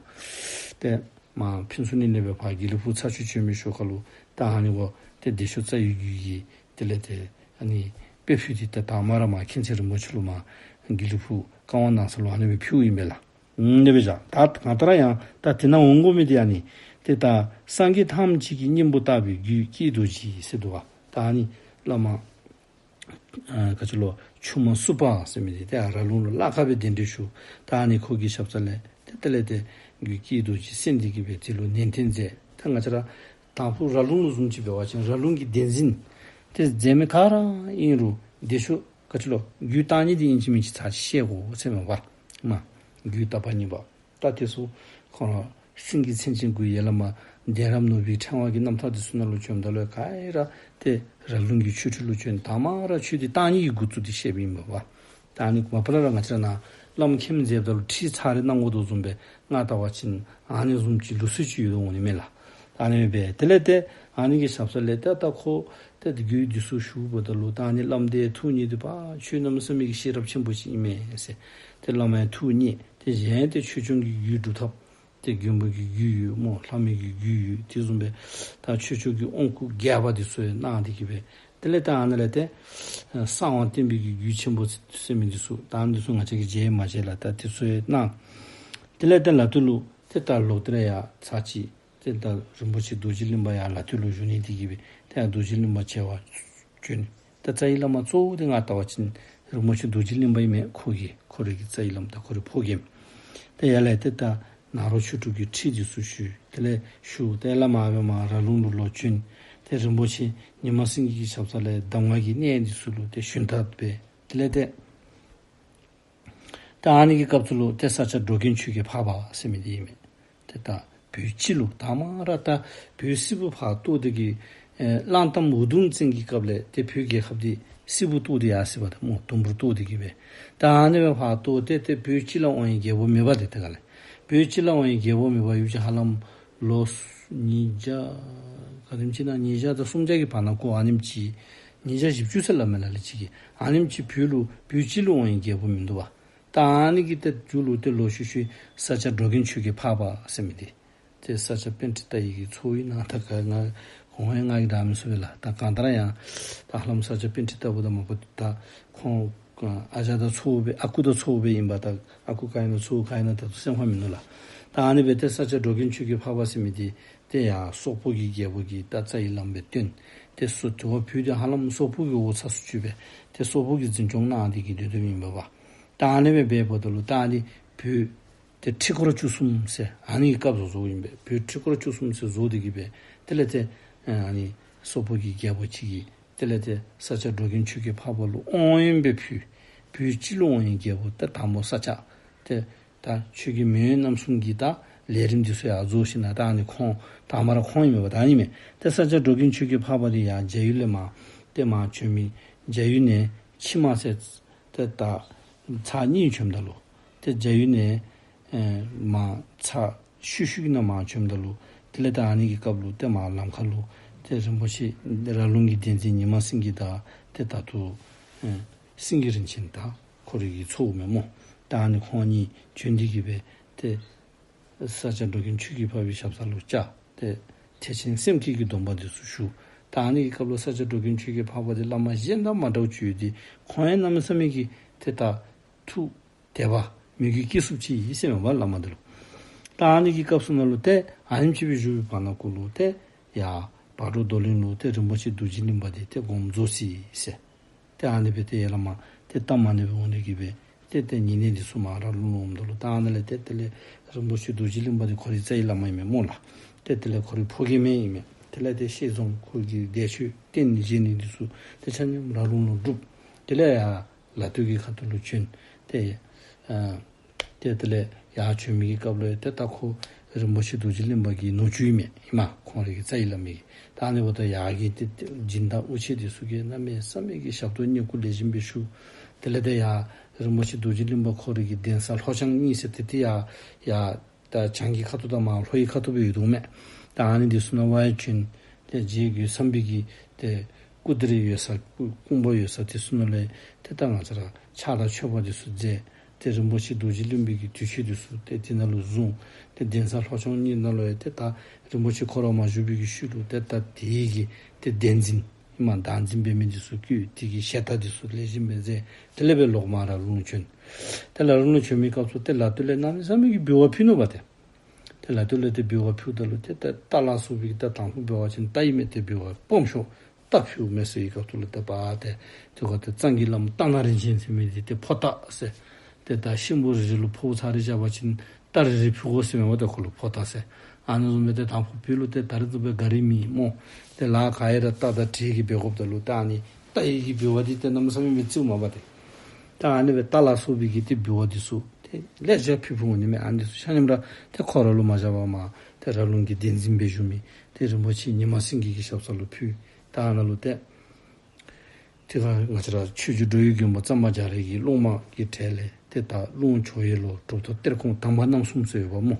ཏེ་མར་ཕུན་ཚོགས་གླིང་ལས་སྦེ་ཕར་དགེ་ལེགས་ཕུག་ཚར་གཅིག་བྱོན་མི་ཤུལ་ཁར་ལུ་ད་ཨ་ནི་གུ་ཏེ་བདེ་མཆོག་རྩ་བའི་རྒྱུད་ཀྱི་དེ་ལས་ཏེ་ཨ་ནི་དཔེ་ཕུད་འདི་ད་དང་མ་ར་མར་མཁྱེན་བརྩེ་རིན་པོ་ཆེ་ལུ་མར་དགེ་ལེགས་ཕུག་བཀའ་དབང་གནང་ས་ལུ་ཨ་ནི་སྦེ་ཕུལཝ་ཨིན་པས་ལགས། ཨུམ་དེ་སྦེ་བཞག། ད་གང་ལྟར་ཡང་ད་དེ་ནང་འོང་དགོ་མི་འདི་ཨ་ནི་ཏེ་ད་སངས་རྒྱས་ཐམས་ཅད་ཀྱི་སྙིང་པོ་བརྟག་པའི་རྒྱུད་ཀྱེ་རྡོ་རྗེ་ཟེར་འདུག་པ། ད་ཨ་ནི་བླ་མ་ཨ་ག་ཅི་ལོ་ཆུ་མོ་སུ་པ་ཟེར་མི་འདི་ཏེ་ཨ་ར་ལུང་ལུ་ལ་ཁ་སྦེ་གདན་འདྲེན་ཞུ། ད་ཨ་ནི་ཁོ་གི་ཞབས་ས་ལས་ཏེ་དེ་ལས་ཏེ་རྒྱུད་ཀྱེ་རྡོ་རྗེ་གསན་ཏེ་གིས་སྦེ་དེ་ལུ་ནན་ཏན་མཛད། ད་ང་བཅས་ར་དང་ཕུ་ར་ལུང་ལུ་བཟུམ་ཅིག་འབད་བ་ཅིན་ར་ལུང་གི་གདན་འཛིན་ཏེ་མཛད་མི་ག་ར་ཨིན་རུང་བདེ་མཆོག་ག་ཅི་ལོ་རྒྱུད་བརྟག་གཉིས་འདི་ཨིན་ཅི་མིན་ཅི་ཚར་ཅིག་ཤེས་དགོ་ཟེར་མས་པ། མ་རྒྱུད་བརྟག་པ་གཉིས་པ། ད་དེ་ཚུ་ཁོང་ར་སེང་གེ་མཚན་ཅན་གུ་ཡེ་བླ་མ་གདན་རབས་ནོར་བུའི་ཕྲེང་བ་གི་རྣམ་ཐར་འདི་ཚུ་ནང་ལུ་བྱོནམ་ད་ལུ་ག་ར་ཏེ་ར་ལུང་གི་ཆོས་ཁྲིད་ལུ་བྱོན། དང་མ་ར་ཆོས་འདི་བརྟག་གཉིས་ཀྱི་འགོ་བཙུགས་ཏེ་བཤདཔ་ཨིན་མས་པ། ད་ཨ་ནི་མ་པ་ལས་ར་ང་བཅས་ར་ནཱ་བླམ་མཁྱེནམ་མཛདཔ་ད་ལུ་ཁྲིད་ཚར་རེ་གནང་དགོ་དོ་བཟུམ་སྦེ་ང་བལྟ་བ་ཅིན་ཨ་ནི་བཟུམ་ཅིག་ལུགས་སྲོལ་ཅིག་ཡོད་དོ་འོང་ནི་མས་ལགས། ཨ་ནི་སྦེ་དེ་ལས་ཏེ་ཨ་ནི་གི་ཞབས་ས་ལས་ཏེ་ད་ཁོ་ཏེ་རྒྱུད་འདི་ཚུ་ཞུཝ་ད་ལུ་ད་ཨ་ནི་བླམ་དེ་ཐུགས་མཉེས་ཏེ་པ་ཁྱོད་གནམ་མེད་ས་མེད་ཀྱི་ཤེས་རབ་ཆེན་པོ་ཅིག་ཨིན་མས་ཟེར། ཏེ་བླ་མ་ཡང་ཐུགས་མཉེས། ཏེ་གཞན་ཏེ་ཆོས་སྐྱོང་གི་རྒྱུད་སྒྲུབ་ཐབས་ཏེ་མགོན་པོ་གི་རྒྱུད་ཡོད་སྨོ། ལྷ་མོའི་གི་རྒྱུད་ཡོད། དེ་བཟུམ་སྦེ་ད་ཆོས་སྐྱོང་གི་དབང་བསྐུར་རྒྱས་པ་འདི་ཚུ་ཡང་གནང་སྟེ་གིས་སྦེ་དེ་ལས་ད་ཨ་ནཱ་ལས་ཏེ་གསང་བ་བསྟན་པའི་གི་རྒྱུད་ཆེན་པོ་ཟེར་མི་འདི་ཚུ་ད་ཨ་ནི་འདི་ཚུ་ང་བཅས་ཀྱིས་མཇལ་མ་མཇལ་ལགས། ད་དེ་ཚུ་ཡང་གནང་། དེ་ལས་ཏེ་ལ་དུ་ལུ་ཏེ་ད་ལོག་སྟེ་ར་ཡར་ཚར་གཅིག་ཏེ་ད་རིན་པོ་ཆེ་རྡོ་རྗེ་གླིང་པ་ཡར་ལ་དུ་ལུ་བཞུགས་ནི་འདི་གིས་སྦེ་ཏེ་ཡར་རྡོ་རྗེ་གླིང་པ་མཇལ་བར་བྱོན། ད་རྩ་བའི་བླ་མ་གཙོ་བོ་འདི་ང་བལྟ་བ་ཅིན་རིན་པོ་ཆེ་རྡོ་རྗེ་གླིང་པ་ཨིན་མས། ཁོ་གི་ཁོ་རའི་གི་རྩ་བའི་བླམ་དང་ཁོ་རའི་ཕོ་རྒནམ། ཏེ་ཡར་ལས་ཏེ་ད་ནཱ་རོ་ཆོས་དྲུག་གི་ཁྲིད་འདི་ཚུ་ཞུ། དེ་ལས་ཞུ་སྟེ་བླ་མ་ཨ་ཕི་མར་ར་ལུང་ལུ་ལོག་བྱོན། ཏེ་རིན་པོ་ཆེ་ཉི་མ་སེང་གེ་གི་ཞབས་ས་ལས་གདམས་ངག་གི་གནད་འདི་ཚུ་ལུ་ཏེ་ཞུན་དག་འབད། དེ་ལས་ཏེ་ད་ཨ་ནི་གི་སྐབས་སུ་ལུ་ཏེ་ས་སྐྱ་འགྲོ་མགོན་ཆོས་རྒྱལ་འཕགས་པ་ཟེར་མི་འདི་ཨིན་མས། ཏེ་ད་བོད་སྤྱི་ལུ་དང་མ་ར་ད་བོད་སིལ་བུ་ཕར་གཏོར་ཏེ་གིས་ཨེ་གླང་དར་མ་འུ་དུམ་བཙན་གྱི་སྐབས་ལས་ཏེ་བོད་རྒྱལ་ཁབ་འདི་སིལ་བུ་གཏོར་ཏེ་ཡར་སོ་ཡི་པ་ད་སྨོ། དུམ་བུར་གཏོར་ཏེ་གིས་སྦེ། ད་ཨ་ནི་སྦེ་ཕར་གཏོར་ཏེ་ཏེ་བོད་སྤྱི་ལུ་དབང་བའི་རྒྱལ་པོ་མེད་པ་ཏེ་ད་ག་ལས་བོད་སྤྱི་ལུ་དབང་བའི་རྒྱལ་པོ་མེད་པ་ཡོད་ཅི། ཧ་ལམ་ལོ་ཉིས་བརྒྱ་ག་དེམ་ཅིག་ན་ཉིས་བརྒྱ་དང་སུམ་བརྒྱ་གི་བར་ན་ཁོ་ཨ་ནེམ་ཅིག་ཉིས་བརྒྱ་བཞི་བཅུ་ཟེར་སླབ་མས་ལ་ལུ་ཅིག་གིས། ཨ་ནེམ་ཅིག་བོད་ལུ་བོད་སྤྱི་ལུ་དབང་བའི་རྒྱལ་པོ་མིན་འདུག་པ། ད་ཨ་ནི་གི་ཏེ་མཇུག་ལུ་ཏེ་ལོག་ཤུལ་ཤུལ་ས་སྐྱ་འགྲོ་མགོན་ཆོས་ཀྱི་འཕགས་པ་ཟེར་མི་འདི་ཏེ་ས་སྐྱ་པཎྜི་ཏ་ཡི་གི་ཚའོ་ཨིན་ན། ད་ག་ང་གོང་ཡང་ང་གིས་བདའ་མི་ཚུགས་པས་ལགས། ད་གང་ལྟར་ཡང་ད་ཧ་ལམ་ས་སྐྱ་པཎྜི་ཏ་འབདཝ་ད་མ་པ་ད་ཁོང་ཨ་ཅག་དང་ཚའོ་སྦེ་ཨ་ཁུ་དང་ཚའོ་སྦེ་ཨིན་པས། ད་ཨ་ཁུ་ག་ཨིན་ན་ཚའོ་ག་ཨིན་ན་ད་ལྟོ་སེམས་ཁར་མིན་ནུག་ལགས། ད་ཨ་ནི་སྦེ་ཏེ་ས་སྐྱ་འགྲོ་མགོན་ཆོས་ཀྱི་འཕགས་པ་ཟེར་མི་འདི་ཏེ་ཡར་སོག་པོ་གི་རྒྱལ་པོ་གིས་ད་རྩ་བའི་བླམ་སྦེ་བསྟེན། ཏེ་སོ་དེ་བ་བོད་འདི་ཧ་ལམ་སོག་པོ་གི་འོག་ཚ་སུ་ཅིག་སྦེ་ཏེ་སོག་པོ་གིས་འཛིན་སྐྱོང་གནང་སྟེ་གི་སྡོད་སྡོདཔ་ཨིན་པས་པ། ད་ཨ་ནི་སྦེ་འབདཝ་ད་ལུ་ད་ཨ་ནི་བོད་ཏེ་ཁྲི་སྐོར་བཅུ་གསུམ་ཟེར་ཨ་ནི་གི་སྐབས་སུ་བཟོཝ་ཨིན་པས། བོད་ཁྲི་སྐོར་བཅུ་གསུམ་ཟེར་བཟོ་སྟེ་གི་སྦེ་དེ་ལས་ཏེ་ཨ་ནི་སོག་པོ་གི་རྒྱལ་པོ་ཅིག་གིས་དེ་ལས་ཏེ་ས་སྐྱ་འགྲོ་མགོན་ཆོས་ཀྱི་འཕགས་པ་ལུ་དབང་ཡོན་སྦེ་ཕུལ། བོད་སྤྱི་ལུ་དབང་ཡོན་རྒྱལ་པོ་ཏེ་དང་པོ་ས་སྐྱ་ཏེ་ད་ཆོས་ཀྱི་མེས་ཡོན་རྣམ་གསུམ་གྱི་ད་ལས་རིམ་འདི་ཚུ་ཡར་རྫོགས་ཞིནམ་ད་ཨ་ནི་ཁོང་དང་པ་ར་ཁོང་ཨིན་མས་པ། ད་ཨ་ནི་མས། ཏེ་ས་སྐྱ་འགྲོ་མགོན་ཆོས་ཀྱི་འཕགས་པ་འདི་ཡར་རྒྱ་ཡུལ་ལས་མར་ཏེ་མར་བྱོན་མི་རྒྱ་ཡུལ་ནས་ཕྱི་མ་ཟེར་ཏེ་ད་ཚར་གཉིས་བྱོནམ་ད་ལུ་ཏེ་རྒྱ་ཡུལ་ནས་ཨེ་མར་ཚར་ཤུལ་ཤུལ་གྱི་ནང་མར་བྱོནམ་ད་ལུ་དེ་ལས་ད་ཨ་ནི་གི་སྐབས་ལུ་ཏེ་མར་ལམ་ཁ་ལུ་ཏེ་རིན་པོ་ཆེ་ར་ལུང་གི་གདན་འཛིན་ཉི་མ་སེང་གེ་དང་ཏེ་ད་ལྟོ་ཨེ་སེང་གེ་རིན་ཆེན་དང་ཁོ་རའི་གི་ཚའོ་མས་སྨོ། ད་ཨ་ནི་ཁོང་གཉིས་བྱོན་ཏེ་གི་སྦེ་ཏེ་ས་སྐྱ་འགྲོ་མགོན་ཆོས་ཀྱི་འཕགས་པའི་ཞབས་ས་ལུ་བཅར། ཏེ་ཐེག་ཆེན་སེམས་བསྐྱེད་ཀྱི་སྡོམ་པ་འདི་ཚུ་ཞུ། ད་ཨ་ནི་གི་སྐབས་ལུ་ས་སྐྱ་འགྲོ་མགོན་ཆོས་ཀྱི་འཕགས་པ་འདི་བླ་མ་གཞན་དང་མ་འདྲཝ་ཅིག་ཡོད་དེ་ཁོང་ཡང་གནམ་མེད་ས་མེད་ཀྱི་ཏེ་ད་ཐུགས་དད་པ་མོས་གུས་སྐྱེ་ཚུགསཔ་ཅིག་ཨིན་ཟེར་མས་པ་བླ་མ་འདི་ལུ། ད་ཨ་ནི་གི་སྐབས་སུ་ནང་ལུ་ཏེ་ཨ་ནེམ་ཅིག་སྦེ་བཞུགས་པའི་བར་ན་ཀུ་ལུ་ཏེ་ཡར་བག་གྲོ་རྡོར་གླིང་ལུ་ཏེ་རིན་པོ་ཆེ་རྡོ་རྗེ་གླིང་པ་འདི་ཏེ་དགོངསམ་རྫོགས་ཅི་ཟེར། ཏེ་ཨ་ནི་སྦེ་ཏེ་ཡར་ལས་མར་ཏེ་གཏམ་ཨ་ནི་སྦེ་འོང་ནི་གི་སྦེ་ཏེ་ཏེ་ཉེ་གནས་འདི་ཚུ་མར་ར་ལུང་ལུ་འོངམ་ད་ལུ་ད་ཨ་ནཱ་ལས་ཏེ་དེ་ལས་རིན་པོ་ཆེ་རྡོ་རྗེ་གླིང་པ་འདི་ཁོ་རའི་རྩ་བའི་བླ་མ་ཨིན་མས་སྨོ་ལགས། ཏེ་དེ་ལས་ཁོ་རའི་ཕོ་རྒནམ་ཨིན་མས། དེ་ལས་ཏེ་ཤེས་རྫོང་ཁོ་གི་བདེ་མཆོག་རྟེན་བཞེངས་ནི་འདི་ཚུ་ཏེ་ཆ་མཉམ་ར་ལུང་ལུ་གྲུབ། དེ་ལས་ཡར་ལ་སྟོད་ཀྱི་ཁ་ཐུག་ལུ་བྱོན། ཏེ་ཨ་ཏེ་དེ་ལས་ཡར་བྱོན་མི་གི་སྐབས་ལུ་ཏེ་ད་ཁོ་རིན་པོ་ཆེ་རྡོ་རྗེ་གླིང་པ་གི་ནུ་གཅུང་ཨིན་མས། ཨིན་མས། ཁོང་རའི་གི་རྩ་བའི་བླ་མའི་གི། ད་ཨ་ནི་འབདཝ་ད་ཡར་གྱི་ཏེ་ཏེ་སྦྱིན་བདག་དབུ་ཆེ་འདི་ཚུ་གིས་གནམ་མེད་ས་མེད་ཀྱི་ཞབས་ཏོག་བསྙེན་བཀུར་ལེགས་ཤོམ་སྦེ་ཞུ། དེ་ལས་ཏེ་ཡར་རིན་པོ་ཆེ་རྡོ་རྗེ་གླིང་པ་ཁོ་རའི་གི་གདན་ས་ལྷོ་བྱང་གཉིས་ཟེར་ཏེ་ཏེ་ཡར་ཡར་ད་བྱང་གི་ཁ་ཐུག་དང་མར་ལྷོ་ཡི་ཁ་ཐུག་སྦེ་ཡོད་དོ་མས། ད་ཨ་ནི་འདི་ཚུ་ནང་ཕར་བྱོན། ཏེ་རྗེ་རྒོད་ཚང་པའི་གི་ཏེ་སྐུ་གདུང་ཡོད་ས་སྐུ་སྐུ་འབག་ཡོད་ས་འདི་ཚུ་ནང་ལས་ཏེ་ད་ང་བཅས་ར་ཕྱག་དང་མཆོད་པ་འདི་ཚུ་མཛད། ཏེ་རིན་པོ་ཆེ་རྡོ་རྗེ་གླིང་པའི་གི་དུས་མཆོད་འདི་ཚུ་ཏེ་དེ་ནང་ལུ་བཟུང་། ཏེ་གདན་ས་ལྷོ་བྱང་གཉིས་ནང་ལུ་ཡང་ཏེ་ད་རིན་པོ་ཆེ་ཁོ་ར་མ་བཞུགས་པའི་གི་ཤུལ་ལུ་ཏེ་ད་དེའི་གི་ཏེ་གདན་འཛིན་ཨིན་མས། བདག་འཛིན་འབད་མི་འདི་ཚུ་བསྐོས། དེ་གི་ཞལ་ཏ་འདི་ཚུ་ལེགས་ཤོམ་སྦེ་མཛད། དེ་ལས་སྦེ་ལོག་མར་ར་ལུང་ལུ་བྱོན། ཏེ་ལ་ལུང་ལུ་བྱོན་མི་སྐབས་སུ་ཏེ་ལ་སྟོད་ལས་གནམ་མེད་ས་མེད་ཀྱི་འབུལ་བ་ཕུལ་ནུག་པ་ཏེ། ཏེ་ལ་སྟོད་ལས་ཏེ་འབུལ་བ་ཕུལཝ་ད་ལུ་ཏེ་ཏེ་རྟ་ལ་སོགས་པའི་ཏེ་དང་ཕུ་འབད་བ་ཅིན་རྟ་ཨིན་མས། ཏེ་འབུལ་བ་སྦོམ་ཤོས་རྟ་ཕུལཝ་མས་ཟེར་བའི་སྐབས་སུ་ལུ་ཏེ་པ་ཏེ་ཏེ་ཁོ་ཏེ་གཙང་གི་བླམ་སྟག་སྣ་རིན་ཆེན་ཟེར་མི་འདི་ཏེ་ཕོ་སྟག་ཟེར་ཏེ་ད་གཤིན་པོ་རེ་རེ་ལུ་ཕོཝ་ཚར་རེ་བཞག་པ་ཅིན་རྟ་རེ་རེ་ཕུལ་དགོ་ཟེར་མས་པ་ཏེ་ཁོ་ལུ་ཕོ་སྟག་ཟེར། ཨ་ནི་བཟུམ་སྦེ་ཏེ་དང་ཕུ་བོད་ལུ་ཏེ་ད་རེས་བཟུམ་སྦེ་ག་ར་མེད་སྨོ། ཏེ་ལཱ་ག་ཡེ་ར་རྟ་དང་དྲེལ་གྱིས་འབད་དགོཔ་ད་ལུ་ད་ཨ་ནི་རྟ་ཡི་གི་འབུལ་བ་འདི་ཏེ་གནམ་མེད་ས་མེད་སྦེ་བརྩིཝ་མས་པ་ཏེ། ད་ཨ་ནི་སྦེ་རྟ་ལ་སོགས་པའི་གི་ཏེ་འབུལ་བ་འདི་ཚུ་ཏེ་ལེ་ཤ་ཕུལ་ཕུལཝ་ཨིན་མས། ཨ་ནི་འདི་ཚུ་ཆ་མཉམ་ར་ཏེ་ཁོ་ར་ལུ་མ་བཞག་པར་མར་ཏེ་ར་ལུང་གི་གདན་འཛིན་སྦེ་བཞུགས་མི་ཏེ་རིན་པོ་ཆེ་ཉི་མ་སེང་གེ་གི་ཞབས་ས་ལུ་ཕུལ། ད་ཨ་ནཱ་ལུ་ཏེ་དེ་ཁར་ང་བཅས་ར་ཆོས་རྗེ་འགྲོ་བའི་མགོན་པོ་གཙང་པ་རྒྱ་རས་ཀྱི་སློབ་མ་གི་གྲས་ལས་ཏེ་ད་ཀློང་ཇོ་ཡེ་ལོ་གྲུབ་ཐོབ་གཏེར་ཁུང་དམ་པ་རྣམ་གསུམ་ཟེར་ཡོདཔ་སྨོ།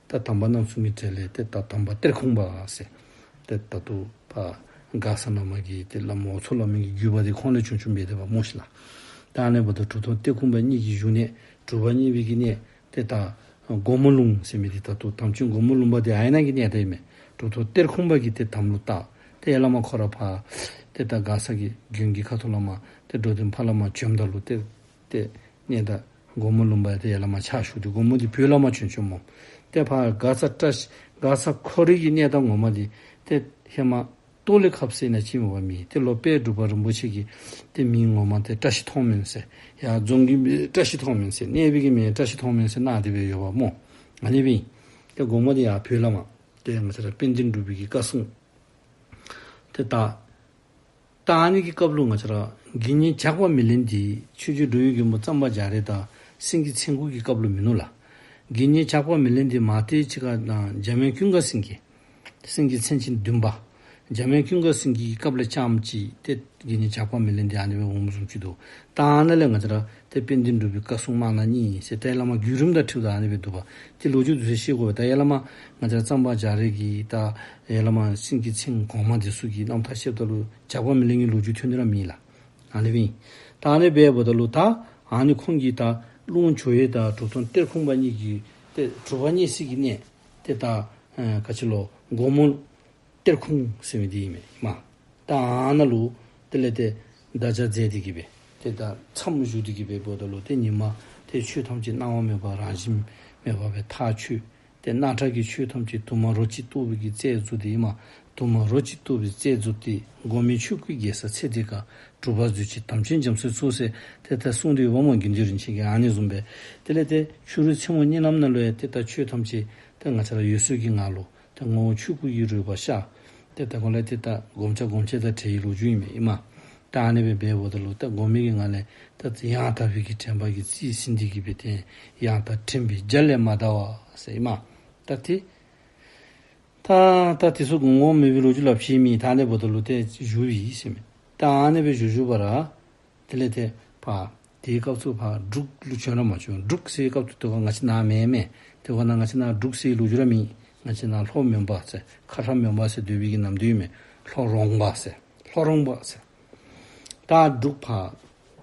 ད་དམ་པ་རྣམ་གསུམ་གྱི་གྲས་ལས་ཏེ་ད་དམ་པ་གཏེར་ཁུང་པ་ཟེར། ཏེ་ད་ལྟོ་ཕར་མགར་ས་ན་མ་གི་ཏེ་བླ་མ་འོ་མཚོ་བླ་མའི་གི་བརྒྱུད་པ་འདི་ཁོང་ལས་བྱུང་བྱུངམ་སྦེ་སྡོདཔ་སྨོ་ཤིག་ལགས། ད་ཨ་ནི་འབདཝ་ད་གྲུབ་ཐོབ་གཏེར་ཁུང་པ་གཉིས་ཀྱི་བཞུགས་གནས་གྲུབ་པ་བརྙེས་པའི་གི་གནས་ཏེ་ད་སྒོ་མོ་ལུང་ཟེར་མི་འདི་ད་ལྟོ་དམ་ཅན་སྒོ་མོ་ལུང་པ་འདི་ཨ་ནཱ་གི་གནས་ད་ཨིན་མས། གྲུབ་ཐོབ་གཏེར་ཁུང་པ་གིས་ཏེ་དམ་ལུ་བཏགས། ཏེ་ཡར་ལས་མར་ཁོ་ར་ཕར་ཏེ་ད་མགར་ས་གི་དགོན་གྱི་ཁ་ཐུག་ལས་མར་ཏེ་འགྲོ་དོན་ཕར་ལས་མར་བྱོནམ་ད་ལུ་ཏེ་ཏེ་གནས་ད་སྒོ་མོ་ལུང་པ་ཏེ་ཡར་ལས་མར་ཕྱག་ཞུ་སྟེ་སྒོ་མོ་འདི་བོད་ལས་མར་བྱོན་བྱོནམ་སྨོ། ཏེ་ཕར་མགར་ས་བཀྲ་ཤིས་མགར་ས་ཁོ་རའི་གི་གནས་ད་ངོ་མ་འདི་ཏེ་ཧེ་མ་སྟོད་ལུ་ཁབ་ཟེར་ན་ཅིག་མེད་པ་མེད། ཏེ་ལོ་དཔལ་འབྲུག་པ་རིན་པོ་ཆེ་གི་ཏེ་མིང་ངོ་མ་ཏེ་བཀྲ་ཤིས་མཐོང་སྨོན་ཟེར། ཡར་རྫོང་གི་མིང་བཀྲ་ཤིས་མཐོང་སྨོན་ཟེར། གནས་པའི་གི་མིང་བཀྲ་ཤིས་མཐོང་སྨོན་ཟེར་གནང་སྟེ་སྦེ་ཡོདཔ་སྨོ། ཨ་ནི་སྦེ་ཏེ་དགོངསམ་འདི་ཡར་བོད་ལས་མར་ཏེ་ང་བཅས་ར་དཔལ་ལྡན་འབྲུག་པའི་གི་བཀའ་སྲུང་ཏེ་ད་ད་ཨ་ནི་གི་སྐབས་ལུ་ང་བཅས་ར་དགེ་བསྙེན་ཇག་པ་མེ་ལེན་འདི་ཆོས་རྗེ་འགྲོ་བའི་མགོན་པོ་གཙང་པ་རྒྱ་རས་དང་སེང་གེ་མཚན་དགུ་གི་སྐབས་ལུ་མིན་ནུག་ལགས། དགེ་བསྙེན་ཇག་པ་མེ་ལེན་འདི་མ་ཏེ་ཅིག་ཁར་ནཱ་འཇམ་དབྱངས་ཀུན་དགའ་སེང་གེ་སེང་གེ་མཚན་ཅན་བདུན་པ་འཇམ་དབྱངས་ཀུན་དགའ་སེང་གེ་གི་སྐབས་ལས་རྐྱངམ་ཅིག་ཏེ་དགེ་བསྙེན་ཇག་པ་མེ་ལེན་འདི་ཨ་ནི་སྦེ་འོངམ་བཟུམ་ཅིག་འདུག། ད་ཨ་ནཱ་ལས་ང་བཅས་ར་ཏེ་དཔལ་ལྡན་འབྲུག་པའི་བཀའ་སྲུང་དམར་ནག་གཉིས་ཟེར་ཏེ་ཡར་ལས་མར་བརྒྱུད་རིམ་དང་འཁྲིལཝ་ད་ཨ་ནི་སྦེ་འདུག་པ། ཏེ་ལོ་རྒྱུས་འདི་ཚུ་ཤེས་དགོ་པས། ད་ཡར་ལས་མར་ང་བཅས་ར་གཙང་པ་རྒྱ་རས་ཀྱི་ད་ཡར་ལས་མར་སེང་གེ་མཚན་གོང་མ་འདི་ཚུ་གི་རྣམ་ཐར་བཤདཔ་ད་ལུ་ཇག་པ་མེ་ལེན་གྱི་ལོ་རྒྱུས་ཐོན་ནི་ར་མེད་ལགས། ཨ་ནི་སྦེ་ད་ཨ་ནི་སྦེ་འབདཝ་ད་ལུ་ད་ཨ་ནི་ཁོང་གིས་ད་ རླུང་བྱོ་ཡི་དང་གྲུབ་ཐོབ་གཏེར་ཁུང་པ་གཉིས་ཀྱི་ཏེ་གྲུབ་པ་བརྙེས་སའི་གི་གནས་ཏེ་ད་ཨ་ག་ཅི་ལོ་སྒོ་མོ་གཏེར་ཁུང་ཟེར་མི་འདི་ཨིན་མས་མ། ད་ཨ་ནཱ་ལུ་དེ་ལས་ཏེ་བདག་ཅག་མཛད་དེ་གི་སྦེ་ཏེ་ད་མཚམས་བཞུགས་ཏེ་གི་སྦེ་འབདཝ་ད་ལུ་ཏེ་ཉི་མ་ཏེ་ཆོས་ཐམས་ཅད་སྣང་བ་མེད་པ་རང་བཞིན་མེད་པ་སྦེ་ཐག་ཆོད། ཏེ་སྣང་གྲགས་ཀྱི་ཆོས་ཐམས་ཅད་དུ་མ་རོ་གཅིག་རྟོགས་པའི་གི་རྩལ་རྫོགས་ཏེ་ཨིན་མས། དུ་མ་རོ་གཅིག་རྟོགས་པའི་རྩལ་རྫོགས་ཏེ་སྒོམ་མེད་ཆོས་སྐུའི་རྒྱལ་ས་ཚེ་འདི་ཀ། གྲུབ་པ་རྫུས་ཅིང་དམ་ཅན་རྒྱ་མཚོའི་ཚོགས་ཟེར་ཏེ་ད་གསུངས་ཏེ་ཡོདཔ་མས། དགེ་འདུན་རིན་ཆེན་གྱིས་ཨ་ནི་བཟུམ་སྦེ་དེ་ལས་ཏེ་ཕྱི་རུ་མཚན་མོ་གཉིད་ལམ་ནང་ལུ་ཡང་ཏེ་ད་ཆོས་ཐམས་ཅད་ཏེ་ང་བཅས་ར་འོད་གསལ་གྱི་ངང་ལུ་ཏེ་ངོ་བོ་ཆོས་སྐུ་ཡི་རོལ་པར་ཤར། ཏེ་ད་ཁོ་ལས་ཏེ་ད་སྒོམ་ཆ་སྒོམ་ཆ་དང་བྲལ་བའི་ལོ་རྒྱུས་ཨིན་མས་ཨིན་མས། ད་ཨ་ནི་སྦེ་འབདཝ་ད་ལུ་ད་སྒོམ་མེད་ཀྱི་ངང་ལས་ད་ཡང་དག་པའི་གི་དྲན་པ་གིས་རྩིས་ཟིན་ཏེ་གི་སྦེ་ཏེ་ཡང་དག་དྲན་པའི་རྒྱ་ལས་མ་འདའ་བ་ཟེར་ཨིན་མས། ད་ཏེ་ད་ད་དེ་ཚུ་དགོངས་དགོངས་མེད་པའི་ལོ་རྒྱུས་ལ་བཤད་མི་ད་ཨ་ནི་འབདཝ་ད་ལུ་ཏེ་བཞུགས་པའི་ཟེར་མས། ད་ཨ་ནི་སྦེ་བཞུགས་བཞུགས་པ་ར་དེ་ལས་ཏེ་ཕར་དེའི་སྐབས་སུ་ཕར་འབྲུག་ལུ་བྱོན་ར་མ་བྱོན། འབྲུག་ཟེར་སྐབས་སུ་དེ་ཁར་ང་བཅས་ནཱ་མེན་མས། དེ་ཁར་ནཱ་ང་བཅས་ནཱ་འབྲུག་ཟེར་ལོ་རྒྱུས་ར་མེད། ང་བཅས་ནཱ་ལྷོ་མོན་པ་ཟེར་ཁ་ཧྲ་མོན་པ་ཟེར་སྡོད་པའི་གི་ནམ་དུས་མས། ལྷོ་རོང་པ་ཟེར་ལྷོ་རོང་པ་ཟེར། ད་འབྲུག་ཕར་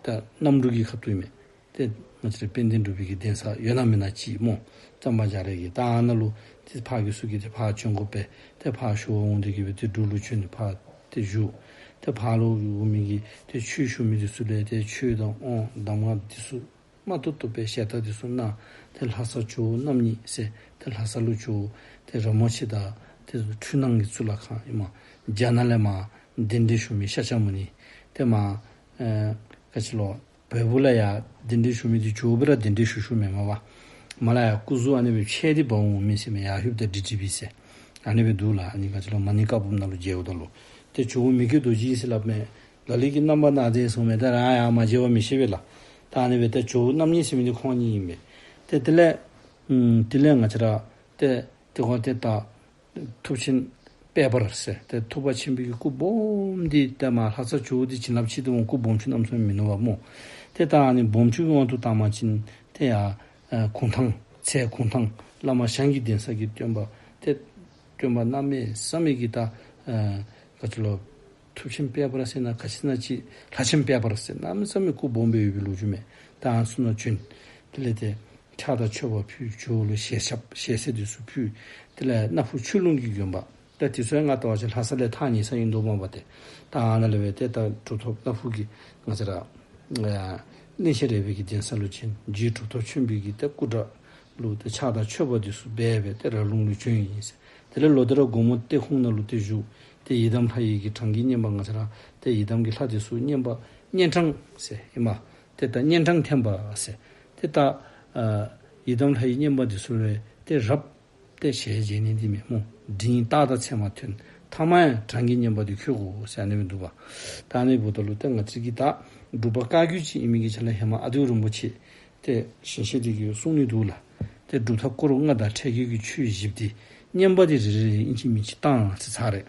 ད་གནམ་འབྲུག་གི་ཁ་ཐུག་མས། ཏེ་ང་བཅས་ར་དཔལ་ལྡན་འབྲུག་པའི་གི་གདན་ས་ཡོད་ན་མེད་ན་ཅིག་སྨོ། གཙང་པ་རྒྱ་རས་ཀྱི་ད་ཨ་ནཱ་ལུ་ཏེ་ཕར་གྱི་ཚུ་གིས་ཏེ་ཕར་བྱོན་དགོ་པས། ཏེ་ཕར་ཞུ་བར་འོང་སྟེ་གི་སྦེ་ཏེ་འབྲུག་ལུ་བྱོན་ཏེ་ཕར་ཏེ་བཞུགས། ཏེ་ཕར་ལུ་འོང་མི་གི་ཏེ་ཆོས་ཞུ་མི་འདི་ཚུ་ལས་ཏེ་ཆོས་དང་དབང་གདམས་ངག་འདི་ཚུ་མ་ཐུབ་ཐུབ་སྦེ་ཞལ་ཏ་འདི་ཚུ་གནང་། ཏེ་ལྷ་ས་ཇོ་བོ་རྣམ་གཉིས་ཟེར་ཏེ་ལྷ་ས་ལུ་ཇོ་བོ་ཏེ་རིན་པོ་ཆེ་དང་ཏེ་འཕྲུལ་སྣང་གི་གཙུག་ལག་ཁང་ཨིན་མས། རྒྱ་ནག་ལས་མར་གདན་འདྲེན་ཞུ་མི་ཤཱཀྱ་མུ་ནི། ཏེ་མར་ཨེ་ག་ཅི་ལོ་བལ་པོ་ལས་ཡར་གདན་འདྲེན་ཞུ་མི་འདི་ཇོ་བོ་སྦེ་ར་གདན་འདྲེན་ཞུ་ཞུཝ་མེན་མས་པ། མར་ལས་ཡར་སྐུ་གཟུགས་ཨ་ནི་སྦེ་ཕྱེ་སྟེ་འབག་འོང་མི་ཟེར་མས། ཡར་ལྷོདཔ་ད་ཌི་ཊི་བི་ཟེར་ཨ་ནི་སྦེ་འདུག་ལགས། ཨ་ནི་ག་ཅི་ལོ་མ་ཎི་བཀའ་འབུམ་ནང་ལུ་མཇལཝ་ད་ལུ་ཏེ་ཇོ་བོ་མི་བསྐྱོད་རྡོ་རྗེ་ཟེར་སླབ་མས། ལ་ལུ་གིས་རྣམ་པར་སྣང་མཛད་གསུངས་མས། ད་རང་ཡང་མ་མཇལ་བར་མི་ཤེས་པས་ལགས། ད་ཨ་ནི་སྦེ་ད་ཇོ་བོ་རྣམ་གཉིས་ཟེར་མི་འདི་ཁོང་གཉིས་ཨིན་མས། ཏེ་དེ་ལས་ཨམ་དེ་ལས་ང་བཅས་ར་ཏེ་ཏེ་ཁོང་ཏེ་ད་ཐུབ་ཆེན་དཔལ་འབར་ཟེར་ཏེ་ཐུབ་པ་ཆེན་པོའི་གི་སྐུ་སྦོམ་འདི་ཏེ་མར་ལྷ་ས་ཇོ་བོ་འདི་བྱིན་རླབས་ཆེ་སྟེ་འོང་སྐུ་སྦོམ་ཆུང་གནམ་མེད་ས་མེད་མིན་ནུག་པ་སྨོ། ཏེ་ད་ཨ་ནི་སྦོམ་ཆུང་གི་དབང་དུ་བཏང་བ་ཅིན་ཏེ་ཡར་ཨ་གུང་ཐང་ཚལ་གུང་ཐང་བླ་མ་ཞང་གི་གདན་ས་གི་སྟོན་པ་ཏེ་སྟོན་པ་གནམ་མེད་ས་མེད་ཀྱི་ད་ཨ་ག་ཅི་ལོ་ཐུབ་ཆེན་དཔལ་འབར་ཟེར་ན་ག་ཅི་ན་ཅིག་ལྷ་ཆེན་དཔལ་འབར་ཟེར་གནམ་མེད་ས་མེད་སྐུ་སྦོམ་སྦེ་ཡོད་པའི་ལོ་རྒྱུས་མས། ད་ཨ་ནི་ཚུ་ནང་བྱོན། དེ་ལས་ཏེ་ཕྱག་དང་མཆོད་པ་ཕུལ། ཇོ་བོ་ལུ་ཞལ་ཆབ་ཞལ་ཟས་འདི་ཚུ་ཕུལ། དེ་ལས་སྣ་ཕུ་ཆོས་ལུང་གི་དགོན་པ་ད་དེ་ཚུ་ཡང་ང་བལྟ་བ་ཅིན་ལྷ་ས་ལས་ཐག་ཉེ་ས་ཨིན་དོ་མས་པ། ཏེ་ད་ཨ་ནཱ་ལས་སྦེ་ཏེ་ད་གྲུབ་ཐོབ་སྣ་ཕུ་གི་ང་བཅས་ར་ཨ་གླིང་ཆེན་རས་པའི་གི་གདན་ས་ལུ་བྱོན། རྗེ་གྲུབ་ཐོབ་ཆེན་པོའི་གི་ཏེ་སྐུ་འདྲ་ལུ་ཏེ་ཕྱག་དང་མཆོད་པ་འདི་ཚུ་འབད་སྦེ་ཏེ་ར་ལུང་ལུ་བྱོན་ཡི་ཟེར། དེ་ལས་ལོག་སྟེ་ར་སྒོ་མོ་གཏེར་ཁུང་ནང་ལུ་ཏེ་བཞུགས། ཏེ་ཡི་དམ་ལྷ་ཡི་གི་གྲངས་ཀྱིས་བསྙེན་པ་ང་བཅས་ར་ཏེ་ཡི་དམ་གྱི་ལྷ་འདི་ཚུ་བསྙེན་པ་གཉན་འཕྲང་ཟེར་ཨིན་མས། ཏེ་ད་གཉན་འཕྲང་འཐེན་པ་ཟེར། ཏེ་ད་ཨ་ཡི་དམ་ལྷ་ཡི་བསྙེན་པ་འདི་ཚུ་ལས་ཏེ་རབ་ཏེ་ཞལ་མཇལ་ནི་འདི་མེན་སྨོ། འབྲིང་རྟགས་དང་མཚན་མ་ཐོན། ཐ་མ་ཡང་གྲངས་ཀྱིས་བསྙེན་པ་འདི་འཁྱོལ་དགོ་ཟེར་ཨ་ནི་སྦེ་འདུག་པ། ད་ཨ་ནི་འབདཝ་ད་ལུ་ཏེ་ང་བཅས་ཀྱི་ད་འབྲུག་པ་བཀའ་བརྒྱུད་ཅིག་ཨིན་མི་གི་ཆ་ལས་ཧེ་མ་ཨ་ཏི་རིན་པོ་ཆེ་ཏེ་ཞིང་གཤེགས་འདི་གིས་གསུང་ནི་འདུག་ལགས། ཏེ་གྲུབ་མཐའ་སྐོར་ལྔ་དང་ཕྲད་རྒྱས་ཀྱི་ཆོས་བཞི་པོ་འདི་བསྙེན་པ་འདི་རེ་རེ་རེ་ཨིན་ཅི་མིན་ཅི་བཏང་ཟེར་ཚར་རེ།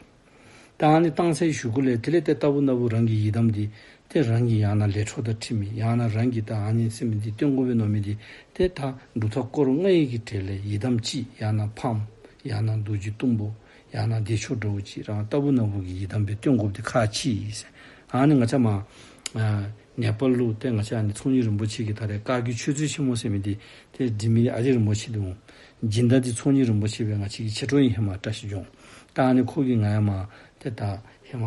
ད་ཨ་ནི་བཏང་ཚར་བའི་གཞུག་གུ་ལས་དེ་ལས་ཏེ་ལྟ་བུ་ན་བུ་རང་གི་ཡི་དམ་འདི་ཏེ་རང་གི་ཡང་ན་ལས་འཕྲོ་དང་འཁྲིལ་མི་ཡང་ན་རང་གི་ད་ཨ་ནི་ཟེར་མི་འདི་སྟོན་དགོ་པས་མནོ་མི་འདི་ཏེ་ད་གྲུབ་མཐའ་སྐོར་ལྔ་ཡི་གི་གྲས་ལས་ཡི་དམ་ཅིག་ཡང་ན་ཕགམོ་ཡང་ན་རྡོ་རྗེ་གཏུམ་པོ་ཡང་ན་བདེ་མཆོག་འདྲ་བོ་ཅིག་རང་ལྟ་བུ་ན་བུ་གི་ཡི་དམ་སྦེ་སྟོན་དགོཔ་འདི་ཁག་ཆེ་ཡི་ཟེར། ཨ་ནི་ང་བཅས་མར་ཨ་ནེ་པཱལ་ལུ་ཏེ་ང་བཅས་ཨ་ནི་ཚོགས་གཉིས་རིན་པོ་ཆེ་གི་ད་རེས་བཀའ་བརྒྱུད་ཆོས་ཚུལ་ཆེན་མོ་ཟེར་མི་འདི་ཏེ་འབྲི་མི་ཨ་ཏི་རིན་པོ་ཆེ་འདི་འོང་། སྦྱིན་བདག་འདི་ཚོགས་གཉིས་རིན་པོ་ཆེ་སྦེ་ང་བཅས་ཀྱི་མཆེད་གྲོགས་ཨིན། ཧེ་མ་བཀྲ་ཤིས་ལྗོངས། ད་ཨ་ནི་ཁོ་གིས་ང་ཡང་མར་ཏེ་ད་ཧེ་མ་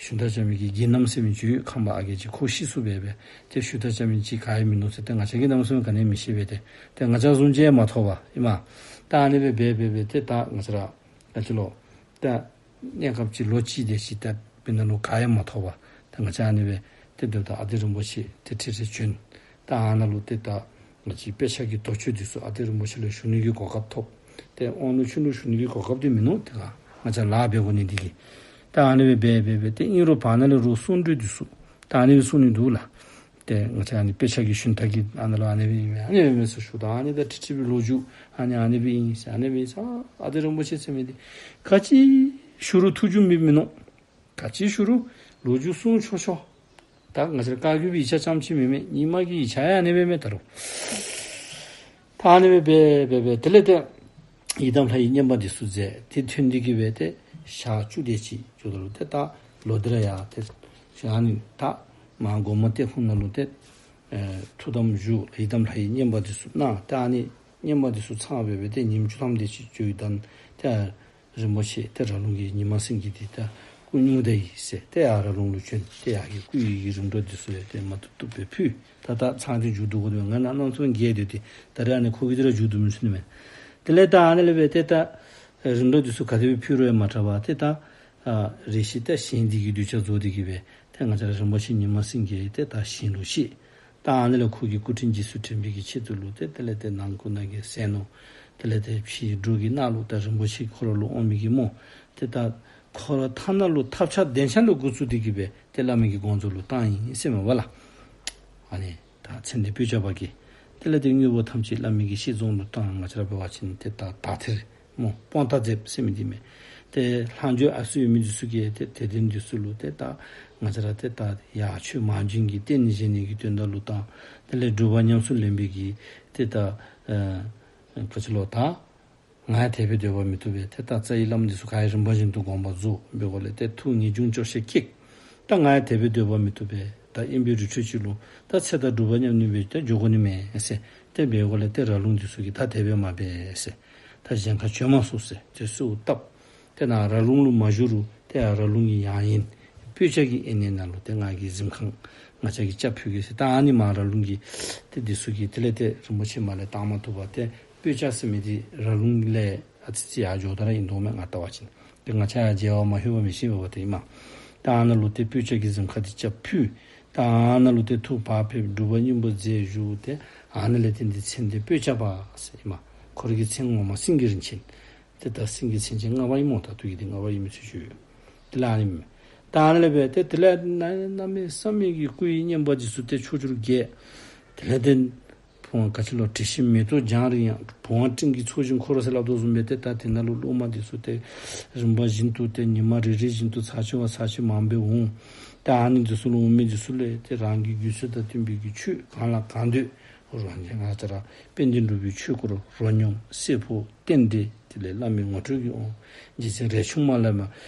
ཞུན་དག་རྐྱབ་མི་གི་དགེ་རྣམ་ཟེར་མི་ཅིག་ཡོད། ཁམས་པ་ཨ་རྒས་ཅིག་ཁོ་ཤི་སོང་སྦེ་སྦེ་ཏེ་ཞུན་དག་རྐྱབ་མི་ཅིག་ག་ཡང་མིན་ནུག་ཟེར། ཏེ་ང་བཅས་ཀྱིས་གནམ་མེད་ས་མེད་ག་ནི་མི་ཤེས་པས། ཏེ་ཏེ་ང་བཅས་བཟུམ་ཅིག་ཡང་མ་ཐོབ་པས་ཨིན་མས། ད་ཨ་ནི་སྦེ་སྦེ་སྦེ་སྦེ་ཏེ་ད་ང་བཅས་ར་ད་ཅི་ལོ་ད་གནས་སྐབས་ཅིག་ལོ་གཅིག་དེ་ཅིག་ད་དཔེར་ན་ལུ་ག་ཡང་མ་ཐོབ་པས། ད་ང་བཅས་ཨ་ནི་སྦེ་ཏེ་སྡོདཔ་ད་ཨ་ཏི་རིན་པོ་ཆེ་ཏེ་ཁྲིད་ཁྲིད་བྱོན། ད་ཨ་ནཱ་ལུ་ཏེ་ད་ང་བཅས་དཔེ་ཆ་གི་དོགས་གཅོད་འདི་ཚུ་ཨ་ཏི་རིན་པོ་ཆེ་ལུ་ཞུ་ནི་གི་གོ་སྐབས་ཐོབ། ཏེ་དབང་ལུང་ཆོས་ལུང་ཞུ་ནི་གི་གོ་སྐབས་འདི་མིན་ནུག། ཏེ་ག་ང་བཅས་ལཱ་འབད་དགོ་ནི་འདི་གིས། ད་ཨ་ནི་སྦེ་སྦེ་སྦེ་སྦེ་ཏེ་ཨིན་རུང་བར་ན་ལས་རུང་གསུང་གྲོས་འདི་ཚུ་ད་ཨ་ནི་སྦེ་གསུང་ནི་འདུག་ལགས། ཏེ་ང་བཅས་ཨ་ནི་དཔེ་ཆ་གི་ཞུན་དག་གི་ཨ་ནཱ་ལུ་ཨ་ནི་སྦེ་ཨིན་མས་ཨ་ནི་སྦེ་མས་ཟེར་ཞུཝ་ད་ཨ་ནི་ད་ཁྲིད་ཁྲིད་པའི་ལོ་རྒྱུས་ཨ་ནི་ཨ་ནི་སྦེ་ཨིན་ཟེར་ཨ་ནི་སྦེ་ཨིན་ཟེར། ཨ་ཏི་རིན་པོ་ཆེ་ཟེར་མི་འདི་ག་ཅི་ཞུ་རུང་ཐུགས་རྒྱུས་མེད་མིན་ནུག། ག་ཅི་ཞུ་རུང་ལོ་རྒྱུས་གསུང་ཆོག་ཆོག། ད་ང་བཅས་ར་བཀའ་བརྒྱུད་པའི་ཡིག་ཆ་རྐྱངམ་ཅིག་མེན་མས། རྙིང་མ་གི་ཡིག་ཆ་ཡང་ཨ་ནི་སྦེ་མས་ད་རུང་། ད་ཨ་ནི་སྦེ་སྦེ་སྦེ་སྦེ་དེ་ལས་ཏེ་ཡི་དམ་ལྷ་ཡི་བསྙེན་པ་འདི་ཚུ་མཛད། ཏེ་ཐོན་ཏེ་གི་སྦེ་ཏེ་ཞག་བཅུ་དེ་ཅིག་འགྱོཝ་ད་ལུ་ཏེ་ད་ལོག་སྟེ་ར་ཡར་ཏེ་ཞག་ཨ་ནི་ད་མར་སྒོ་མོ་གཏེར་ཁུང་ནང་ལུ་ཏེ་ ཨེ་ཐུགས་དམ་བཞུགས། ཡི་དམ་ལྷ་ཡི་བསྙེན་པ་འདི་ཚུ་གནང་། ཏེ་ཨ་ནི་བསྙེན་པ་འདི་ཚུ་ཚང་སྦེ་འབད་དེ་ཉིནམ་བཅུ་ཐམ་དེ་ཅིག་འགྱོ་ཡི་དོན་ཏེ་རིན་པོ་ཆེ་ཏེ་ར་ལུང་གི་ཉི་མ་སེང་གེ་འདི་ད་སྐུ་སྙུང་ད་ཡི་ཟེར་ཏེ་ཡར་ར་ལུང་ལུ་བྱོན། ཏེ་ཡར་གྱི་སྐུ་ཡི་གི་རིམ་གྲོ་འདི་ཚུ་ཡང་ཏེ་མ་བཏུབ་བཏུབ་སྦེ་ཕུལ། ད་ད་ཚང་འདི་མཇུག་བསྡུ་དགོ་དེ་ང་ནཱ་གནམ་མེད་ས་མེད་རྒྱས་ཏེ་ཏེ་ད་རེས་ཨ་ནི་ཁོ་གི་འདི་ར་མཇུག་བསྡུ་མི་ཚུགས་ནི་མས། དེ་ལས་ད་ཨ་ནི་ལས་འབད་དེ་ད་རིམ་གྲོ་འདི་ཚུ་ག་དེ་སྦེ་ཕུལ་རུང་ཡང་མ་དྲག་པར་ཏེ་ད་ཨ་རེ་ཞིག་ཏེ་ཞིང་འདི་གི་གདུལ་བྱ་རྫོགས་ཏེ་གི་སྦེ་ཏེ་ང་བཅས་ར་རིན་པོ་ཆེ་ཉི་མ་སེང་གེ་ཏེ་ད་ཞིང་ལུ་གཤེགས། ད་ཨ་ནི་ལས་ཁོ་གི་སྐུ་ཕྲེང་རྗེས་སུ་དྲན་པའི་གི་ཆེད་དུ་ལུ་ཏེ་དེ་ལས་ཏེ་ནང་ཁུག་ནང་གི་ཟས་ནོར་དེ་ལས་ཏེ་ཕྱི་འབྲུག་གི་ནང་ལུ་ད་རིན་པོ་ཆེ་འཁོར་ལོ་ལུ་འོང་མི་གི་སྨོ། ཏེ་ད་འཁོར་ཐ་ན་ལུ་ཐབས་ཆག་བདེན་ཆགས་ལུ་འགོ་བཙུགས་ཏེ་གི་སྦེ་ཏེ་བླ་མའི་གི་དགོངས་རྫོགས་ལུ་བཏང་ཡི་ཟེར་མས་པ་ལགས། ཨ་ནི་ད་ཚེ་འདས་སྤོས་སྐྱ་པ་གིས་དེ་ལས་ཏེ་དངོས་པོ་ཐམས་ཅད་བླ་མའི་གི་ཤིས་རྫོང་ལུ་བཏང་། ང་བཅས་ར་འབད་བ་ཅིན་ཏེ་ད་དག་ཐེར་སྨོ་དཔང་རྟགས་མཛདཔ་ཟེར་མི་འདི་མས། ཏེ་ལྷག་འཕྲོ་ཨ་ཙི་ཡོད་མི་འདི་ཚུ་གིས་ཏེ་དད་ལྡན་འདི་ཚུ་ལུ་ཏེ་ད་ང་བཅས་ར་ཏེ་ད་ཡར་ཆོས་མང་བྱུང་གི་རྟེན་བཞེངས་ནི་གི་དོན་དག་ལུ་བཏང་། དེ་ལས་སྒྲུབ་པ་ཉམས་སུ་ལེན་པའི་གི་ཏེ་ད་ཨེ་ག་ཅི་ལོ་ད་ང་ཡང་དད་པས་སྡོད་པ་མི་བཏུབ་པས། ཏེ་ད་རྩ་བའི་བླམ་འདི་ཚུ་ག་ར་རིམ་པ་བཞིན་དུ་དགོངས་པ་རྫོགས་པའི་སྒོ་ལས་ཏེ་ཐུགས་ངེས་འབྱུང་སྐྱོ་ཤས་སྐྱེས། ད་ང་ཡང་དད་པས་སྡོད་པ་མི་བཏུབ་པས། ད་དབེན་པའི་རི་ཁྲོད་ཅིག་ལུ་ད་ཚེ་དང་སྒྲུབ་པ་མཉམ་ནི་སྦེ་ད་འགྱོ་དགོ་ནི་མས་ཟེར། ཏེ་འབད་སྒོ་ལས་ཏེ་ར་ལུང་འདི་ཚུ་གིས་ད་དད་པས་མ་འབད་ཟེར། ད་གཞན་ཁར་བྱོན་མ་སོང་ཟེར་ཏེ་གསོལཝ་བཏབ། ཏེ་ནཱ་ར་ལུང་ལུ་མ་བཞུགས་རུང་ཏེ་ཡར་ར་ལུང་གི་ཡང་དབེན་སྤོས་སྐྱ་གི་དབེན་གནས་ནང་ལུ་ཏེ་ང་གིས་གཟིམ་ཁང་ང་བཅས་ཀྱིས་རྐྱབ་ཕུལ་གེ་ཟེར། ད་ཨ་ནི་མར་ར་ལུང་གི་ཏེ་འདི་ཚུ་གིས་དེ་ལས་ཏེ་རིན་པོ་ཆེ་མར་ལས་བཏང་མ་བཏུབ་པར་ཏེ་སྤོས་སྐྱ་ཟེར་མི་འདི་ར་ལུང་ལས་ཨ་ཙི་ཅིག་ཡར་འགྱོཝ་ད་ར་ཨིན་དོ་མས། ང་བལྟ་བ་ཅིན་ཏེ་ང་བཅས་ཡར་མཇལ་བར་མ་ལྷོད་པ་མི་ཤེས་པས་ཏེ་ཨིན་མས། ད་ཨ་ནཱ་ལུ་ཏེ་སྤོས་སྐྱ་གི་གཟིམ་ཁང་འདི་རྐྱབ་ཕུལ། ད་ཨ་ནཱ་ལུ་ཏེ་ཐུགས་བག་ཕེབས་སྒྲུབ་པ་སྙིང་པོ་མཛད་བཞུགས་ཏེ་ཨ་ནཱ་ལས་ཏེ་འདི་མཚན་འདི་སྤོས་སྐྱ་པ་ཟེར་ཨིན་མས། ཁོ་རའི་གི་མཚན་ངོ་མ་སེང་གེ་རིན་ཆེན། ཏེ་ད་སེང་གེ་མཚན་ཅན་ལྔ་པ་ཨིན་མས། ད་ལྟོ་གི་འདི་ལྔ་པ་ཨིན་མི་ཚུལ་ཞུ་ཡོད། དེ་ལས་ཨ་ནི་མས། ད་ཨ་ནཱ་ལས་འབད་དེ་དེ་ལས་གནམ་མེད་ས་མེད་ཀྱི་སྐུ་ཡི་བསྙེན་པ་འདི་ཚུ་ཏེ་ཕྱོགས་བཅུར་རྒྱས། དེ་ལས་ཏེ་བུམ་ག་ཅི་ལོ་དྲི་ཞིམ་མེ་ཏོག་ལྗང་རིང་ཡང་བུམ་དབང་སྤྲིན་གྱི་ཚོགས་བཞིན་འཁོར་ཟེར་སླབ་དོ་བཟུམ་སྦེ་ཏེ་ད་དེ་ནང་ལུ་སློབ་མ་འདི་ཚུ་ཏེ་རིམ་པ་བཞིན་དུ་ཏེ་ཉི་མ་རེ་རེ་བཞིན་དུ་ཚར་གཅིག་བ་ཚར་གཅིག་མང་སྦེ་འོང་། ད་ཨ་ནི་འདི་ཚུ་ལུ་འོང་མི་འདི་ཚུ་ལས་ཏེ་རང་གི་རྒྱུད་ཚོད་དང་བསྟུན་པའི་གི་ཆོས་གང་ལ་གང་འདོད་རོ་ང་བཅས་ར་དཔལ་ལྡན་འབྲུག་པའི་ཆོས་སྐོར་རོ་སྙོམས་གསལ་ཕོ་རྟེན་འབྲེལ། དེ་ལས་བླ་མའི་ངོ་སྤྲོད་ཀྱི་འོང་། རྗེ་བཙུན་རས་ཆུང་མ་བླ་མ་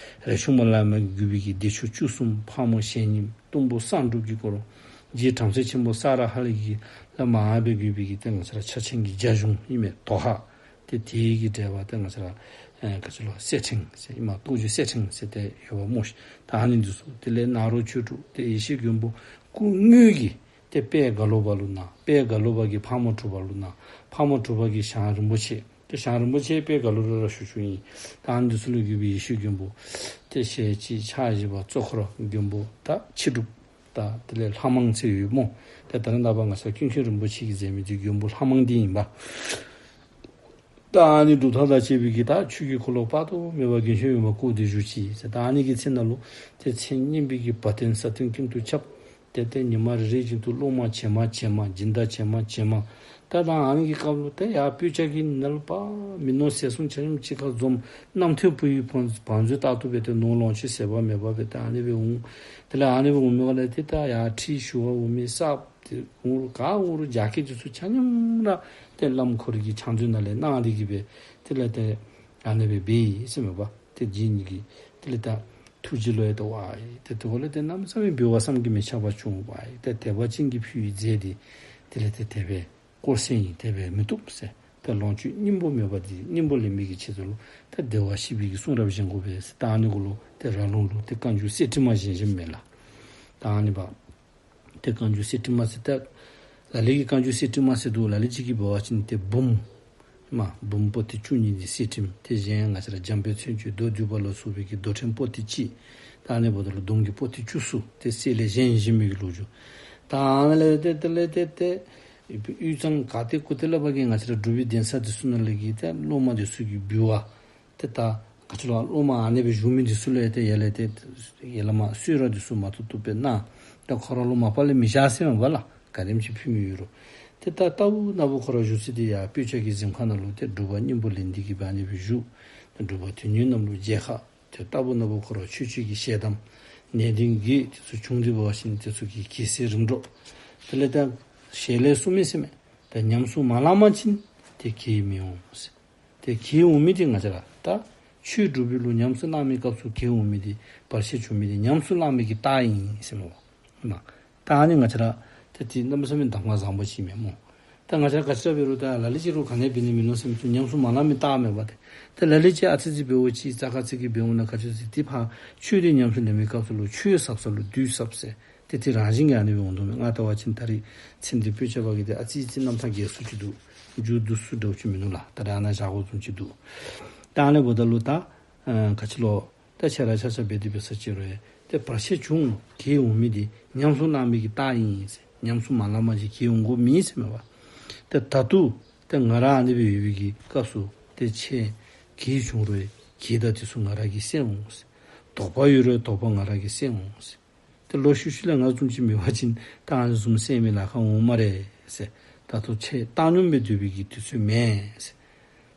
རས་ཆུང་མ་བླ་མ་གིས་བསྒྱུར་བའི་གི་བདེ་མཆོག་བཅུ་གསུམ་ཕག་མོ་ཞལ་གཉིས་གཏུམ་པོ་གསང་སྒྲུབ་ཀྱི་སྐོར། རྗེ་བྲམ་ཟེ་ཆེན་པོ་ས་ར་ཧ་ལ་གིས་བླ་མ་ཨ་པས་བསྒྱུར་བའི་གི་ཏེ་ང་བཅས་ར་ཕྱག་ཆེན་གྱི་རྒྱ་གཞུང་ཨིན་མས། དོ་ཧ། ཏེ་དེ་གི་འགྲེལ་པ་ཏེ་ང་བཅས་ར་ཨེ་ག་ཅི་ལོ་གསེར་ཕྲེང་ཟེར་ཨིན་མས། རྟོགས་བརྗོད་གསེར་ཕྲེང་ཟེར་ཏེ་ཡོདཔ་སྨོ་ཤིག། ད་ཨ་ནི་འདི་ཚུ་དེ་ལས་ནཱ་རོ་ཆོས་དྲུག་ཏེ་ཡེ་ཤེས་མགོན་པོ་སྐུ་དངོས་ཀྱིས་ཏེ་དཔལ་རྒྭ་ལོ་པ་ལུ་གནང་། དཔལ་རྒྭ་ལོ་པ་གིས་ཕག་མོ་གྲུ་པ་ལུ་གནང་། ཕག་མོ་གྲུ་པ་གིས་ཞང་རིན་པོ་ཆེ། ཏེ་ཞང་རིན་པོ་ཆེ་དཔལ་རྒྭ་ལོ་པ་ར་ཞུ་ཞུཝ་ཨིན། ད་ཨ་ནི་འདི་ཚུ་ལུ་བསྒྱུར་བའི་ཡེ་ཤེས་མགོན་པོ་ཏེ་ཞལ་གཅིག་ཕྱག་བཞི་པ་གཙོ་འཁོར་མགོན་པོ་ད་ཕྱི་སྒྲུབ། ད་དེ་ལས་ལྷ་མང་ཟེར་ཡོད་སྨོ། ཏེ་ད་རེས་ནངས་པ་ང་བཅས་ཀུན་མཁྱེན་རིན་པོ་ཆེ་གིས་མཛད་མི་འདི་མགོན་པོ་ལྷ་མང་འདི་ཨིན་པས། ད་ཨ་ནི་སྒྲུབ་ཐབས་དང་བཅས་པའི་གི་ད་ཆོས་ཀྱི་འཁོར་ལོ་དཔག་ཏུ་མེད་པ་རྒྱུན་ཆད་མེད་པར་བསྐོར་ཏེ་བཞུགས་ཅི་ཟེར། ད་ཨ་ནི་གི་ཚེ་ནང་ལུ་ཏེ་མཚན་སྙན་པའི་གི་བ་དན་ས་སྟེང་ཀུན་ཏུ་ཁྱབ། ཏེ་ཏེ་ཉི་མ་རེ་རེ་བཞིན་དུ་སློབ་མ་ཇེ་མང་ཇེ་མང་སྦྱིན་བདག་ཇེ་མང་ཇེ་མང་། ད་ད་ཨ་ནི་གི་སྐབས་ལུ་ཏེ་ཡར་སྤོས་སྐྱ་གི་ནང་ལུ་པ་མི་ནོར་ཟད་སོང་ཆ་མཉམ་གཅིག་ཁར་འཛོམས། རྣམ་ཐོས་བུ་ཡི་བང་བང་མཛོད་ལྟར་དུ་སྦེ་ཏེ་ནོར་ལོངས་སྤྱོད་ཟད་པ་མེད་པ་སྦེ་ཏེ་ཨ་ནི་སྦེ་འོང་། དེ་ལས་ཨ་ནི་སྦེ་འོང་མི་ག་ལས་ཏེ་ད་ཡར་ཁྲིད་ཞུ་བར་འོང་མི་གསརཔ་ཏེ་འོང་རུང་ག་འོང་རུང་རྒྱ་སྐད་འདི་ཚུ་ཆ་མཉམ་ར་ཏེ་བླམ་ཁོ་རའི་གི་ཕྱག་མཛོད་ནང་ལས་གནང་སྟེ་གི་སྦེ་དེ་ལས་ཏེ་ཨ་ནི་སྦེ་འབད་ཡི་ཟེར་མས་པ། ཏེ་རྗེ་ཉིད་ཀྱིས་དེ་ལས་ད་ཐུགས་རྗེ་ལུ་ཡང་ཏེ་ཝའི་ཏེ་དེ་འགོ་ལས་ཏེ་གནམ་མེད་ས་མེད་འབུལ་བ་བསམ་གྱིས་མི་ཁྱབ་པ་བྱུང་བ་ཡི། ཏེ་དད་པ་ཅན་གྱིས་ཕུལ་བའི་རྫས་འདི་དེ་ལས་ཏེ་དེ་སྦེ་དཀོར་ཟས་ཨིན། དེ་སྦེ་མི་བཏུབ་ཟེར། ཏེ་ལོངས་སྤྱོད་སྙིང་པོ་མེད་པ་འདི་སྙིང་པོ་ལེན་པའི་གི་ཆེད་དུ་ལུ་ཏེ་བདེ་བར་གཤེགས་པའི་གི་གསུང་རབ་བཞེངས་དགོ་པས་ཟེར། ད་ཨ་ནི་གུ་ལུ་ཏེ་ར་ལུང་ལུ་ཏེ་བཀའ་འགྱུར་གསེར་ཕྲེང་མ་བཞེངས་བཞེངསམ་མས་ལགས། ད་ཨ་ནི་སྦེ་ཏེ་བཀའ་འགྱུར་གསེར་ཕྲེང་མ་ཟེར་ཏེ་ལ་ལུ་གིས་བཀའ་འགྱུར་གསེར་ཕྲེང་མ་ཟེར་འདུག། ལ་ལུ་ཅིག་གིས་འབད་བ་ཅིན་ཏེ་འབུམ་མ་འབུམ་པོ་ཏི་བཅུ་གཉིས་འདི་གསེར་ཕྲེང་། ཏེ་གཞན་ང་བཅས་ར་འཇམ་དཔལ་མཚན་བརྗོད་མདོ་སྡུད་པ་ལ་སོགས་པའི་གི་མདོ་ཕྲེང་པོ་ཏི་གཅིག། ད་ཨ་ནི་འབདཝ་ད་ལུ་སྡོམ་གྱི་པོ་ཏི་བཅུ་གསུམ་ཏེ་གསེར་ལས་བཞེངས་བཞེངས་མི་གི་ལོ་རྒྱུས། ད་ཨ་ནི་ལས་ཏེ་དེ་ལས་ཏེ་ཏེ་དབུས་གཙང་ག་ཏེ་གུ་ཏེ་ལས་ཕར་གྱི་ང་བཅས་ར་འབྲུག་པའི་གདན་ས་འདི་ཚུ་ནང་ལས་ཀྱི་ཏེ་སློབ་མ་འདི་ཚུ་གིས་འབུལ་བ་ཏེ་ད་ག་ཅི་ལོ་སློབ་མ་ཨ་ནི་སྦེ་བཞུགས་མི་འདི་ཚུ་ལུ་ཡང་ཏེ་ཡར་ལས་ཏེ་ཡར་ལས་མར་གསོལ་རས་འདི་ཚུ་མ་ཐུབ་ཐུབ་སྦེ་གནང་། ད་ཁོ་ར་ལུ་མ་པ་ལས་མི་བཞག་ཟེར་མས་པ་ལགས། ག་དེམ་ཅིག་ཕུལ་མི་ཡོད་རུང་། ཏེ་ད་ལྟ་བུ་ན་བུ་ཁོ་ར་བཞུགས་ས་འདི་ཡར་སྤོས་སྐྱ་གི་གཟིམ་ཁང་ནང་ལུ་ཏེ་སྒྲུབ་པ་སྙིང་པོ་ལེན་ཏེ་གི་སྦེ་ཨ་ནི་སྦེ་བཞུགས། སྒྲུབ་པ་དོན་གཉེར་རྣམས་ལུ་མཇལ་ཁ། ཏེ་ལྟ་བུ་ན་བུ་ཁོ་ར་ཆོས་སྤྱོད་ཀྱི་ཞལ་གདམས་ནན་ཏན་གྱིས་དེ་ཚུ་བྱུང་སྟེ་འབད་བ་ཅིན་དེ་ཚུ་གི་གེགས་སེལ་རིམ་གྲོ། དེ་ལས་ད་ཞལ་ལས་གསུངས་མི་ཟེར་མས། ད་ཉམས་སུ་མ་བླངས་པ་ཅིན་ཏེ་གེགས་མི་འོང་ཟེར། ཏེ་གེགས་འོང་མི་འདི་ང་བཅས་ར་ད་ཆོས་སྒྲུབ་པའི་ལུ་ཉམས་སུ་བླང་མི་སྐབས་སུ་གེགས་འོང་མི་འདི་བར་ཆད་བྱུང་མི་འདི་ཉམས་སུ་བླང་མི་གི་རྟགས་ཨིན་ཟེར་མས་པ། ད་ཨ་ནི་ང་བཅས་ར་ ཏེ་དེ་གནམ་མེད་ས་མེད་གདམས་ངག་བཟང་པོ་ཅིག་མས་སྨོ། ད་ང་བཅས་ག་ཅི་ར་འབད་རུང་ད་ལ་ལུ་ཅིག་རུང་ག་ནི་འབད་ནི་མིན་ནུག་ཟེར་མི་ཚུ་ཉམས་སུ་མ་བླངས་མི་རྟགས་མས་པ། ཏེ་ཏེ་ལ་ལུ་ཅིག་ཨ་ཙི་ཅིག་འབདཝ་ཅིག་ཙག་ཁ་ཙིག་གེ་འབདཝ་ན་ག་ཅི་ཟེར་ཏེ་ཕར་ཆོས་འདི་ཉམས་སུ་ལེན་པའི་སྐབས་སུ་ལུ་ཆོས་ཟབ་ས་ལུ་བདུད་ཟབ་ཟེར། ཏེ་དེ་རང་བཞིན་གྱིས་ཨ་ནི་སྦེ་འོང་དོ་མས། ང་ལྟ་བ་ཅིན་ད་རིས་ཚེ་འདི་སྤོས་ཆབ་པ་གི་དེ་ཨ་ཙི་ཅིག་རྣམ་ཐར་རྒྱས་སུ་ཅིག་འདུག། མཇུག་བསྡུ་ས་འདྲཝ་ཅིག་མིན་ནུག་ལགས། ད་རེས་ཨ་ནཱ་བཞག་དགོཔ་བཟུམ་ཅིག་འདུག། ད་ཨ་ནི་འབདཝ་ད་ལུ་ད་ཨ་ག་ཅི་ལོ། ད་ཁྱེད་ར་ཆ་ཁྱབ་འབད་དེ་འབད་ས་ཅིག་རུང་ཏེ་བར་ཆད་བྱུང་རུང་གྱོང་འོང་མི་འདི་ཉམས་སུ་བླངས་པའི་གི་རྟགས་ཨིན་ཟེར། ཉམས་སུ་མ་བླངས་པ་ཅིན་གྱོང་འོང་དགོཔ་མེད་ཟེར་མས་པ། ཏེ་ད་ལྟོ་ཏེ་ང་ར་ཨ་ནི་སྦེ་ཡོད་པའི་གི་སྐབས་སུ་ཏེ་ཁྱེད་གྱོང་བྱུང་རུང་གྱོང་དང་དེ་ཚུ་ང་ར་གིས་སེལ་འོང་ཟེར། དོགས་པ་ཡོད་རུང་དོགས་པ་ང་ར་གིས་སེལ་འོང་ཟེར། ཏེ་ལོག་ཤུལ་ཤུལ་ལས་ང་བཟུམ་ཅིག་འབད་བ་ཅིན་ད་ཨ་ནི་བཟུམ་སེལ་མི་ལཱ་ཁག་འོང་སྨ་རེ་ཟེར། ད་ལྟོ་ཁྱེད་བཏང་སྙོམས་སྦེ་སྡོད་པའི་གི་དུས་ཚོད་མེན་ཟེར།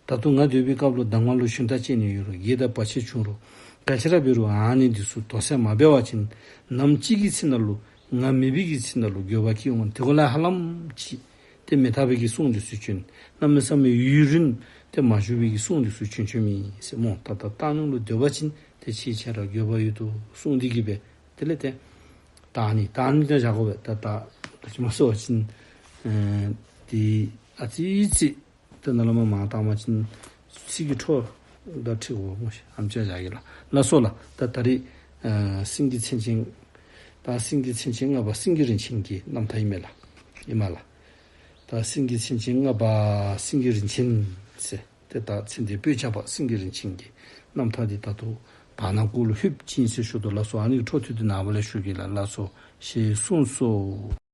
ད་ལྟོ་ང་སྡོད་པའི་སྐབས་ལུ་གདམས་ངག་ལུ་ཞུན་དག་བཅད་ནི་ཡོད་རུང་གྱོང་དང་བར་ཆད་བྱུང་རུང་ག་ཅི་ར་འབད་རུང་ཨ་ནི་འདི་ཚུ་དོགས་སེལ་མ་འབད་བ་ཅིན་ནམ་ཅིག་གི་ཚེ་ན་ལུ་ང་མེད་པའི་གི་ཚེ་ན་ལུ་འགྱོད་པ་སྐྱེ་འོང་། དེ་གུ་ལས་ཧ་ལམ་ཅིག་ཏེ་མི་རྟག་པའི་གི་གསུང་འདི་ཚུ་བྱོན། གནམ་མེད་ས་མེད་ཡུན་རིང་ཏེ་མ་བཞུགས་པའི་གི་གསུང་འདི་ཚུ་བྱོན་བྱོནམ་ཨིན་ཟེར་སྨོ། ད་ལྟ་བཏང་སྙོམས་ལུ་སྡོད་པ་ཅིན་ཏེ་ཁྱེད་ཁྱེད་ར་འགྱོད་པ་ཡོད་དོ་གསུངས་འདི་གིས་སྦེ་དེ་ལས་ཏེ་ད་ཨ་ནི་ད་ཨ་ནི་ད་བཞག་དགོ་པས། ད་ད་ག་ཅི་སྨོ་ཟེར་བ་ཅིན་ཨེ་ཏེ་ཨ་ཙི་ཅིག་ཏེ་ནཱ་ལས་མར་མར་བཏང་བ་ཅིན་ཚིག་གི་འཕྲོ་དང་འཁྲིལ་དགོ་སྨོ་ཤིག། ཨམ་ཅིག་བཞག་གེ་ལགས། ལགས་སོ་ལགས། ད་ད་རིས་ཨེ་སེང་གེ་མཚན་ཅན་ད་སེང་གེ་མཚན་ཅན་ལྔ་པ་སེང་གེ་རིན་ཆེན་གྱི་རྣམ་ཐར་ཨིན་མས་ལགས། ཨིན་མས་ལགས། ད་སེང་གེ་མཚན་ཅན་ལྔ་པ་སེང་གེ་རིན་ཆེན་ཟེར། ཏེ་ད་ཚེ་འདི་སྤོས་ཆབ་པ་སེང་གེ་རིན་ཆེན་གྱི་རྣམ་ཐར་འདི་ད་ལྟོ་བར་ན་གུ་ལུ་ལྷོདཔ་ཅིག་ཨིན་ཟེར་ཞུ་དོ་ལགས་སོ། ཨ་ནི་འཕྲོ་མཐུད་དེ་ནངས་པ་ལས་ཞུ་གེ་ལགས། ལགས་སོ། ཞེས་གསུངས་སོ།